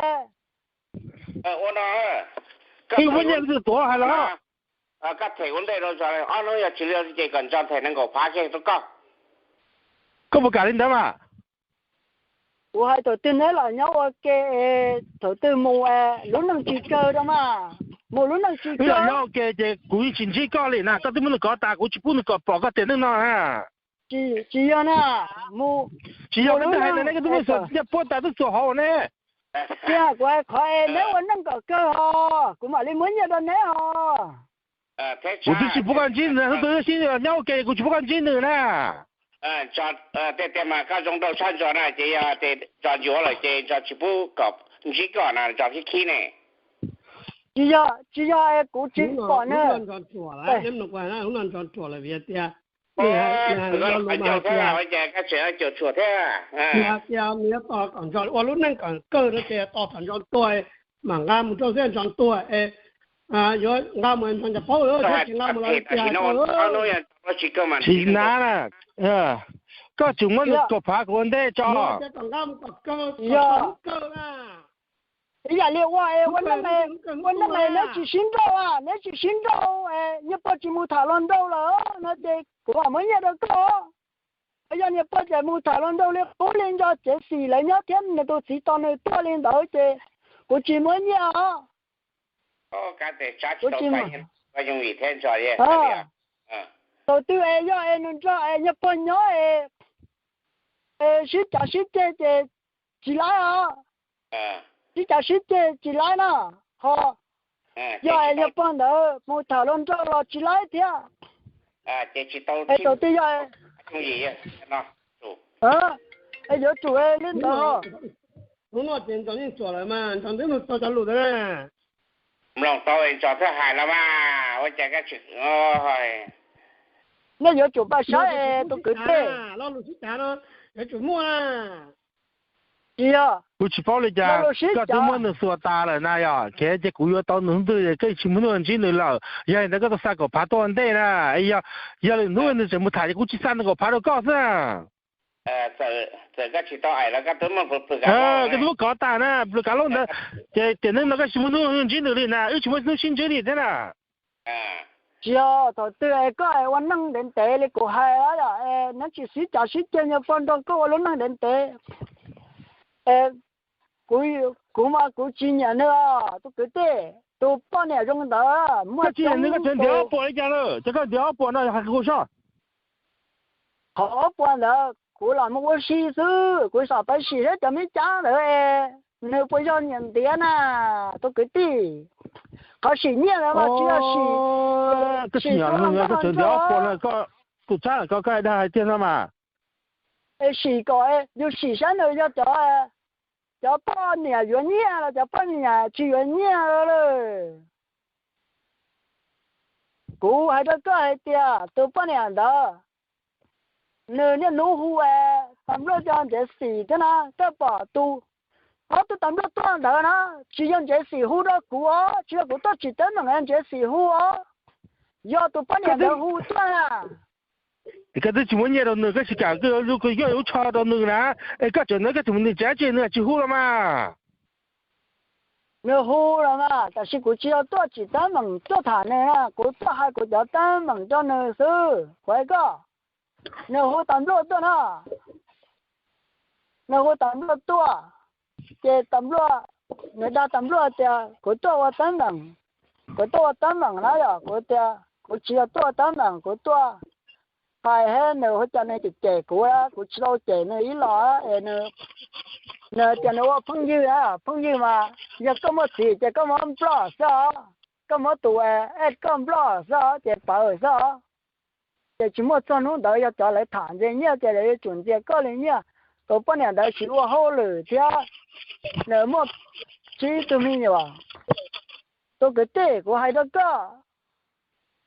koj muab nyiaj tuaj hais los, koj them ua ntej rau Ntso ob hnub, yog tsis li ces kom Ntso them nees nkaum phav kiag rau koj. Koj puas kam li ntawd mas? Kuv hais thaum twg neb los nyob ua ke, thaum twg mus lub neej tsis kawg rau mas, mus lub neej tsis kawg. Nyob ua ke ces kuv yeej tsis ntsib koj li na, koj twb muab nws kov tas kuv tsis pub nws kom pom koj tiam neej no na. Tsis yog na, tsis yog, koj twb hais tias neb twb muab nyiaj puab tas twb txuas hauv ne. Tiag, kuv hais qhov es neb ua neej kom kawg ho, kuv mam li muab nyiaj rau neb ho. Kuv twb tsis pub koj ntsib nws, hnub twg sib nyob ua ke kuv tsis pub koj ntsib nws na. Tiag tiag mas koj zoo nraug tshaj Ntso na, ces yog tias Ntso ncuav lawm ces Ntso tsis pub kom ntsib koj na, Ntso khib khib ne. Tsis yog, tsis yog kuv tsis pom na. Ua cas koj tseem caum tshuam thiab? Nws hais tias nws yuav tos kom Ntso ua lub neej kom kawg no ces tos thaum Ntso tuag mam nqa mus rau xwb, Ntso tuag es yuav nqa mus Ntso ncav paub thiab tsis nqa mus los li cas. Tsis nab na, koj tseem muab nws kaum phav kuv ua ntej tso. Kom nqa mus kom kawg, kom kawg na. Ib yam li ua, ua neej, ua neej neb tsis sib nrauj, neb tsis sib nrauj, nyiaj puab tsis mus tham hluas nraug lawm no ces kuv mam muab nyiaj rau koj. Yog nyiaj puab tseem mus tham hluas nraug li qub li Ntso tsev xim lawv nyob thiab nws tus txiv tos nws tuaj li ntawd ces kuv tsis muab nyiaj os. Thaum twg es yog es nws nrog es nyiaj puab nyob es sib cav sib ceg ces tsis laib os. Sib cav sib ceg tsis laib na, ho yog es nyiaj puab ntawd mus tham hluas nraug los tsis laib thiab. Es thaum twg yog es yuav tsum li ntawd. Hnub no ces Ntso yeej tsuam lawm mas Ntso twb mloog tau cov lus ntawd na. Mloog tau Ntso thiaj hais los mas ua cas koj tsis, nej yuav tsum pab saib tus kwv tij. Lo lus sib cav no yuav tsum muaj na. Tsis yog, kuv tsis paub li cas, koj twb muab nws xuas tas lawm na, yog kev ces kuv yuav tau nws hnub twg koj tsis muaj hnub ntsib nws lawm, yog li ntawd koj tau xa kaum phav tuaj ua ntej na. Yog, yog lwm hnub nws tseem mus tham ces kuv tsis xa nws kaum phav rau koj xwb. Koj twb muab kov tas na, pw kav lub ntawd, ces tiam neej no koj tsis muaj hnub ntsib nws li na, wb tsis muaj hnub sib ntsib li thiab na. Tsis yog, thaum twg es koj ua neej ntev ntev li kuv hais, neb tsis sib cav sib ceg nyiaj puab nrog koj ua lub neej ntev ntev. Kuv, kuv mas kuv tsis nyiam nws, tus kwv tij, tus poj niam zoo ntawd muaj coob, koj tseem ntiav ob puas li cas lawm, ces koj ntiav ob puas no hais kuv soj. Qhov ob puas ntawd kuv los mus ua si xwb, kuv xav pab sim saib cov me cab ntawd es nws puas yog nyiam ntiav na, tus kwv tij. Qhov sim nyiaj ntawd mas tsis yog sim, koj tseem ntiav ob puas no, tus tsab koj dag hais tiag no mas. Es sim kom yus sim saib nws yog cov, cov poj niam yuav nyiaj los cov poj niam tsis yuav nyiaj lawm. Kuv hais rau koj hais tias tus poj niam ntawd, nws niaj hnub hu es tas npluaj cov ntsev xim thiab na, koj pom tus, ob tug tas npluaj tuaj ntawd na, tsis yog ntsev xim hu rau kuv os, tsis yog kuv tuaj tsim teeb meem ntsev xim hu os, yog tus poj niam ntawd hu tuaj na. Koj twb tsis muab nyiaj rau nws, koj tsis kam koj yuav lub tsho rau nws na, es koj tseem ntawd koj tseem mus nws tsev ces nws tsis hu los mas. Nws hu los mas, tab sis kuv tsis yog tuaj tsim teeb meem tuaj tham nws na, kuv tuaj hais kuv cov teeb meem rau nws xwb, kuv hais koj. Nws hu tas npluaj tuaj na, nws hu tas npluaj tuaj, ces tas npluaj, nws dag tas npluaj tias kuv tuaj ua teeb meem, kuv tuaj ua teeb meem na yom, kuv tias kuv tsis yog tuaj ua teeb meem, kuv tuaj hais thiab nws hu cas nws cem cem kuv, kuv tsis tau cem nws ib los es nws Nws tias nws ua phooj ywg, phooj ywg mas yog koj muaj txiv ces koj muab nploj xwb os, koj muab tus es koj nploj xwb os ces pawv xwb os. Ces tsis muaj txog hnub ntawd yog cov lawv tham ntxias nyiaj ces lawv yuav tsum ntxias koj li nyiaj. Tus poj niam ntawd tsis ua hauj lwm thiab, nws muaj tsib tug me nyuam. Tus kwv tij, kuv hais rau koj,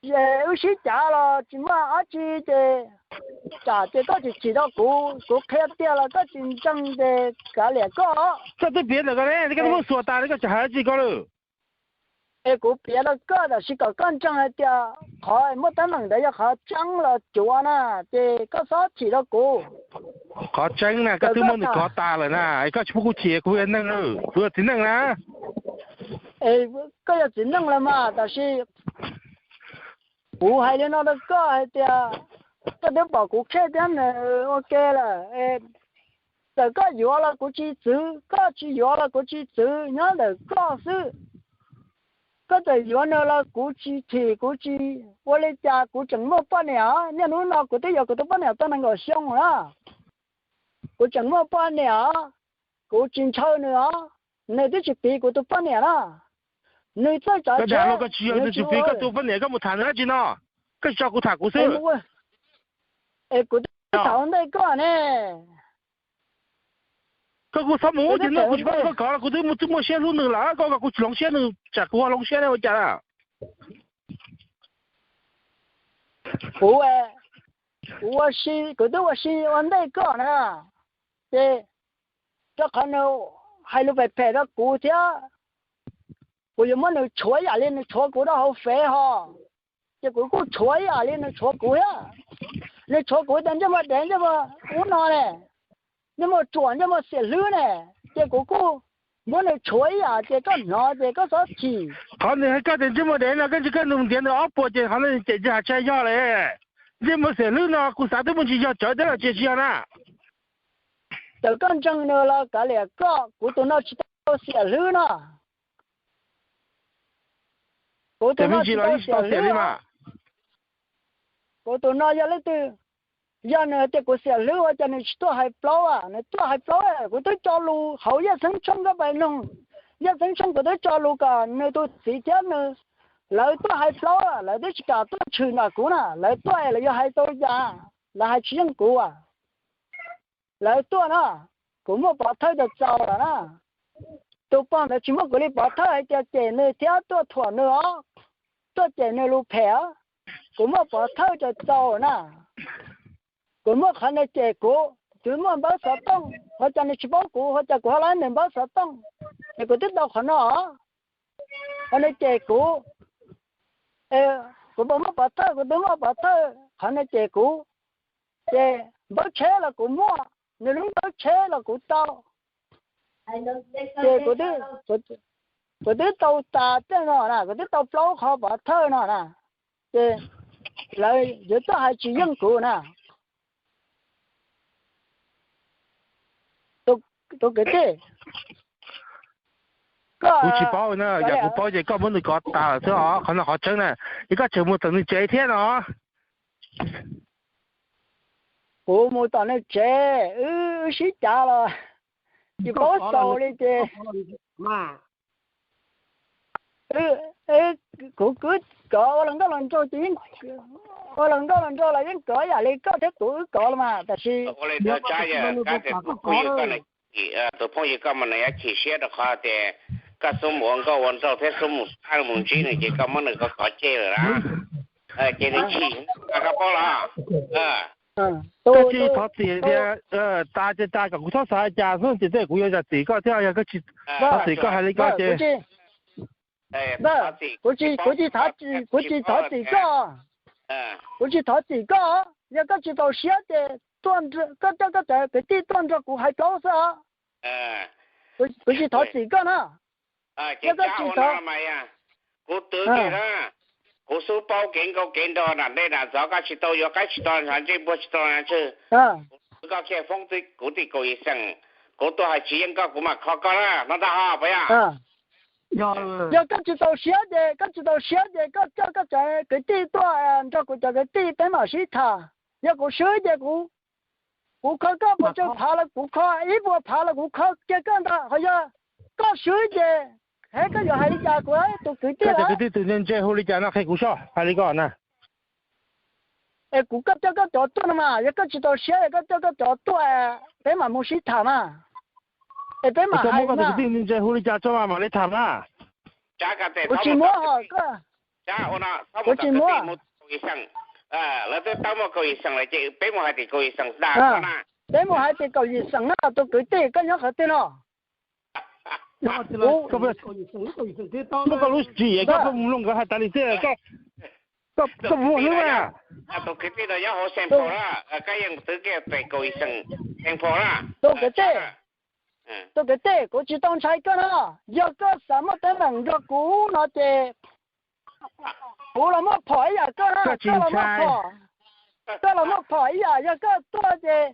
wb sib cav los tsis muaj dab tsi ces tsam ces koj tsis chim rau kuv, kuv qhia tiag los koj tsis ntseeg ces kav liam koj. Koj twb piav ntawm koj ne, koj twb muab xuas tas li koj tseem hais dab tsi koj lawm? Es kuv piav rau koj tab sis kom koj ntseeg hais tias qhov muaj teeb meem ntawd yog qhov tseeb los cuav na, ces koj txhob chim rau kuv. Qhov tseeb na, koj twb muab nws kov tas lawm na, koj tsis pub kuv chim, kuv yog neeg, kuv yog txiv neej na. Koj yog txiv neej los mas tab sis kuv hais li no rau koj hais tias koj twb pom kuv khej thiab nws ua ke lawm. Txawm koj yuav los kuv tsis txwv, koj tsis yuav los kuv tsis txwv, nyob ntawm koj xwb. Koj txawm yuav nws los kuv tsis chim, kuv tsis ua li cas, kuv tseem muaj poj niam os. Niaj hnub no kuv twb yuav kuv tus poj niam tau nees nkaum xyoo na, kuv tseem muaj poj niam os, kuv tsis ntshaw nws os, nws twb tsis piv kuv tus poj niam na. Nws txawj tsav tsheb, nws tsis piv koj tus poj niam, koj mus tham nws dab tsi no? Koj tsis tso kuv tham kuv xwb. Es kuv twb tham ua ntej koj ne. Koj kuj txhob mus ces no kuv tsis paub koj kov los kuv twb muaj siab hlub nws lawm, koj kom kuv tsis hloov siab nws tsam kuv ho hloov siab ne ua cas? Kuv, kuv ua si, kuv twb ua si ua ntej koj na, ces rau qhov nws hais lus phem phem rau kuv thiab, kuv yuav muab nws tshuav ib yam li nws tshuav kuv rau hauv fev ho, ces kuv kuj tshuav ib yam li nws tshuav kuv thiab. Nws tshuav kuv tias ntsej muag dev, ntsej muag ub no ne, ntsej muag ruam, ntsej muag xiam hlwb ne, ces kuv kuj muab nws tshuav ib yam, ces koj hnov ces koj txhob chim. Qhov nws hais koj tias ntsej muag dev no koj ntsia koj ntiav nws ob puas ces qhov no ces ntshe hais tshaj yog lawm. Ntsej muag xiam hlwb no kuv xav twb muaj ntsis yog tsawv thiab los tsis yog na. Txawm koj ntseeg nws los kav liam koj, kuv tus no tsis tau xiam hlwb no. Kuv tus no tsis tau xiam hlwb. Kuv tus no yog leej twg? Yog nws tias kuv xiam hlwb ua cas nws tsis tuaj hais plaub? Nws tuaj hais plaub, kuv twb tso lus hauv Yaj Xeeb Tshooj, koj pais noog Yaj Xeeb Tshooj, kuv twb tso lus kom nws tus txiv thiab nws, lawv tuaj hais plaub, lawv twb tsis kam tuaj tshwm nram kuv na, lawv tuaj lawv yuav hais tau cas? Lawv hais tsis yeej kuv. Lawv tuaj na, kuv muaj pov thawj txaus txaus lawm na. Tus pog ntawd tsis muaj kuv li pov thawj hais tias cem nws thiab tuaj thuam nws os, tuaj cem nws lus phem os. Kuv muaj pov thawj txaus txaus na. Kuv muaj qhov nws cem kuv, kuv muaj npawb xov tooj, ua cas nws tsis paub kuv, ua cas kuv ho lab nws npawb xov tooj? Es kuv twb tau qhov no os. Qhov nws cem kuv, kuv puas muaj pov thawj? Kuv twb muaj pov thawj qhov nws cem kuv. Ces npawb tsheb los kuv muaj, nws lub npawb tsheb los kuv tau. Ces kuv twb tau tas tej no na, kuv twb tau plaub qhov pov thawj no na. Ces lawv yuav tuaj hais tsis yeej kuv na. Tus kwv tij, kuv tsis paub na, yam kuv paub ces koj muab nws kov tas lawm xwb os, qhov no qhov tseeb na. Es koj tseem mus tom nws tsev thiab no? Kuv mus tom nws tsev, wb sib cav los tsis paub xaus li ces kuv kwv kov ua los nkauj los nraug ces yeej, ua los nkauj los nraug los yeej kov yam li koj thiab kuv wb kov los mas, tab sis tus phooj ywg koj mas nws yuav chim siab rau qhov tias koj xub mus ua nkauj ua nraug thiab xub mus pab mus ntsib nws ces koj muab nws kov kov ceg lawm na. Ces nws chim, koj paub los? Koj tsis thov txim tias tas ces tas, kom kuv txhob xav cas xwb ces tej kuv yuav zam txim koj thiab, yog koj tsis thov txim koj hais li koj ces kuv tsis, kuv tsis thov txim koj, kuv tsis thov txim koj. Yog koj tsis txaus siab ces koj coj koj cov kwv tij tuaj nrog kuv hais plaub xwb os. Kuv tsis thov txim koj na. Yog koj tsis thov, kuv twv kiag na, kuv xub paub kev nkauj kev nraug nram ntej nram ntxov, koj tsis tau yuav qaib tsis tau ntshav ntsej muag tsis tau ntshav ntswg, koj kiag foob kuv tim kaum yim xeem, kuv tuaj hais tsis yeej koj kuv mam kho koj na, no ntag ho puas yog? Yog koj tsis txaus siab ces, koj tsis txaus siab ces koj coj koj cov kwv tij tuaj nrog kuv cov kwv tij peb mam sib tham. Yog kuv swb ces kuv, Kuv kho koj puas tsawg phav los kuv kho, ib puas phav los kuv kho kiag koj ntag. Ho yog koj swb ces, he, koj yuav hais li cas kuv tus kwv tij? Koj cov kwv tij tus ntse ntse hu li cas no qhia kuv soj, hais li ko na. Es kuv, koj coj koj cov tuaj no mas, yog koj tsis tau siab es koj coj koj cov tuaj, peb mam mus sib tham mas. Es peb mam hais mas. Kwv tij ntse ntse hu li cas tso mas mam li tham na. Kuv tsis muab hos koj. Kuv tsis muab. Lawv twb tau muaj kaum yim xeem lawm ces peb mus hais tim kaum yim xeem ntag. Peb mus hais tim kaum yim xeem na tus kwv tij, koj nyob qhov twg no? Muab koj lub tsis es koj pheej mus mloog nkawd hais tas li xwb. Koj muaj hlwb mas. Tus kwv tij no nyob hauv Saint Paul na, koj yeej twv kiag pem kaum yim xeem Saint Paul na. Tus kwv tij, tus kwv tij, kuv tsis tau ntshai koj no. Yog koj xav muaj teeb meem nrog kuv no ces kuv los muaj phom ib yam koj na, koj los muaj phom. Koj los muaj phom ib yam, yog koj tuaj ces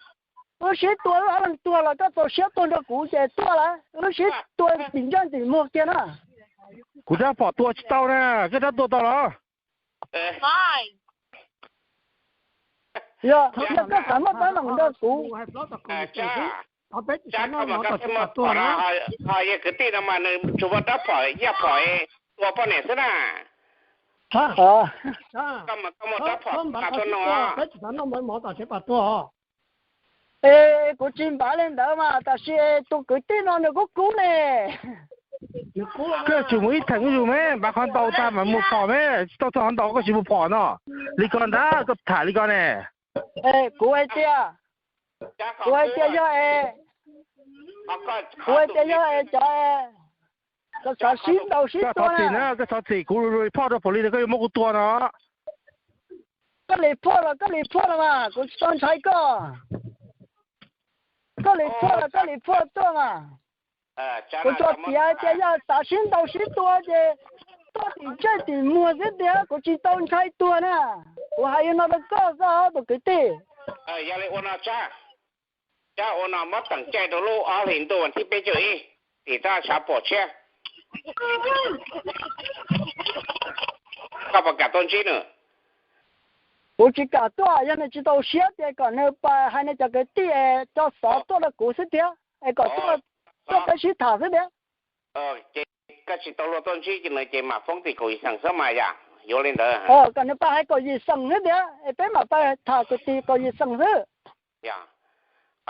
wb sib tua, wb ob leeg tuag los koj txaus siab tuaj nrog kuv ces tuaj lawm, wb sib tua tim ntsej tim muag kiag na. Kuv rab phom tua tsis tau na, koj rab tua tau los? Yog, yog koj xav muaj teeb meem nrog kuv. Ho yog kwv tij no mas nws tsuas muaj rab phom yaj phom tua poj niam xwb na. Koj mas koj muaj rab phom tas tuaj no. Es kuv tsis npav li ntawd mas, tab sis tus kwv tij no nws kuj kub ne. Koj yuav tsum mus ib theem zuj zus me, npav qhov ntau tag mas mus phom me, tsis tau txog qhov ntau koj tsis mus phom no. Li ko ntag koj tham li ko ne. Kuv hais tias, kuv hais tias yog es, kuv hais tias yog es cov, koj xav sib ntaus sib tua na. Koj thov txim, kuv report rau police tias koj yuav muab kuv tua no. Koj report los koj report los mas, kuv tsis tau ntshai koj. Koj report los koj report tuaj mas. Kuv tsuas piav tias yog xav sib ntaus sib tua ces tuaj tim ntsej tim muag xwb tiag, kuv tsis tau ntshai tuag na. Kuv hais li no rau koj xwb tus kwv tij. Yog li ua no, Tsab, ua no muab teem caij rau lub ob hlis ntuj vas thib peb caug ib tim taj sav pom tshiab. Koj puas kam tuaj ntsib nws? Kuv tsis kam tuaj, yog nws tsis tau siab ces kom nws pais hais nws cov kwv tij es tso xov tuaj rau kuv xwb tiag, es kom tuaj, tuaj peb sib tham xwb tiag. Ces koj tsis tau luag tuaj ntsib ces nws ces mam foob tim kaum yim xeem xwb mas yom, yuav li ntawd. Kom nws pais hais kaum yim xeem xwb tiag, es peb mam pais tham kwv tij kaum yim xeem xwb.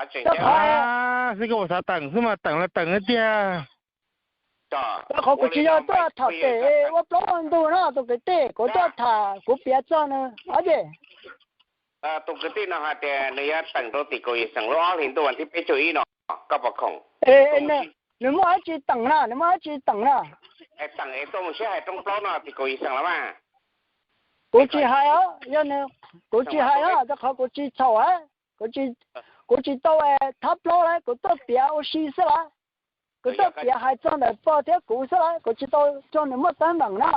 Xwb koj puas xav teem xwb mas teem los teem tiag. Rau qhov kuv tsis yog tuaj tham pem ua plaub ua ntug no tus kwv tij, kuv tuaj tham kuv piav txog nws os ces. Tus kwv tij no hais tias nws yuav teem rau tim kaum yim xeem lub ob hlis ntuj vas thib peb caug ib no, koj puas khoom? Nws muaj dab tsi teem na, nws muaj dab tsi teem na? Teem es tuaj mus sib hais rooj plaub no tim kaum yim xeem los mas. Kuv tsis hais os, yog nws, kuv tsis hais os, rau qhov kuv tsis txhaum, kuv tsis tau thab plaub lawm, kuv tuaj piav ua si xwb lawm. Kuv tuaj piav hais txog ntawm Pog thiab kuv xwb lawm, kuv tsis tau rau nws muaj teeb meem na.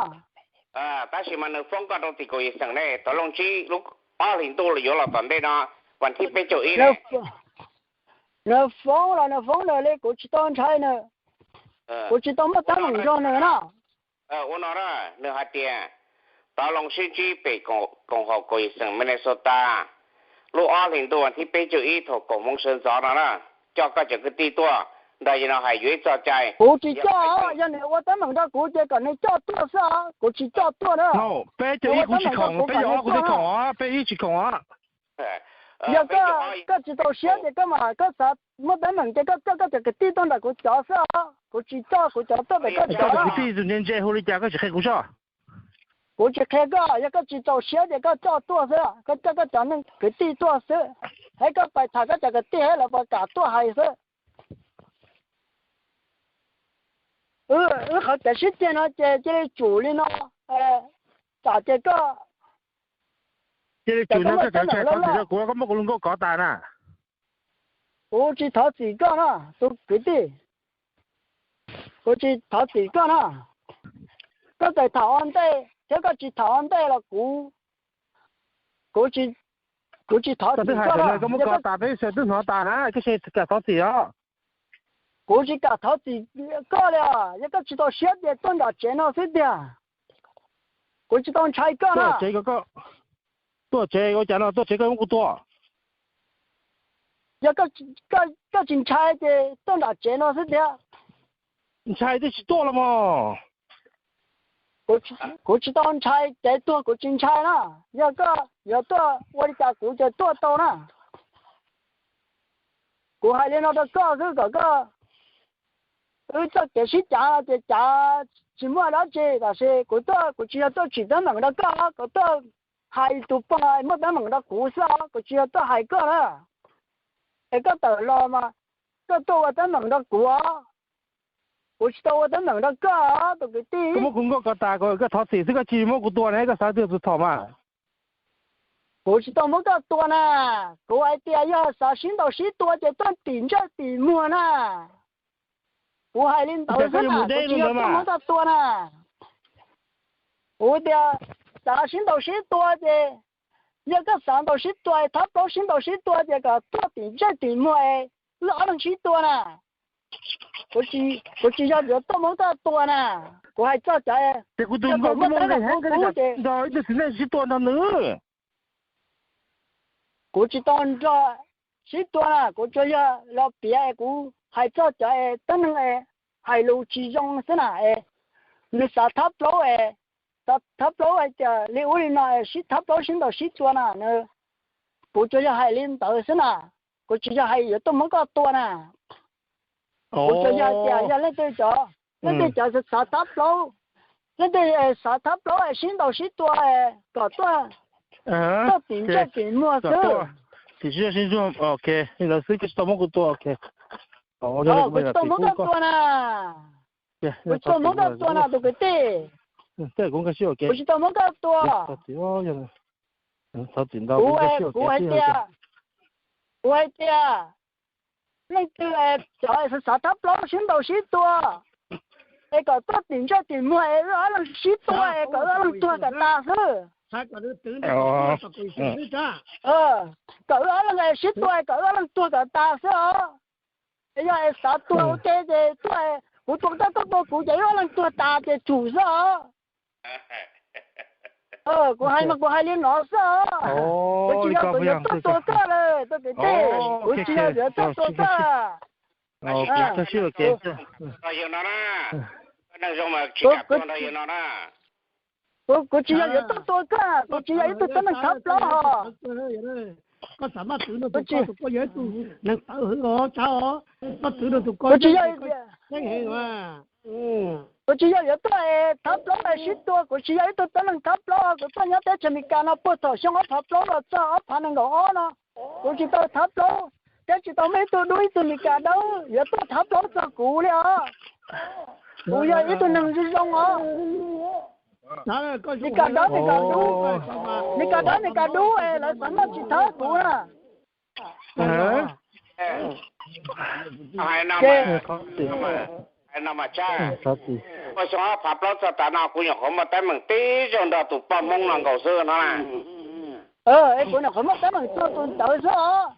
Tab sis mas nws foob koj rau tim kaum yim xeem ne, tau loo tsib lub ob hlis ntuj yuav los tom ntej no, vas thib peb caug ib. Nws foob los nws foob nws li, kuv tsis tau ntshai nws, kuv tsis tau muaj teeb meem nrog nws na. Ua no na, nws hais tias tau loo sib ntsib pem koom haum kaum yim xeem Minnesota lub ob hlis ntuj vas thib peb caug ib thaum kaum moos sawv ntxov no na, coj koj cov kwv tij tuaj nrog no hais yuav ib txoj cai. Kuv tsis coj, yog nws ua teeb meem rau kuv ces kom nws coj tuaj xwb, kuv tsis coj tuaj na. Peb caug ib kuv tsis khoom, peb caug ob kuv thiaj khoom os, peb ib tsis khoom os. Yog koj tsis tau siab ces koj mas koj xav muaj teeb meem ces koj coj koj cov kwv tij tuaj ntawm kuv cov xwb os, kuv tsis coj kuv cov tuaj ntawm koj cov. Kwv tij tus ntse ntse hu li cas koj tsis qhia kuv soj. Kuv tsis qhia koj, yog koj tsis txaus siab ces koj coj tuaj xwb, koj coj koj cov neeg kwv tij tuaj xwb, es koj pais tham koj cov kwv tij es lawv puas kam tuaj hais xwb. Wb qhov kev sib ceg no ces cia li tsum li no, tsam ces koj cia li tsum no, koj thov txim rau kuv, koj muab kuv lub nkauj kov tas na. Kuv tsis thov txim koj na tus kwv tij, kuv tsis thov txim koj na. Koj txawm tham ua ntej thiab koj tsis tham ua ntej los kuv, kuv tsis thov txim koj na. Koj muab kov tas peb sawv daws twb hnov tas na, koj tsis kam thov txim os. Kuv tsis kam thov txim koj li os, yog koj tsis tau siab ces tuaj nram tsev no xwb tiag. Kuv tsis tau ntshai koj na. Tuaj tsev ua cas no, tuaj tsev koj muab kuv tua. Yog koj tsis ntshai ces tuaj nram tsev no xwb tiag. Ntshai twb tsis tuaj los mas. Kuv tsis tau ntshai, kev tuag kuv tsis ntshai na. Yog koj yuav tuaj ua li cas kuv ces tuaj tau na. Kuv hais li no rau koj xwb kom koj, wb txoj kev sib cav no ces cav tsis muaj dab tsi, tab sis kuv tuaj kuv tsis yog tuaj tsim teeb meem rau koj, kuv tuaj hais tus pog muaj teeb meem rau kuv xwb os, kuv tsis yog tuaj hais koj na. Es koj tawm los mas koj tuaj ua teeb meem rau kuv os, kuv tsis tau ua teeb meem rau koj tus kwv tij. Koj muab kuv nkauj ko tas, koj thov txim xwb, koj tsis muab kuv tua ne, koj xav tias tus thaum mas. Kuv tsis tau muab koj tua na, kuv hais tias yog xav sib ntaus sib tua ces tuaj tim ntsej tim muag na. Kuv hais li ntawd xwb na, kuv tsis yog tuaj muab koj tua na. Kuv tias xav sib ntaus sib tua ces, yog koj xav ntaus sib tua, thab plaub sib ntaus sib tua ces kom tuaj tim ntsej tim muag es wb ob leeg sib tua na. Kuv tsis yog yuav tuaj muab koj tua na. Kuv hais txog cov, ces kuv tus nkauj muaj teeb meem rau kuv ces ib tug txiv neej sib tua nrog nws. Kuv tsis tau nrog sib tua na, kuv tsuas yog los piav es kuv hais txog cov es teeb meem es hais lus tsis zoo xwb na es nws xav thab plaub es, xav thab plaub hais tias li ub li no es sib thab plaub sib ntaus sib tua na. Kuv tsuas yog hais li ntawd xwb na, kuv tsis yog hais yuav tuaj muab koj tua na. Kuv tsuas yog hais tias yog leej twg cov, leej twg cov xav thab plaub, leej twg xav thab plaub es sib ntaus sib tua kom tuaj, tuaj tim ntsej tim muag xwb. Tim ntsej tim muag, ok, li ntawd xwb, koj tsis tau muab kuv tua, ok. Kuv tsis tau muab koj tua na. Kuv tsis tau muab koj tua na tus kwv tij. Kuv tsis tau muab koj tua. Kuv hais tias, kuv hais tias leej twg cov xav thab plaub sib ntaus sib tua es kom tuaj tim ntsej tim muag es wb ob leeg sib tua es kom wb ob leeg tuag kom tas xwb. Kom wb ob leeg sib tua es kom wb ob leeg tuag kom tas xwb os. Es yog es xav tuag ua ke ces tuaj, kuv tua koj koj tua kuv ces wb ob leeg tuag tas ces tsum xwb os. Kuv hais mas kuv hais li no xwb os. Kuv tsis yog kuv yuav tuaj tua koj lawm tus kwv tij, kuv tsis yog yuav tuaj tua koj. Kuv tsis yog yuav tuaj tua koj, kuv tsis yog ib tug teeb meem thab plaub hos. Kuv tsis yog, kuv tsis yog yuav tuaj thab plaub es sib tua, kuv tsis yog ib tug teeb meem thab plaub, kuv tuaj nyob teb chaws Amelikas no puag thaum xyoo ob phav plaub los txog ob phav nees nkaum ob no, kuv tsis tau thab plaub thiab tsis tau muaj ib tug dub ib tug Amelikas dawb yuav tuaj thab plaub txog kuv li os. Kuv yog ib tug neeg zoo zoo os. Amelikas dawb Amelikas dub, Amelikas dawb Amelikas dub es lawv xav noj tsis thab kuv na. Hais no mas, ua xyoo ob phav plaub txog tav no kuv nyuam qhuav muaj teeb meem tib zaug nrog tus poj Hmoob no nkaus xwb no na. Es kuv nyuam qhuav muaj teeb meem txog tus ntawd xwb os.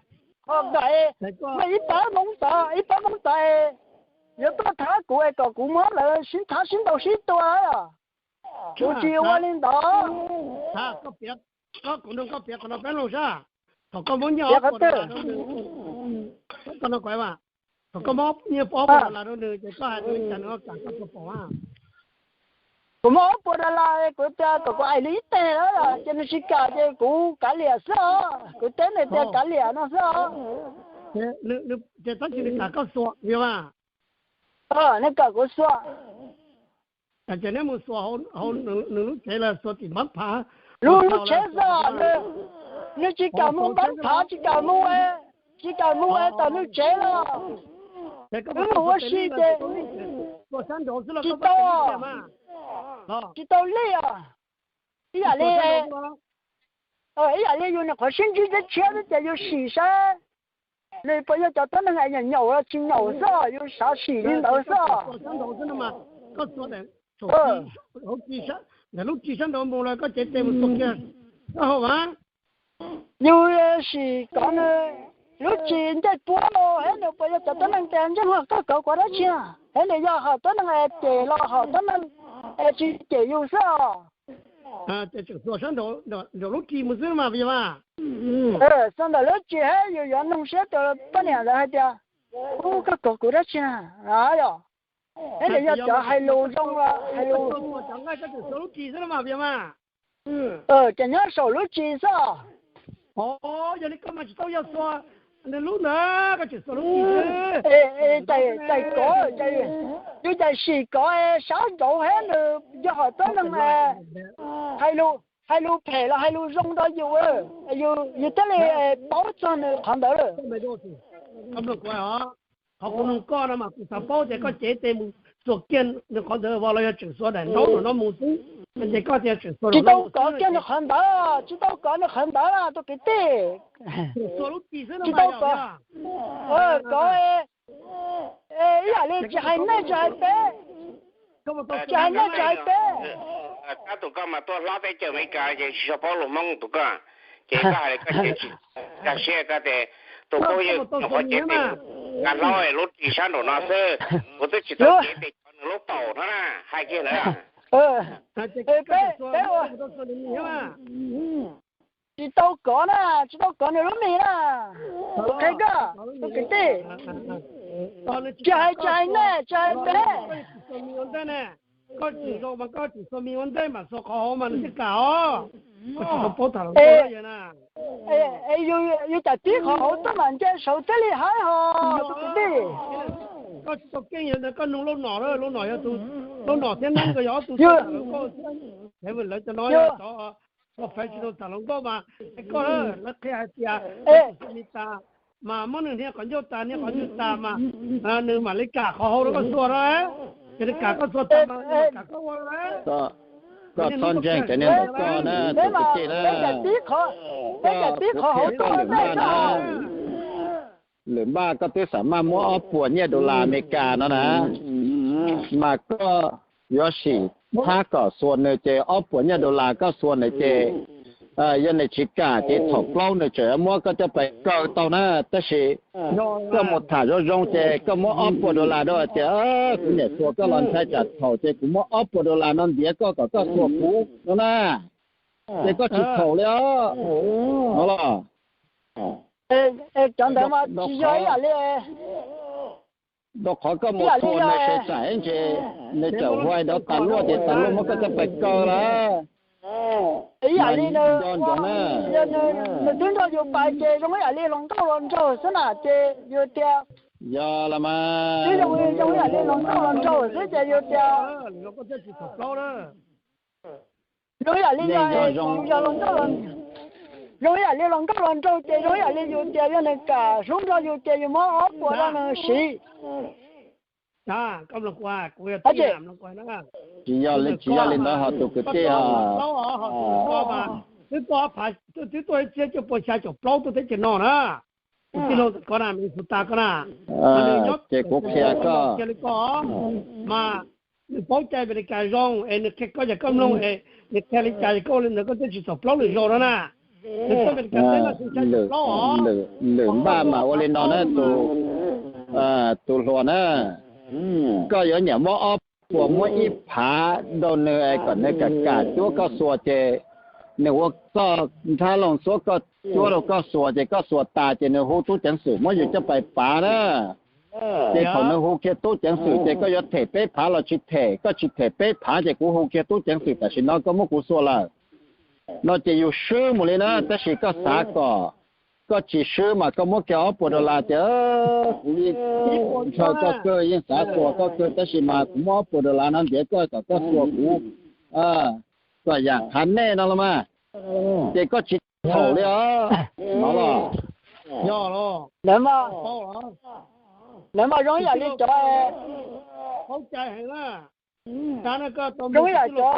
Ho nkawd muaj ib pab Hmoob tod, ib pab Hmoob tod yuav tuaj thab kuv es kom kuv muab lawv sib thab sib ntaus sib tua os. Kuv tsis ua li ntawd. Koj piav qhov no peb los sab, thaum koj muab nyiaj ob puas dollar rau nws, thaum koj muab nyiaj ob puas dollar rau nws ces koj hais li cas nws ho kam koj puas pom a? Kuv muab ob puas dollar, kuv tias kom kuv aim nws ib teg, ces nws tsis kam ces kuv kav liam xwb os. Kuv teb nws tias kav liam no xwb os. Ces tab sis nws kam koj xuas yog mas? Nws kam kuv xuas. Ces neb mus xuas hauv nws lub tsev los xuas tim npab phav? Lub lub tsev xwb, nws tsis kam mus npab phav, tsis kam mus, tsis kam mus tom nws tsev los. Wb mus ua si ces tsis tau, tsis tau li os. Ib yam li, ib yam li yus nyuam qhuav sib ntsib thiab tshiab xwb ces yus sim saib nws puas yog cov tuab neeg es nyaum nyaum los tsis nyaum xwb, yus xav sim li ntawd xwb. Ntawm lub tsis sab nraud mus los koj cev tes mus xuas kiag, koj haum mas. Yus sim kom nws lub tsis ncej puab los, es nws puas yog cov tuab neeg tias ntsej muag koj kawv kuv dab tsi, es nws yog hom tuab neeg es cem los hom tuab neeg es tsis cem yus xwb os. Ces tseem xuas sab nraum lub ris mus xwb mas puas yog mas? Xuas ntawm lub ris thiab yus yuav nug siab rau poj niam ntawd hais tias, ub, koj kov kuv dab tsi na? Yog, ib yam yog cov hais lus zoo los hais lus, cov nqaij koj tseem xuas lub ris xwb no mas puas yog mas? Ces nyob saum lub ris xwb. Yog li koj mas tsis tau yog xuas nws lub ntawd, koj tseem xuas lub ris xwb. Tais kov, yus cais sim kov sab nraud thiab nws yog hom txob neeg hais lus phem los hais lus zoo rau yus, yus thiaj li paub txog nws qhov ntawd lawm. Qhov kuv nug koj no mas kuv xav paub tias koj cev tes mus xuas kiag nws qhov ntawd los yog tseem xuas daim ntaub no mus xwb, ces koj tias tseem xuas, tsis tau kov kiag nws qhov ntawd, tsis tau kov nws qhov ntawd tus kwv tij. Tsis tau kov, kov ib yam li tsis hais nej tsis hais peb, tsis hais nej tsis hais peb. Tab tus koj mas tuaj hlob teb chaws Amelikas ces tsis tshua paub lus Hmoob tus koj, ces koj hais li koj ces tsis nkag siab, koj tias tus phooj ywg nyuam qhuav cev tes mus hlob lub ris sab nraum no xwb, kuv twb tsis tau cev tes cov nws lub paum no na, hais kiag ntawd. Tsis tau kov na, tsis tau kov nws lub mis na. Kuv qhia koj tus kwv tij, tsis hais, tsis hais nej tsis hais peb. Koj tsis zoo mas koj tsis xuas mis ua ntej mas xuas qhov hauv mas nws thiaj kam os. Koj tsis tau paub tham hluas nkauj na. Yus cais tib qhov hauv tuaj mam nce saud thiaj li haib hos tus kwv tij. Koj tsis tau keej yog ntawd koj nug Lauj Nom, Lauj Nom yog tus, Lauj Nom thiab Neeb nkawd yog ob tug tham hluas nkauj thiab, lawv cov no yog cov professional tham hluas nkauj mas. Es koj lawv qhia hais tias koj xuas mis tas mas muab nws hnia qhov ncauj tas, hnia qhov ncauj tas mas nws mam li kam qhov hauv rau koj xuas no. Ces nws kam koj xuas tas mas nws kam koj ua. Koj txhob ntseeg cov niag ntawd koj na tus kwv tij na. Koj, kuv qhia koj lwm npaj na, lwm npaj koj twb xam maj muab ob puas nyiaj dollar Amelikas no na, mas koj yuav sim thab kom xuas nws ces ob puas nyiaj dollar koj xuas nws ces yog nws tsis kam ces thaum plaub nws tseem yuav muab koj coj pais kaw tau na. Tab sis koj mus tham zoo zoo ces koj muab ob puas dollar rau hais tias kuv niam xuas koj los ntshai tsam thaum ces kuv muab ob puas dollar no ntiav koj kom koj xuas kuv no na, ces koj tsis thaum li os no los. Cov ntawd mas tsis yog ib yam li, rau qhov koj mus xuas nws sawv tsam ib ntsis nws txawm huai nrov tas luaj ces tas luaj muab koj coj pais kaw lawm. Ib yam li nws twb nrog yus pais ces zoo ib yam li hluas nkauj hluas nraug xwb na ces yus tias, yog los mas, twb zoo ib yam li hluas nkauj hluas nraug xwb ces yus tias, zoo ib yam li yog, yog hluas nkauj, zoo ib yam li hluas nkauj hluas nraug ces zoo ib yam li yus tias yog nws kam hlub nrog yus ces yus muab ob puas rau nws siv. Tsis yog li, tsis yog li ntawd ho tus kwv tij os. Twb tuaj ib txhiab cuaj puas xya caum plaub tuaj teb chaws no na. Tus tij laug koj na, Minnesota koj na, ces kuv qhia koj, mas nws paub cai Amelikas zoo es nws qhia koj yam koj mloog es nws qhia li cas koj ua li ntawd koj thiaj tsis txaus plaub lwm zaus no na. Nws tuaj Amelikas teb no xyoo xya caum plaub os. Lwm npaj mas ua li no na tus, tus hluas na, koj yuav nyiam muab ob puas muab ib phav rau nws es kom nws kam kam cuab koj xuas ces nws ua txoj nrhab loog xuab koj cuab rau koj xuas ces koj xuas tas ces nws hu tub ceev xwm muab yus coj pais pav na. Ces thaum nws hu kiag tub ceev xwm ces koj yuav them peb phav los tsis them, koj tsis them peb phav ces kuv hu kiag tub ceev xwm tam sim no koj muab kuv xuas lawm no ces yus swb mus li na. Tab sis koj xav kom koj tsis swb mas koj muab kiag ob puas dollar tias kuv yeej ntshaw koj kawg, yeej xav xuas koj kawg, tab sis mas kuv muab ob puas dollar no ntiav koj kom koj xuas kuv kom yam qhav nej no los mas, ces koj tsis thaum li os no los. Ntawd mas zoo ib yam li cov, zoo ib yam cov,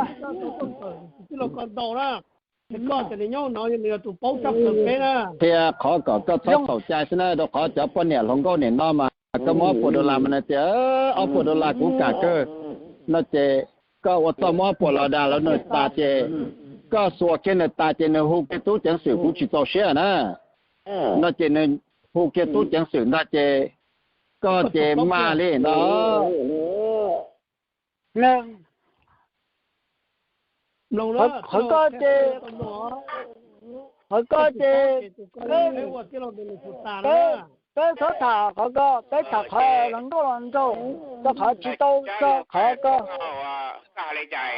qhia qhov kom koj txhob txhaum cai xwb na, rau qhov cov poj niam hluas nkauj nim no mas koj muab ob puas dollar mas nws tias ob puas dollar kuv kam kawg no ces koj ua txoj muab ob puas dollar rau nws tas ces koj xuas kiag nws tas ces nws hu kiag tub ceev xwm kuv tsis txaus siab na. No ces nws hu kiag tub ceev xwm ntag ces koj ces mag li ntag. Qhov koj ces, qhov koj ces peb, peb txhob tham qhov koj, peb tham qhov hluas nkauj hluas nraug, txog qhov tsis tau, txog qhov koj. Koj hais li cas,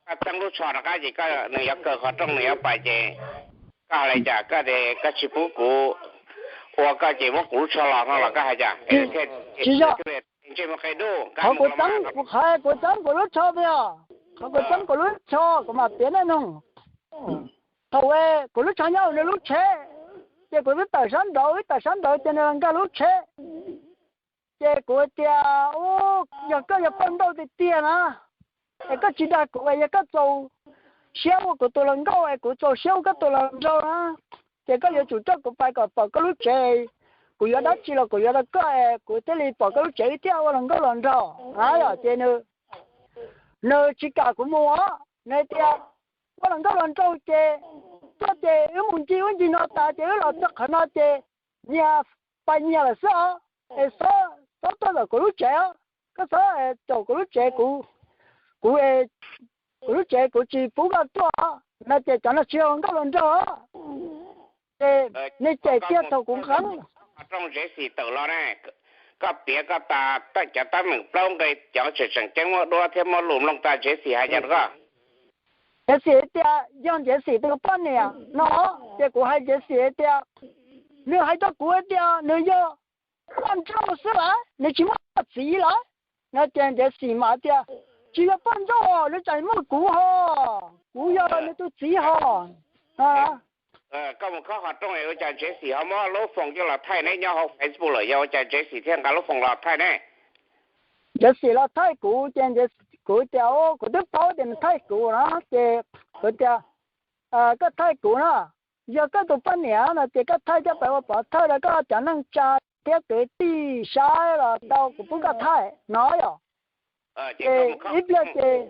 koj txeeb lub tsho rov qab ces koj, nws yuav kaw qhov rooj nws yuav pais ces koj hais li cas, koj tias koj tsis pub kuv ua koj ces muab kuv lub tsho los no los koj hais cas? Tsis yog, qhov kuv txeeb, qhov kuv txeeb kuv lub tsho tiag, qhov kuv txeeb kuv lub tsho kuv mam piav nej mloog. Thaum kuv lub tsho nyob hauv nws lub tsheb, ces kuv twb tawm sab nraud, wb tawm sab nraud ces nws los nkag lub tsheb. Ces kuv tias, u, yog koj yog poj nrauj tiag tiag na, es koj tsis dag kuv, yog koj txaus siab ua kuv tus hluas nkauj es kuv txaus siab ua koj tus hluas nraug na, ces koj yuav tsum coj kuv pais kom pom koj lub tsev. Kuv yuav dab tsi los kuv yuav rau koj es kuv thiaj li pom koj lub tsev wb thiaj ua hluas nkauj hluas nraug na yom. Ces nws, nws tsis kam kuv mus os, nws hais tias ua hluas nkauj hluas nraug ces, tuaj ces wb mus ncig ub ncig no tas ces wb los txog qhov no ces nyias pais nyias lawm xwb os, es txhob, txhob tuaj ntawm kuv lub tsev os, koj txhob caum kuv lub tsev, kuv, kuv, kuv lub tsev kuv tsis pub koj tuaj no ces cov no tsis yog hluas nkauj hluas nraug os. Ces nws cem kiag thaum kuv nqeeb. Rooj Jesse tawm los ne, koj piav koj tas cov teeb meem plaub nqe cov tseem tseem ceeb muaj duab thiab muaj lus mloog tas Jesse hais cas rau koj. Jesse tias yog Jesse tus poj niam no, ces kuv hais Jesse tias, nws hais rau kuv tias nws yog poj nrauj xwb lawm, nws tsis muaj txiv lawm no. Ces Jesse mas tias tsis yog poj nrauj, nws tseem muaj kuv ho, kuv yog nws tus txiv ho. Koj mus khob qhov rooj ua cas Jesse ho muab lub foos coj los thaij ne, nyob hauv Facebook lawm yog ua cas Jesse thiaj nqa lub foos los thaij ne? Jesse los thaij kuv ces kuv tias kuv twb paub tias nws thaij kuv no, ces kuv tias koj thaij kuv no, yog koj tus poj niam no ces koj thaij coj pais ua pov thawj rau koj cov neej tsa thiab kwv tij saib los tau, kuv pub koj thaij no yom. Ces ib pliag ces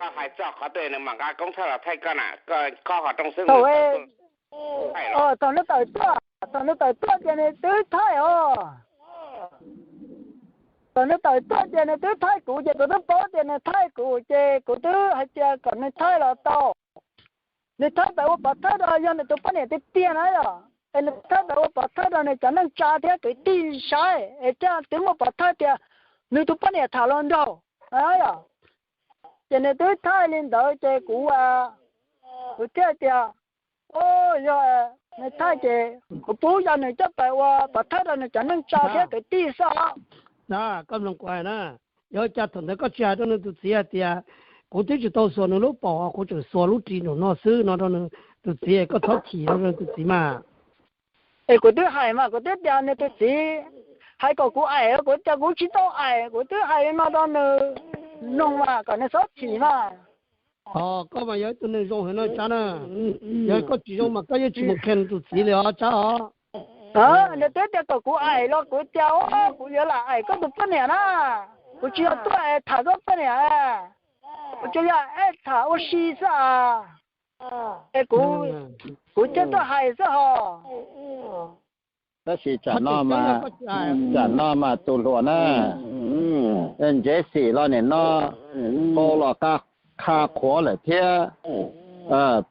koj hais txog qhov twg nws mam nqa koob thawj los thaij koj na, koj khob qhov rooj xwb. Thaum nws tawm tuaj, thaum nws tawm tuaj ces nws twb thaij os. Thaum nws tawm tuaj ces nws twb thaij kuv ces kuv twb paub tias nws thaij kuv ces kuv twb hais tias kom nws thaij los tau. Nws thaij pais ua pov thawj rau, yog nws tus poj niam tiag tiag na yom, es nws thaij pais ua pov thawj rau nws cov neej tsa thiab kwv tij saib es thiaj twb muaj pov thawj tias nws tus poj niam tham hluas nraug yom. Ces nws twb thaij li ntawd ces kuv, kuv thiaj tias, o, yog nws thaij ces kuv pub yog nws coj pais ua pov thawj rau nws cov neej tsa thiab kwv tij xwb os. Koj mloog kuv hais na, yog cas thaum ntawd koj tsis hais rau nws tus txiv hais tias kuv twb tsis tau xuas nws lub paum, kuv tseem xuas lub ris nraum no xwb no rau nws tus txiv, koj txhob chim no rau nws tus txiv mas. Es kuv twb hais mas, kuv twb tias nws tus txiv hais kom kuv aim, kuv tias kuv tsis tau aim, kuv twb hais li no rau nws mloog mas kom nws txhob chim mas. Koj mas yog ib tug neeg zoo heev no Tsab na. Yog koj tsis zoo mas koj yeej tsis mus qhia nws tus txiv li os Tsab os. Nws twb tias kom kuv aim los kuv tias, kuv yuav lam aim koj tus poj niam na, kuv tsis yog tuaj tham koj poj niam, kuv tsuas yog tham ua si xwb as. Es kuv, kuv thiaj tuaj hais xwb hos. Tab sis tsam no mas, tsam no mas tus hluas na, Jesse los nim no qau los qha qhuav lawm thiab,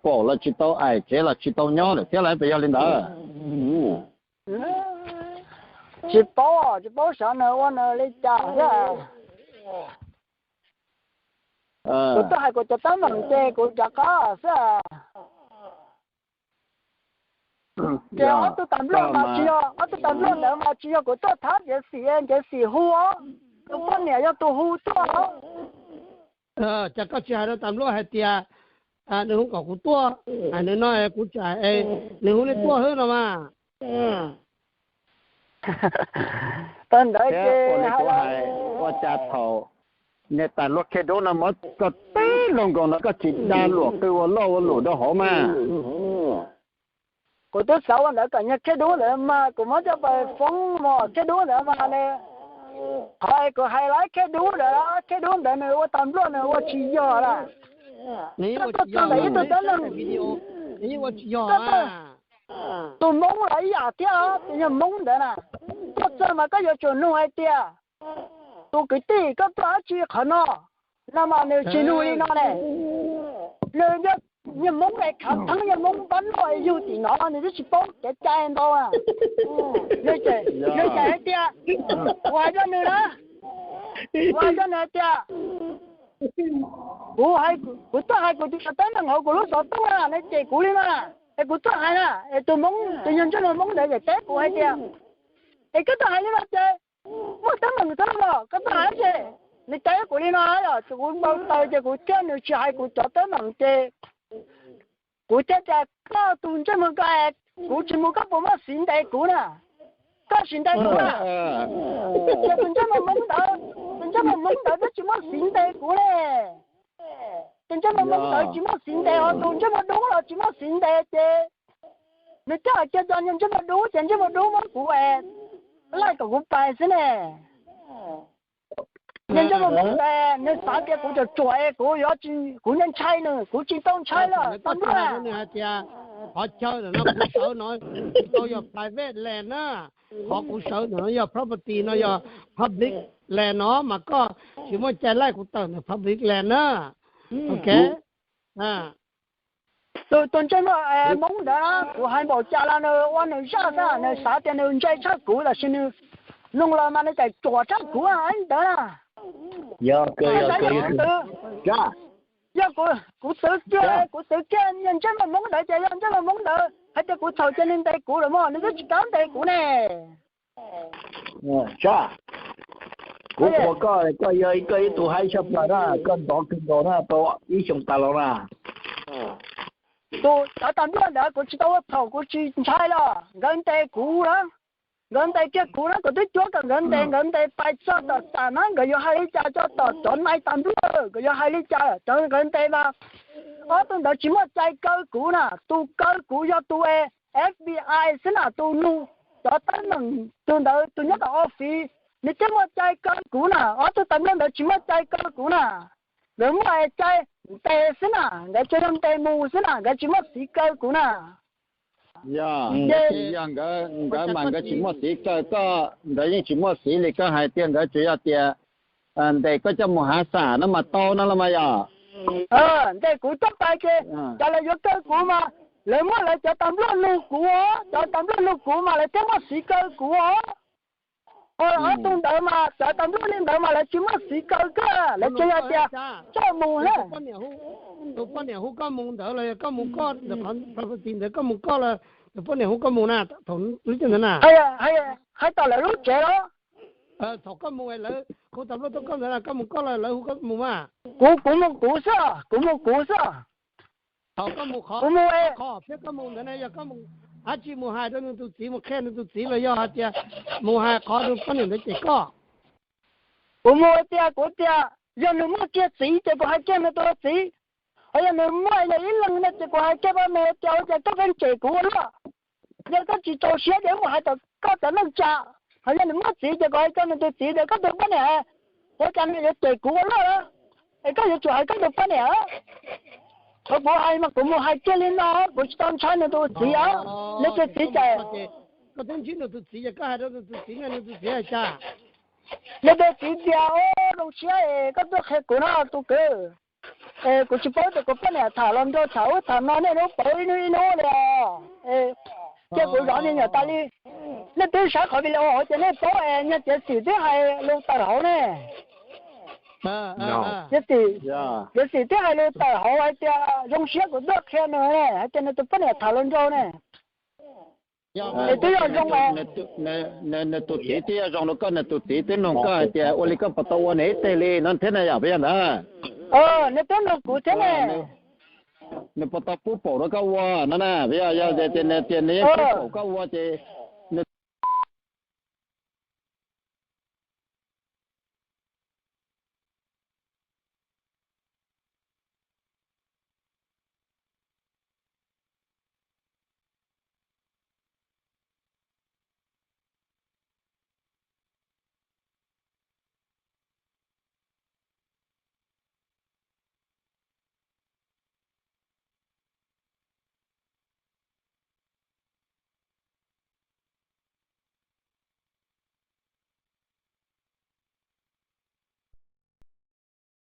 paum los tsis tau aim, tsev los tsis tau nyob lawm thiab lauj, puas yog li ntawd? Tsis paub, tsis paub xyov nws ua nws li cas thiab. Kuv tuaj hais kuv cov teeb meem ces kuv rov qab xwb. Ces ob tug tas npluaj mas tsis yog, ob tug tas npluaj ntawd mas tsis yog kuv tuaj thab Jesse, Jesse hu os, tus poj niam yog tus hu tuaj os. Cas koj tsis hais rau tas npluaj hais tias nws hu kom kuv tuaj, nws no kuv tsis hais, nws hu li tuaj xwb no mas. Tag ntawd ces kuv hais, ua cas thaum niag tas luaj Khej Dub no muab koj teb loo nkaus no koj tsis dag luam qw ua loj ua lus rau hauv mas. Kuv twb xav ua ntawd kom niag Khej Dub ntawd mas kuv muab coj pais foob mas Khej Dub ntawd mas nws, qhov kuv hais laiv Khej Dub ntawd, Khej Dub ntawd nws ua tas npluaj nws ua tsis yog lawm. Koj tuaj txog ntawm ib tug teeb meem, tus Hmoob los ib yam thiab, tus yog Hmoob ntawd na, tuaj txog mas koj yuav tsum nug hais tias tus kwv tij koj tuaj dab tsi qhov no, no mas nws tsis nug li no ne. nws yog niag Hmoob es khav theeb, niag Hmoob npab loj es yug tim no nws twb tsis paub kev cai ntau. Nws ces hais tias, kuv hais rau nws na, kuv hais rau nws hais tias, kuv, kuv tuaj hais kuv tus teeb meem hauv kuv lub xov tooj na, nws cem kuv li no na, es kuv tuaj hais na, es tus Hmoob, tus nyuag ntsej muag Hmoob ntawd ces teb kuv hais tias, es koj tuaj hais li no ces muaj teeb meem thiab los koj tuaj hais ces, nws teb kuv li no yom, ces kuv npau taws ces kuv thiab nws tsis hais kuv cov teeb meem ces kuv thiaj tias koj tus ntsej muag ko, kuv tsis mus koj puas muaj xiv ntes kuv na? Koj sim ntes kuv na. Ces tus ntsej muag Hmoob ntawd, tus ntsej muag Hmoob ntawd twb tsis muaj xiv ntes kuv li. Tus ntsej muag Hmoob ntawd tsis muaj xiv ntes, ho tus ntsej muag dub los tsis muaj xiv ntes ces nws thiaj hais tias cov niag ntsej muag dub ces ntsej muag dub muab kuv es laij kom kuv pais xwb ne. Niag ntsej muag Hmoob ntawd nws xav tias kuv ruam ruam es kuv yuav tsis, kuv ntshai nws, kuv tsis tau ntshai lawm, tau npluaj. Nws hais tias qhov chaw ntawm no kuv sawv no tsis tau yog private land na, qhov kuv sawv ntawm no yog property, no yog public land no mas koj tsis muaj cai laij kuv tawm ntawm public land na. Ok. Tus, tus ntsej muag Hmoob ntawd kuv hais npaum cas los nws ua nws zaj xwb, nws xav tias nws ntse tshaj kuv tab sis nws mloog los mas nws tseem ruam tshaj kuv ntawd na. Yog kuv twv kiag, kuv twv kiag niag ntsej muag Hmoob ntawd ces yog ntsej muag Hmoob ntawd hais tias kuv txhaum ces nws ntes kuv lawm mog, nws twb tsis kav ntes kuv ne. Sab, kuv qhuas koj, koj yog koj ib tug haib tshaj plaws na, koj ntxov kawg nkaus na, tau ib xyoo tas los na. Tus cov tas npluaj ntawd kuv tsis tau ua txhaum, kuv tsis ntshai los nkawd ntes kuv na. Nkawd ntes kiag kuv na, kuv twb cuab kom nkawd ntes, nkawd ntes pais txog tom tas na, nkawd yuav hais li cas txog tom cov nai tas npluaj, nkawd yuav hais li cas cov nkawd ntes mas. Ob tug ntawd tsis muaj cai kaw kuv na, tus kaw kuv yog tus F B I xwb na, tus nug cov teeb meem tus ntawd tus nyob tom office, nws thiaj muaj cai kaw kuv na, ob tug tas npluaj ntawd tsis muaj cai kaw kuv na. Nkawd muaj cai ntes xwb na, nkawd tsuas yog ntes mus xwb na, nkawd tsis muaj xiv kaw kuv na. Yog, yog nkawd mas nkawd tsis muaj xiv kaw koj, nkawd yeej tsis muaj xiv li koj hais tias, nkawd tsuas yog tias ntes koj coj mus hav xam no mas tau no los mas yog. Ntes kuv coj pais ces cov lawv yuav kaw kuv mas lawv muaj lawv cov tas npluaj nug kuv os, cov tas npluaj nug kuv mas lawv thiaj muaj xiv kaw kuv os. Ho ob tug ntawd mas cov tas npluaj li ntawd mas lawv tsis muaj xiv kaw koj, lawv tsuas yog tias coj mus na. Tus poj niam hu koj mus ntawd los yog koj mus koj, property ntawd koj mus koj los tus poj niam hu koj mus na, thaum lub caij ntawd na. Hais tom lawv lub tsev los? Thaum koj mus lawv hu tas npluaj tuaj koj ntawd na, koj mus koj los lawv hu koj mus mas? Kuv, kuv mus kuv xwb, kuv mus kuv xwb. Thaum koj mus qhov, kuv mus qhov thiab koj mus ntawd na yog koj mus dab tsi, mus hais rau nws tus txiv, mus qhia nws tus txiv los yog hais tias mus hais qhov rau poj niam ntawd cem koj? Kuv mus hais tias, kuv tias yog nws muaj kiag txiv ces kuv hais kiag nws tus txiv, ho yog nws muaj ib leeg no ces kuv hais kiag rau nws tias ua cas koj pheej cem kuv ua luaj, yog koj tsis txaus siab ces mus hais tom koj cov neej tsa. Ho yog nws muaj txiv ces kuv hais rau nws tus txiv tias koj tus poj niam ua cas nws yuav cem kuv ua luaj, es koj yuav tsum hais koj tus poj niam. Thaum kuv hais mas kuv mus hais kiag li no, kuv tsis tau ntshai nws tus txiv os. Nws tus txiv ces, koj twb ntsib nws tus txiv ces koj hais rau nws tus txiv, nws tus txiv hais cas? Nws tus txiv tias, o, zoo siab es koj tuaj qhia kuv no tus kwv, es kuv tsis paub tias kuv poj niam tham hluas nraug tham ub tham no niaj hnub pauv ib hnub ib hnub li os. Cia kuv zov me nyuam tas li. Nej twb saib qhov video hauv ces nej paub es nyuag Txiav Xim twb hais lus tawm hauv ne. Txiav Xim, Txiav Xim twb hais lus tawm hauv hais tias zoo siab kuv tuaj qhia nws ne, hais tias nws tus poj niam tham hluas nraug ne. Es twb yog zoo, nws tus txiv twb yog zoo rau koj, nws tus txiv twb nug koj hais tias ua li koj puas tau ua nws ib teg li no thiab na yom, puas yog ntawd? Nws twb nug kuv thiab ne. Nws puas tau pub paum rau koj ua no na, puas yog? Yog tias nws yeej pub paum koj ua ces